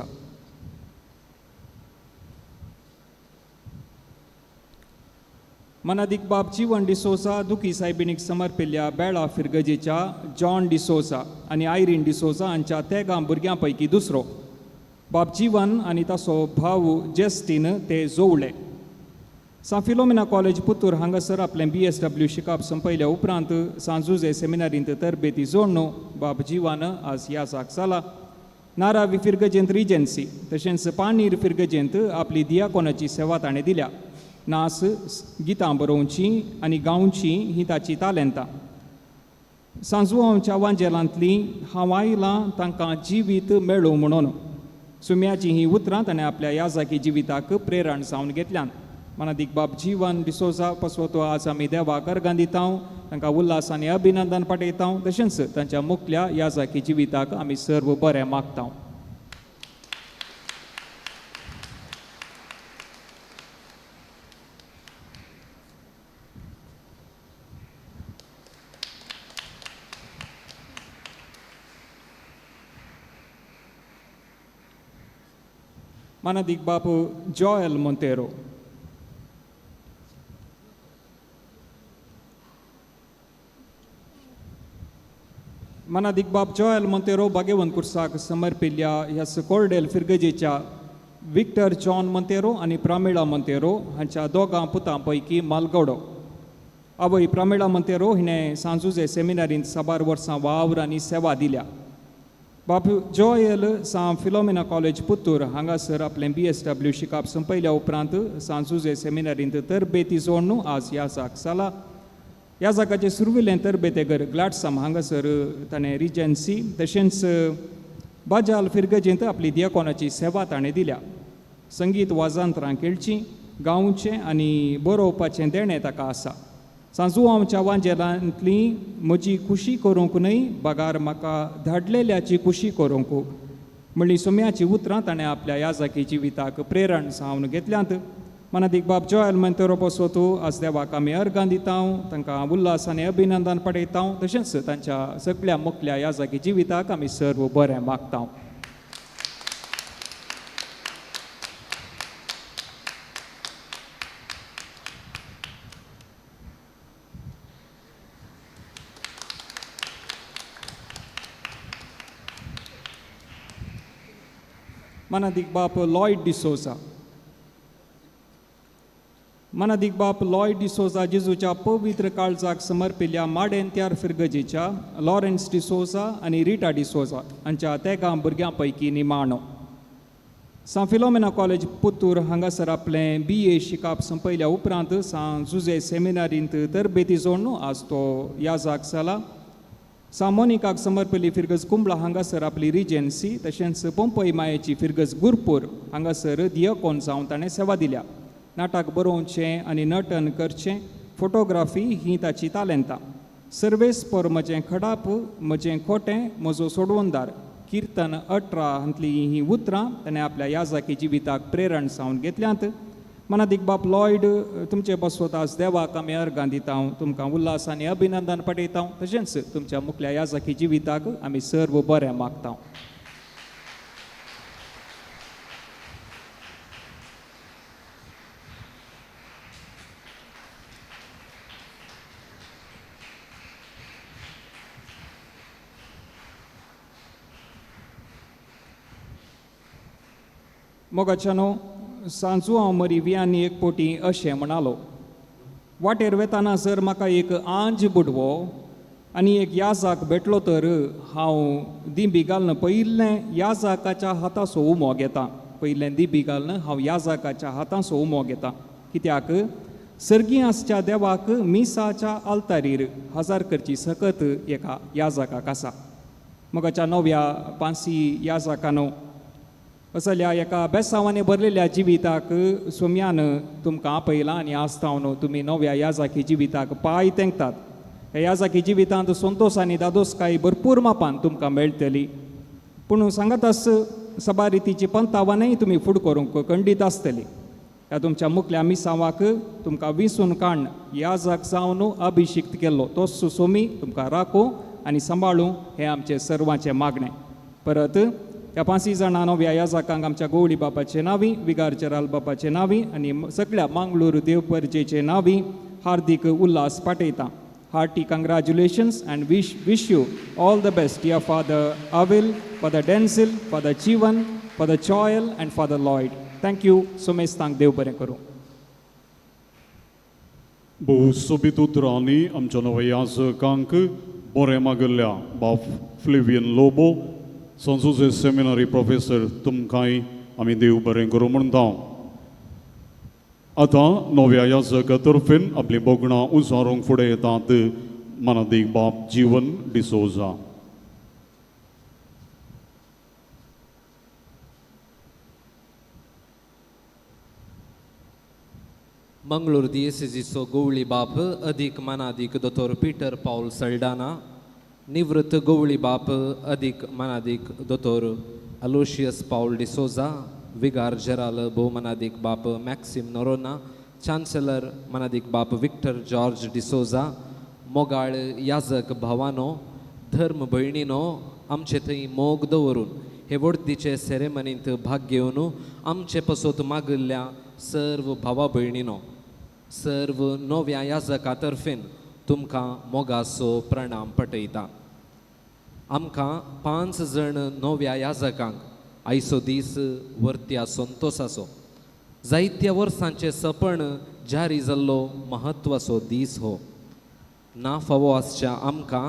[SPEAKER 17] मानादीक बाप जीवन डिसोजा दुखी सायबिणीक समर्पिल्ल्या बेळा फिरगजेच्या जॉन डिसोजा आनी आयरीन डिसोजा हांच्या 13 भुरग्यां पैकी दुसरो. बाप जीवन आनी ताचो भाव जेस्टीन ते जोवळे. सां फिलोमेना कॉलेज पुत्तूर हांगासर आपलें BSW शिकाप संपयल्या उपरांत सांत जुझे सेमिनारींत तरबेती जोडणो बाप जीवन आज यासाक जाला. नारावी फिरगजेंत रिजन्सी तशेंच पाणीर फिरगजेंत आपली दियाकोनाची सेवा ताणें दिल्या. नास गितां बरोवची आनी गावची ही ताची तालेंतां. सांजुआंवच्या वांजेलांतली हांव आयलां तांकां जिवीत मेळूं म्हणून सुम्याची ही उतरां ताणें आपल्या याजाकी जिविताक प्रेरण जावन घेतल्यान. मानादीक बाप जीवन डिसोजा पासत आज आमी देवाक अर्गां दिता. तांकां उल्हास आनी अभिनंदन पाठयता. तशेंच तांच्या मुखल्या याजाकी जिविताक आमी सर्व बरें मागता. मानादीक बाप जॉयल मोंतेरो. मानादीक बाप जॉयल मोंतेरो भागेवन कुर्साक समर्पिल्ल्या ह्या कोर्डेल फिरगजेच्या विक्टर जॉन मोंतेरो आनी प्रामिळा मोंतेरो हांच्या 2 पुतां पैकी मालगडो. आवय प्रामिळा मोंतेरो हिणें सांत जुझे सेमिनारींत साबार वर्सां वावर आनी सेवा दिल्या. बाप जॉयल सां फिलोमेना कॉलेज पुत्तूर हांगासर आपलें BSW शिकाप संपयल्या उपरांत सांत जुझे सेमिनारींत तरबेती जोडणू आज यासाक जाला. ह्या जागाचें सुरविल्लें तरबेतेगर ग्लाडसाम हांगासर ताणें रिजन्सी तशेंच बाजाल फिरगजेंत आपली दियाकोनाची सेवा ताणें दिल्या. संगीत वाजांतरां खेळचीं गावचें आनी बरोवपाचें देणें ताका आसा. सांजुआंवच्या वांजेलांतली म्हजी खुशी करूंक न्हय बगार म्हाका धाडलेल्याची खुशी करूंक म्हणली सोम्याची उतरां ताणें आपल्या याजाकी जिविताक प्रेरण जावन घेतल्यांत. मानादीक बाप जॉयल मोंतेरो पासत आज देवाक आमी अर्गां दिता. तांकां उल्हास आनी अभिनंदन पाठयता. तशेंच तांच्या सगळ्या मुखल्या याजाकी जिविताक आमी सर्व बरें मागता. मानादीक बाप लॉयड डिसोजा. मानादीक बाप लॉयड डिसोजा जेजूच्या पवित्र काळजाक समर्पिल्ल्या माडेंत्यार फिरगजेच्या लॉरेन्स डिसोजा आनी रिटा डिसोजा हांच्या 13 भुरग्यां पैकी निमाणो. सां फिलोमेना कॉलेज पुत्तूर हांगासर आपलें BA शिकाप संपयल्या उपरांत सां जुझे सेमिनारींत तरबेती जोडणू आज तो याजाक जाला. सां मोनिकाक समर्पिल्ली फिरगज कुंबळा हांगासर आपली रिजन्सी तशेंच पंपय मायेची फिरगज गुरपूर हांगासर दियकोन जावन ताणें सेवा दिल्या. नाटक बरोवचें आनी नटन करचें फोटोग्राफी ही ताची तालेंतां. सर्वेस्पर म्हजें खडाप म्हजें खोटें म्हजो सोडवणदार किर्तन 18 हांतली हीं उतरां ताणें आपल्या याजाकी जिविताक प्रेरण जावन घेतल्यांत. मनादीक बाप लॉयड, तुमचे बसवत आज देवाक आमी अर्गां दिता, तुमकां उल्हास आनी अभिनंदन पठयता, तशेंच तुमच्या मुखल्या याजाकी जिविताक आमी सर्व बरें मागता. मोगाच्यानो, सांजू हांव मरी वियांनी एक पोटी अशें म्हणालो, वाटेर वेताना जर म्हाका एक आंज बुडवो आनी एक याजाक भेटलो तर हांव दिंबी घालून पयिल्लें याजाकाच्या हाताचो उमो घेता. पयलें दिंबी घालून हांव याजाकाच्या हाताचो उमो घेता, कित्याक सर्गी आसच्या देवाक मिसाच्या आल्तारीर हजार करची सकत एका याजाकाक आसा. मोगाच्या नव्या पांसी याजाकानो, असल्या एका बेसांवांनी भरलेल्या जिविताक सोम्यान तुमकां आपयलां आनी आस्तावन तुमी नव्या याजाकी जिविताक पांय तेंकतात. ह्या याजाकी जिवितांत संतोश आनी दादोसकाय भरपूर मापान तुमकां मेळटली, पूण सांगातास सभा रितीची पंतावानय तुमी फुड करूंक खंडीत आसतली. ह्या तुमच्या मुखल्या मिसांवाक तुमकां विसून काडून याजाक जावन अभिशिक्त केल्लो तोच सोमी तुमकां राखूं आनी सांबाळूं हें आमचें सर्वांचें मागणें. परत ह्या पांचय जाणां नव्या याजाकांक आमच्या गोवळी बापाचे नांवी, विगार जेराल बापाचे नांवी आनी सगळ्या Mangalore देवपर्जेचे नांवी Hardik Ulhas पाठयता. Hearty congratulations and wish you all the best, dear Father Avil, Father Denzil, Father Jeevan, Father Joel and Father Lloyd. Thank you. सोमेस्तांक देव बरें करूं.
[SPEAKER 8] भोव सोबीत उतरांनी आमच्या नव्या याजकांक बरें मागल्ल्या बाप फ्लेवियन लोबो, संजुजे सेमिनरी प्रोफेसर, तुमकांय आमी देव बरें करूं म्हणटा. आतां नव्या याजका तर्फेन आपलीं भोगणां उजारूंक फुडें येतात मनादीक बाप जीवन डिसोजा.
[SPEAKER 12] मंगळूर दियेसेजीचो गोवळी बाप अदीक मानादीक दोतोर पीटर पावल सल्डाना, निवृत्त गोवळी बाप अदीक मानादीक दोतोर अलोशियस पावल डिसोजा, विगार जेराल भोवमानादीक बाप मॅक्सिम नोरोना, चान्सलर मानादीक बाप विक्टर जॉर्ज डिसोजा, मोगाळ याजक भावानो, धर्म भयणीनो, आमचे थंय मोग दवरून हे वडतीचे सेरेमनींत भाग घेवन आमचे पसत मागिल्ल्या सर्व भावा भयणीनो, सर्व नव्या याजका तर्फेन तुमकां मोगाचो प्रणाम पटयता. आमकां 5 जण नव्या याजकांक आयचो दीस वर्त्या संतोसाचो, जायत्या वर्सांचें सपन जारी जाल्लो म्हत्वाचो दीस हो. ना फावो आसच्या आमकां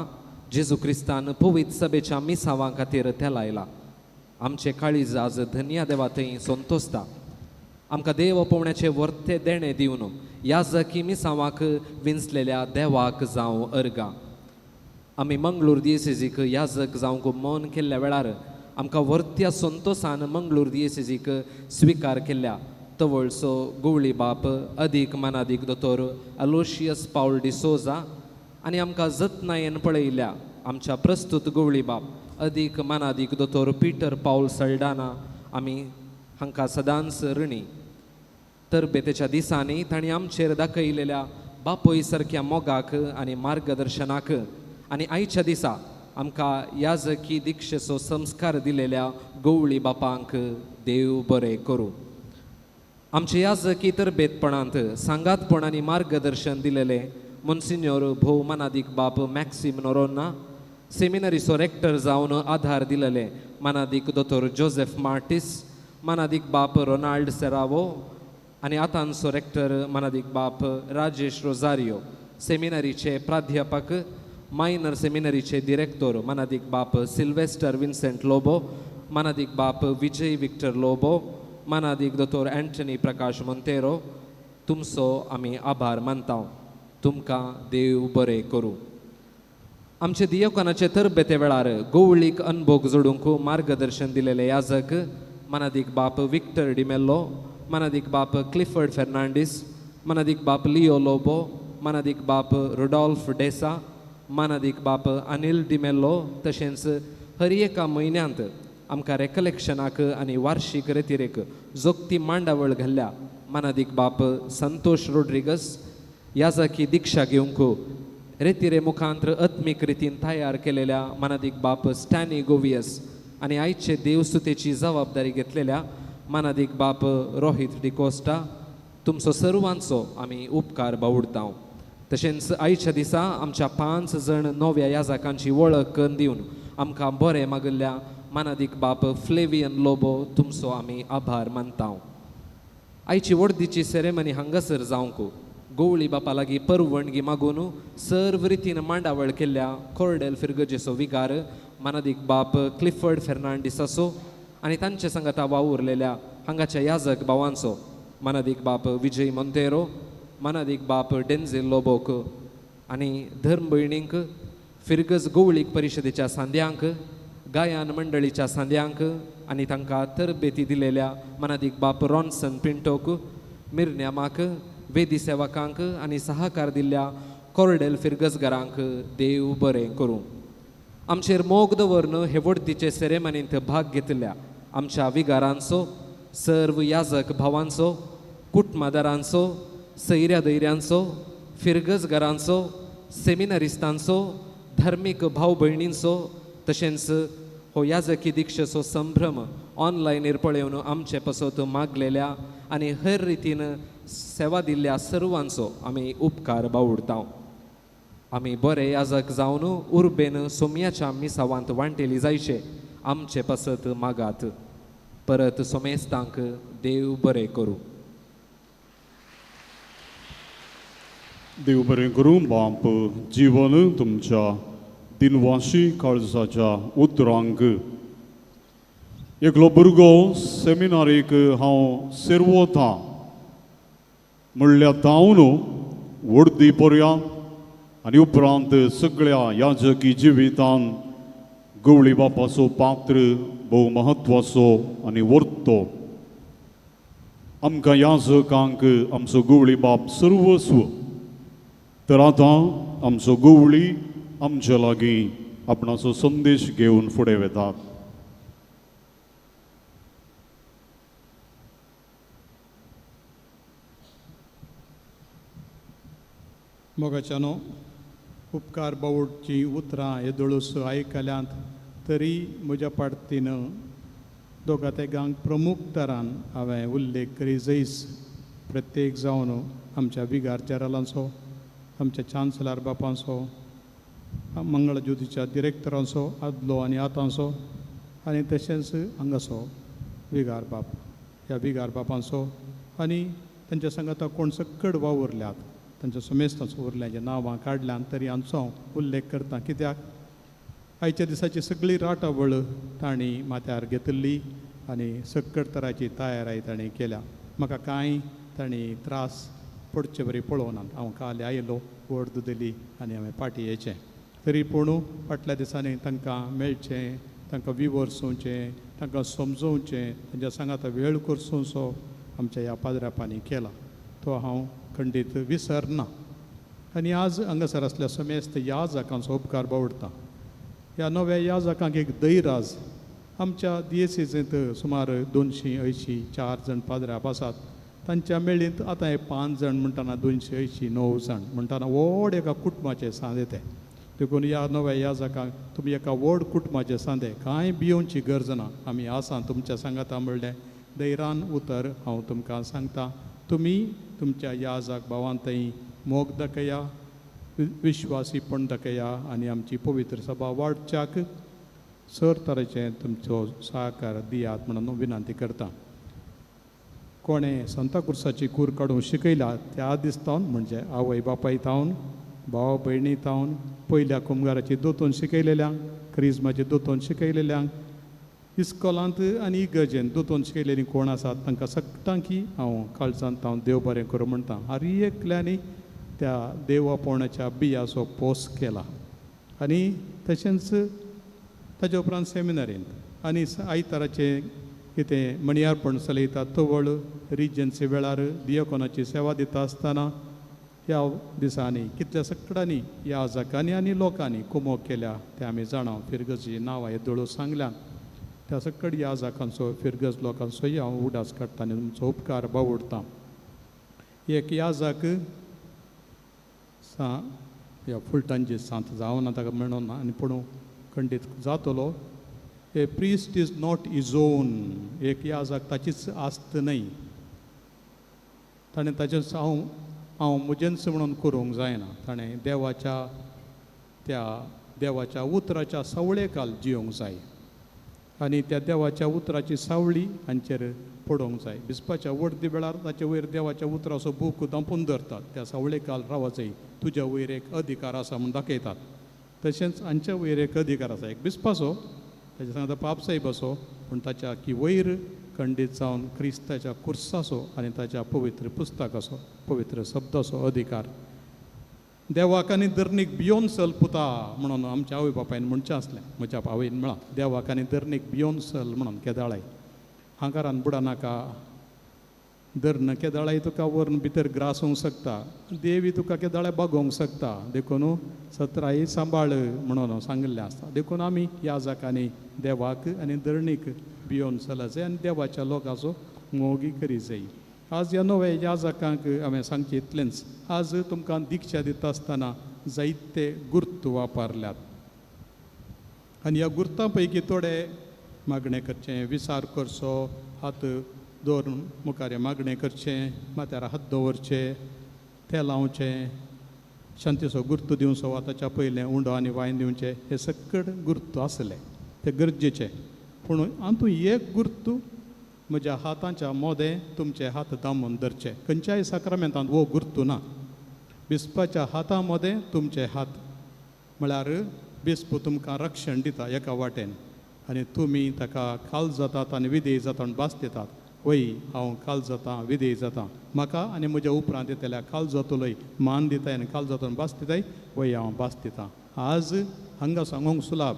[SPEAKER 12] जेजू क्रिस्तान पवित्र सभेच्या मिसावां खातीर तेलायला. आमचें काळीज आज धन्या देवा थंय संतोसता. आमकां देव आपोवण्याचें वर्ते देणें दिवन याजकी मिसावांक विंचलेल्या देवाक जावं अर्गां. आमी मंगळूर दियेसेजीक याजक जावंक मन केल्ल्या वेळार आमकां वर्त्या संतोसान मंगळूर दियेसेजीक स्विकार केल्ल्या तवळचो गोवळी बाप अदीक मानादीक दोतोर अलोशियस पावल डिसोजा आनी आमकां जतनायेन पळयल्या आमच्या प्रस्तुत गोवळी बाप अदीक मानादीक दोतोर पीटर पावल सल्डाना आमी हांकां सदांच ऋणी. तरबेतेच्या दिसांनी तांणी आमचेर दाखयलेल्या बापूय सारक्या मोगाक आनी मार्गदर्शनाक आनी आयच्या दिसा आमकां याजकी दिक्षेचो संस्कार दिलेल्या गोवळी बापांक देव बरें करूं. आमचे याजकी तरबेतपणांत सांगातपण आनी मार्गदर्शन दिलेले मोन्सिन्योर भोव मानादीक बाप मॅक्सिम नोरोन्ना, सेमिनरीचो रेक्टर जावन आधार दिलेले मानादीक दोतोर जोसेफ मार्टीस, मानादीक बाप रोनाल्ड सेरावो आनी आतांचो रेक्टर मानादीक बाप राजेश रोजारियो, सेमिनरीचे प्राध्यापक, मायनर सेमिनरीचे डिरेक्टोर मानादीक बाप सिल्वेस्टर विन्सेंट लोबो, मानादीक बाप विजय विक्टर लोबो, मानादीक दोतोर एंटनी प्रकाश मोंतेरो, तुमचो आमी आभार मानता. तुमकां देव बरें करूं. आमचे दियोकानाचे तरबेते वेळार गोवळीक अनभोग जोडूंक मार्गदर्शन दिलेले याजक मानादीक बाप विक्टर डिमेल्लो, मानादीक बाप क्लिफर्ड फेर्नांडीस, मानादीक बाप लियो लोबो, मानादीक बाप रुडॉल्फ डेसा, मानादीक बाप अनिल डिमेल्लो, तशेंच हर एका म्हयन्यांत आमकां रेकलेक्शनाक आनी वार्षीक रेतिरेक जोगती मांडावळ घाल्ल्या मानादीक बाप संतोष रोड्रिगस याजकी दीक्षा घेवंक रेतिरे मुखांत्र आत्मीक रितीन तयार केलेल्या मानादीक बाप स्टॅनी गोवियस आनी आयचे देवसुतेची जबाबदारी घेतलेल्या मानादीक बाप रोहित डिकोस्टा तुमचो सर्वांचो आमी उपकार बावुडता. तशेंच आयच्या दिसा आमच्या 5 जण नव्या याजकांची वळख करून दिवन आमकां बरें मागिल्ल्या मानादीक बाप फ्लेवियन लोबो तुमचो आमी आभार मानता. आयची वडदीची सेरेमनी हांगासर जावंक गोवळी बापा लागीं परवणगी मागून सर्व रितीन मांडावळ केल्ल्या कोर्डेल फिरगजेचो विगार मानादीक बाप क्लिफर्ड फेर्नांडीसाचो आनी तांचे सांगाता वावुरलेल्या हांगाच्या याजक भावांचो मानादीक बाप विजय मोंतेरो, मानादीक बाप डेन्झील लोबोक आनी धर्म भयणींक, फिरगज गोवळीक परिशदेच्या सांद्यांक, गायन मंडळीच्या सांद्यांक आनी तांकां तरबेती दिलेल्या मानादीक बाप रॉन्सन पिंटोक, मिरन्यामाक, वेदी सेवकांक आनी सहकार दिल्ल्या कोर्डेल फिरगजगारांक देव बरें करूं. आमचेर मोग दवरून हे वडदीचे सेरेमनींत भाग घेतिल्ल्या आमच्या विगारांचो, सर्व याजक भावांचो, कुटुंबादारांचो, सैऱ्या दैऱ्यांचो, फिरगजगारांचो, सेमिनारिस्तांचो, धार्मीक भाव भयणींचो तशेंच हो याजकी दीक्षेचो संभ्रम ऑनलायनीर पळोवन आमचे पसत मागलेल्या आनी हेर रितीन सेवा दिल्ल्या सर्वांचो आमी उपकार बावुडता. आमी बरे याजक जावन उर्बेन सोम्याच्या मिसावांत वांटेली जायचे आमचे पसत मागात. परत सोमेस्तांक देव बरें करूं.
[SPEAKER 8] देव बरें करूं. बाप जीवन तुमच्या दिनवाशी काळजाच्या उतरांक एकलो भुरगो सेमिनारीक हांव सेरवता म्हणल्यार तावन वडदी पर्यांत आनी उपरांत सगळ्या याजकी जिवितान गवळी बापाचो पात्र भोव म्हत्वाचो आनी वर्तो. आमकां याजकांक आमचो गवळी बाप सर्वस्व, तर आतां आमचो गवळी आमच्या लागीं आपणाचो संदेश घेवन फुडें वेतात.
[SPEAKER 1] मोगाच्यानो, उपकार बावडचीं उतरां येदोळूस आयकल्यांत तरी म्हज्या पार्टीन दोगा तेगांक प्रमुख तरान हांवें उल्लेख करी जैस प्रत्येक जावन आमच्या विगार जेरालांचो, आमच्या चान्सलर बापांचो, मंगळज्योतीच्या डिरेक्टरांचो आदलो आनी आतांचो आनी तशेंच हांगाचो विगार बाप, ह्या विगार बापांचो आनी तांच्या सांगाता कोण सकड वावुरल्यात तांच्या समेस्तांचो उरल्याचें नांवां काडल्यान तरी हांचो हांव उल्लेख करता कित्याक आयच्या दिसाची सगळी राटावळ तांणी माथ्यार घेतिल्ली आनी सक्कड तराची तयाराय तांणी केल्या. म्हाका कांय तांणी त्रास पडचे बरी पळोवनात. हांव काल आयलो, वर्द दिली आनी हांवें पाटी येचें तरी पूण फाटल्या दिसांनी तांकां मेळचें, तांकां विवर्सोवचें, तांकां समजोवचें, तांच्या सांगाता वेळ करचो आमच्या ह्या पाद्रापांनी केला तो हांव खंडीत विसरना. आनी आज हांगासर आसल्या समेस्त याजकांचो उपकार बावडटा. ह्या नव्या याजकांक एक दैराज आमच्या दियेसींत सुमार 284 जाण पाद्राप आसात. तांच्या मेळींत आतां हे 5 जाण म्हणटना 289 जाण म्हणटना व्हड एका कुटुंबाचे सांदे ते. देखून ह्या नव्या याजकांक तुमी एका व्हड कुटुंबाचे सांदे, कांय भियोवची गरज ना, आमी आसा तुमच्या सांगाता म्हणलें दैरान उतर हांव तुमकां सांगता. तुमी तुमच्या याजक भावान थंय मोग दाखया, विश्वासीपण दाखया आनी आमची पवित्र सभा वाडच्याक सर तरेचें तुमचो सहकार दियात म्हणून विनंती करता. कोणें सांताक्रुसाची कूर काडूंक शिकयला त्या दिसतावन म्हणजे आवय बापाय तावन, भाव भयणी तावन, पयल्या कुमगाराची दोतोन शिकयलेल्यांक, क्रिज्माची दोतोन शिकयलेल्यांक, इस्कोलांत आनी इगर्जेन दोतोन शिकयलेलीं कोण आसात तांकां सगटांकी हांव काळजांत हांव देव बरें करूं म्हणटा. हर एकल्यांनी त्या देवापणाच्या बियाचो पोस केला आनी तशेंच ताच्या उपरांत सेमिनारींत आनी आयताराचें कितें मणयारपण चलयता तवळ रिजन्सी वेळार दियकोनाची सेवा दिता आसतना ह्या दिसांनी कितल्या सकडांनी ह्या जाकांनी आनी लोकांनी कुमोक केल्या तें आमी जाणा. फिरगजी नांवां हे दोळो सांगल्यान त्या सकड ह्या जाकांचो फिरगज लोकांचोय हांव उडास काडटा आनी तुमचो उपकार बावडटा. एक ह्या जाक सा ह्या फुलटांची सांत जावना ताका म्हणून आनी पूण खंडीत जातलो. A priest is not his own. एक याजक ताचीच आस्त न्हय, ताणें ताचेंच हांव हांव म्हजेंच म्हणून करूंक जायना. ताणें देवाच्या त्या देवाच्या उतराच्या सावळेकाल जियोंक जाय आनी त्या देवाच्या उतराची सावळी हांचेर पडोवंक जाय. बिस्पाच्या वर्दी वेळार ताचे वयर देवाच्या उतराचो बूक दांपून धरतात, त्या सावळेकाल रावा जाय, तुज्या वयर एक अधिकार आसा म्हूण दाखयतात. तशेंच हांच्या वयर एक अधिकार आसा, एक बिस्पाचो, ताच्या सांगता पापसाहेबाचो, पूण ताच्या की वयर खंडीत जावन क्रिस्ताच्या कुर्साचो आनी ताच्या पवित्र पुस्तकाचो पवित्र शब्दाचो अधिकार. देवाक आनी धरणीक भियोन चल पुता म्हणून आमच्या आवय बापायन म्हणचें आसलें. म्हज्या आवयन म्हळां देवाक आनी धरणीक भियोन चल म्हणून. केदाळाय हांगारान बुडा नाका, धरण केदाळाय तुका व्हरून भितर ग्रासूंक शकता, देवी तुका केदाळाय बागोवंक शकता, देखून सत्राय सांबाळ म्हणून सांगिल्लें आसता. देखून आमी ह्या जाकांनी देवाक आनी धरणीक भियोन चलत जाय आनी देवाच्या लोकाचो मोगी करी जाय. आज ह्या नव्या ह्या जाकांक हांवें सांगचें इतलेंच. आज तुमकां दिक्षा दिता आसतना जायते गुर्त वापरल्यात आनी ह्या गुर्तां पैकी थोडे मागणें करचें, विचार करचो, हात दवरून मुखार मागणें करचें, माथ्यार हात दवरचे, तेल लावचें, शांतीचो गुर्त दिवचो वा ताच्या पयलें उंडो आनी वायन दिवचें, हे सकड गुर्त आसले ते गरजेचे. पूण हातूंत एक गुर्त म्हज्या हातांच्या मोदें तुमचे हात दामून धरचे. खंयच्याय साक्रामेंतांत हो गुर्तू ना. बिस्पाच्या हाता मोदें तुमचे हात म्हळ्यार बिस्प तुमकां रक्षण दिता एका वाटेन आनी तुमी ताका खाल जातात आनी विधेय जाता आनी भास दितात. वय हांव खाल जातां विधेय जातां, म्हाका आनी म्हज्या उपरांत येतल्या खाल जातलोय मान दिताय आनी खाल जातो भास दिताय, वय हांव भास दितां. आज हांगा सांगूंक सुलाभ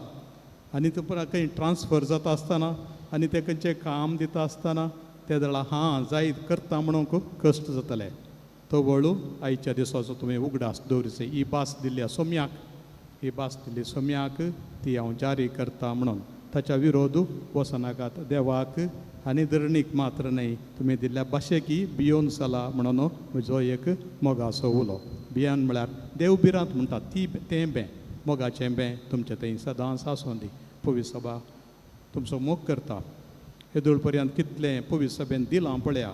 [SPEAKER 1] आनी तुमकां खंय ट्रान्सफर जाता आसतना आनी ते खंयचें काम दिता आसतना ते जाल्यार हां जायत करता म्हणून खूब कश्ट जातले. तो वळू आयच्या दिसाचो तुमी उगडास दवरचे. ही भास दिल्ली सोम्याक, ही भास दिल्ली सोम्याक ती हांव जारी करता म्हणून ताच्या विरोध वचनाकात. देवाक आनी धरणीक मात्र न्हय, तुमी दिल्ल्या भाशेकी भियोन चला म्हणून म्हजो एक मोगाचो उलो. भियान म्हळ्यार देव भिरांत म्हणटात ती तें बें मोगाचें बें तुमचें थंय सदांच आसूं दी. पवित्र सभा तुमचो मोग करता. येदोळ पर्यंत कितलें पवित्र सभेन दिलां पळया.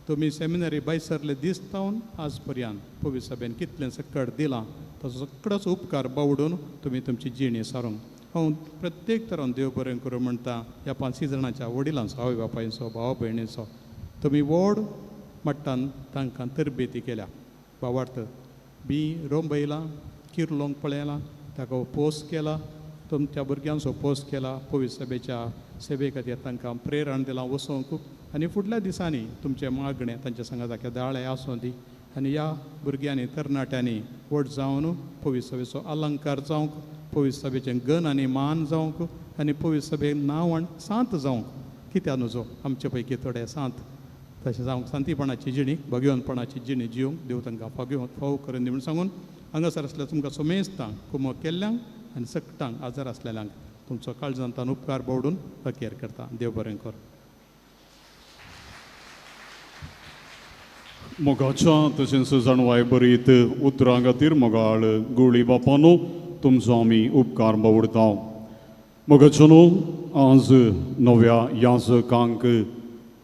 [SPEAKER 1] तुमी सेमिनरी भायर सरले दीस जावन आज पर्यंत पवित्र सभेन कितलें सकट दिलां ताचो सगळोच उपकार बावडून तुमी तुमची जिणी सारूंक हांव प्रत्येक तरान देव बरें करूं म्हणटा. ह्या पांचशी जाणांच्या वडिलांचो, आवय बापायचो, भावा भयणीचो तुमी व्हड मट्टान तांकां तरबेती केल्या. भावार्थ बी रोंबयलां, किर्लोंक पळयलां, ताका पोस केला, तुमच्या भुरग्यांचो पोस केला. पवित्र सभेच्या सेवे खातीर तांकां प्रेरण दिलां वचोंक आनी फुडल्या दिसांनी तुमचें मागणें तांच्या सांगाता केदाळे आसूं दी आनी ह्या भुरग्यांनी तरणाट्यांनी व्हड जावन पवित्र सभेचो अलंकार जावंक, पवित्र सभेचें गन आनी मान जावंक आनी पवित्र सभेक नांव आनी सांत जावंक. कित्याक न्हू आमचे पैकी थोडे सांत तशें जावंक सांतीपणाची जिणी, भगवंतपणाची जिणी जिवंक देव तांकां फाव फाव करून दी म्हूण सांगून हांगासर आसल्यार तुमकां सोमेस्तांक कुमो केल्ल्यांक आनी सकटांक आजार आसलेल्यांक तुमचो काळजांतान उपकार बोवडून अखेर करता. देव बरें कर.
[SPEAKER 8] मोगाच्या तशेंच जाणवाय बरीत उतरां खातीर मोगाळ गोळी बापानो तुमचो आमी उपकार बावडता. मोगाचो आज नव्या याजकांक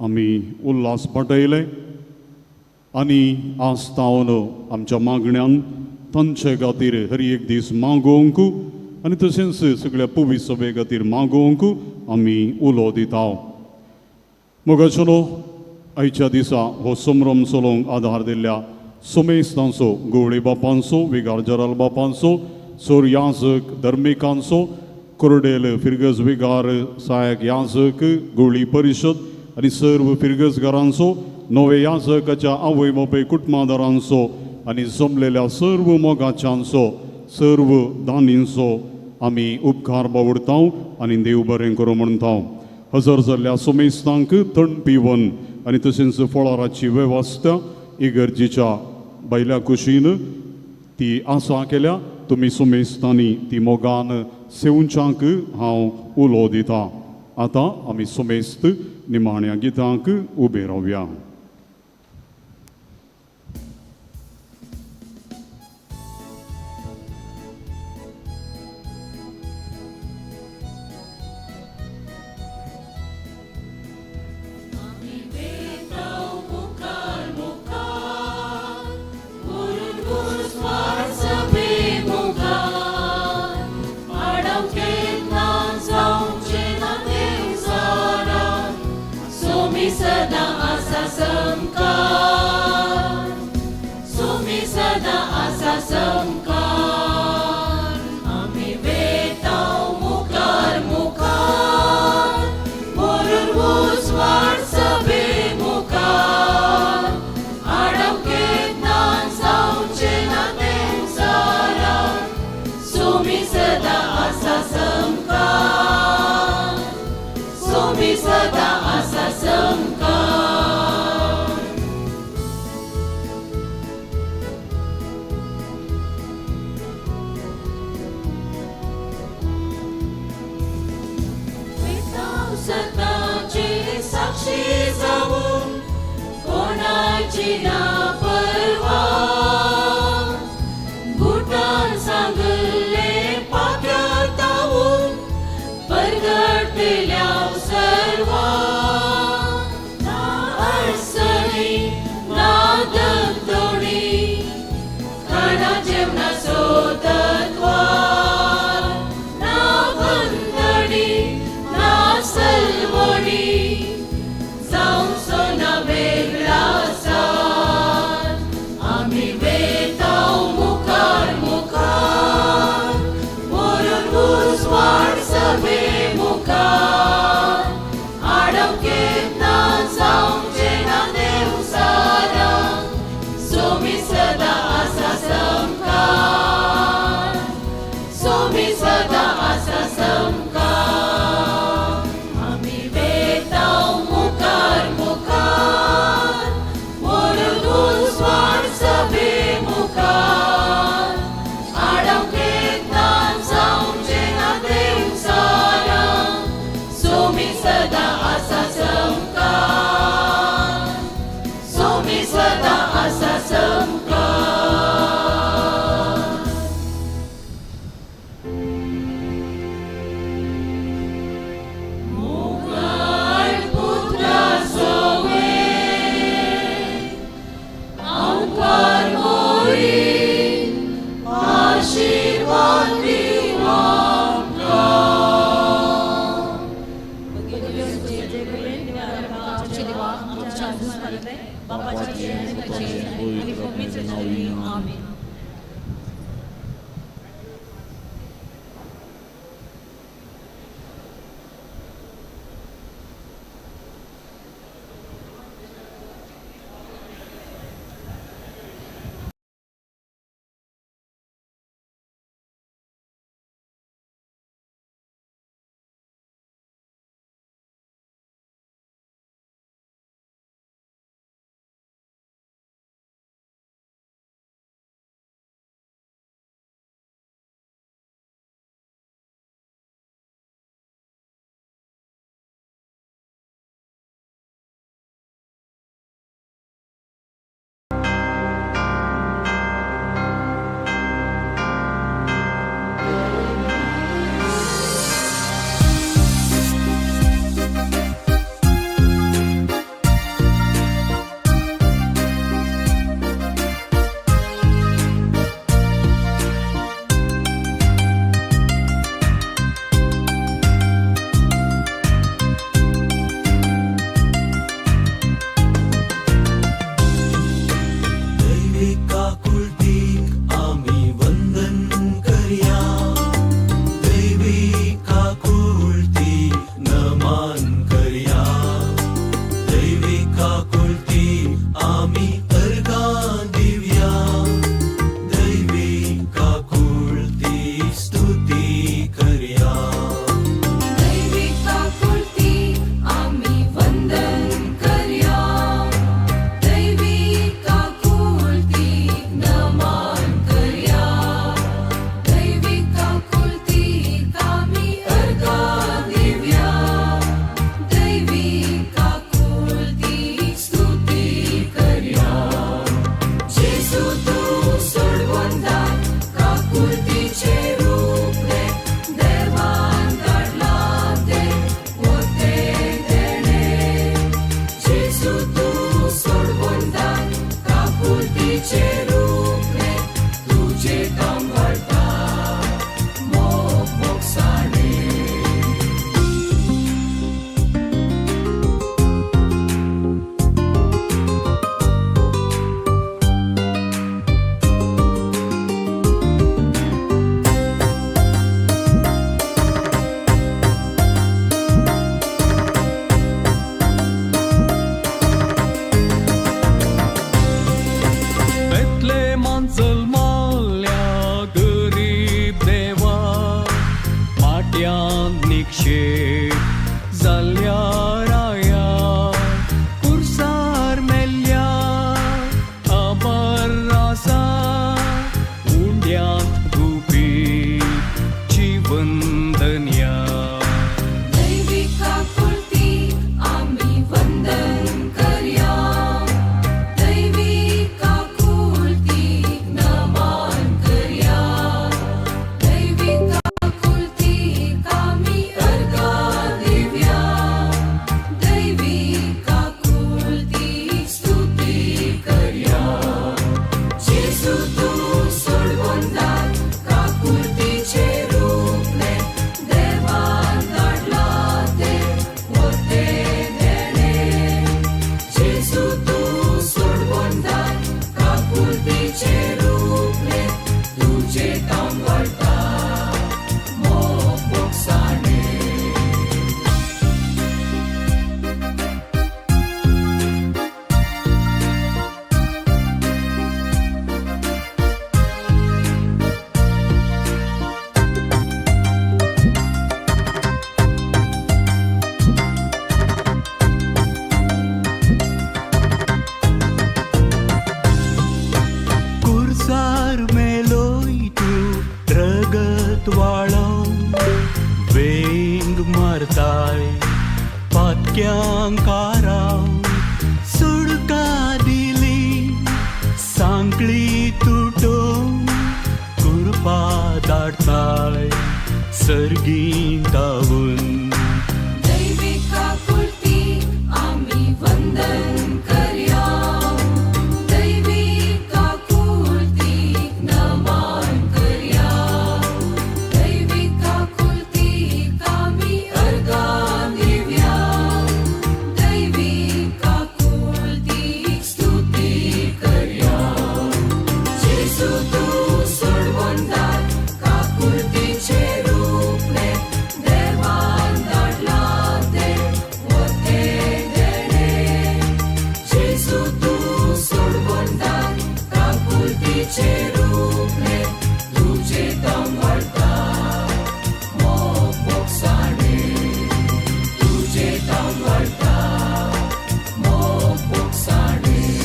[SPEAKER 8] आमी उल्हास पाटयले आनी आज तावन आमच्या मागण्यान तांचे खातीर हर एक दीस मागोवंक आनी तशेंच सगळ्या पवी सभे खातीर मागोवंक आमी उलो दिता. मोगाचो आयच्या दिसा हो संभ्रम चलोवंक आदार दिल्ल्या सोमेस्तांचो, गवळी बापांचो, विगार जराल बापांचो, सोर याजक धर्मिकांचो, कोरडेल फिरगज विगार सहायक याजक गवळी परिशद आनी सर्व फिरगजगारांचो, नवे याजकाच्या आवय बापाय कुटुंबादारांचो आनी जमलेल्या सर्व मोगाच्यांचो, सर्व दानींचो आमी उपकार बावडता आनी देव बरें करूं म्हणटा. हजर जाल्ल्या सोमेस्तांक थंड पिवन आनी तशेंच फळाराची वेवस्था इगर्जेच्या बायल्या कुशीन ती आसा केल्या तुमी सुमेस्तांनी ती मोगान सेवच्याक हांव उलो दिता. आतां आमी सुमेस्त निमाण्या गितांक उबे रावया.
[SPEAKER 16] जावचो ना वेगळा.
[SPEAKER 13] वाळो वेंग मारताय पातक्यांकारा सुडका दिली सांकळी तुटोवन कुरपा धाडताय सर्गीं धांवून.
[SPEAKER 16] दैवी काकुळती आमी वंदन करया, दैवी काकुळतीक नमन करया, दैवी काकुळतीक आमी अर्गां दिवया, दैवी काकुळतीक स्तुती करया. जेजू तूं सोडवणदार काकुळतीचें रूपणें देवान धाडलां तें वतें देणें. जेजू तूं सोडवणदार काकुळतीचें रूपणें तुजें दम वाडटा मोग मोगसाणें, तुजें दम वाडटा मोग मोगसाणें.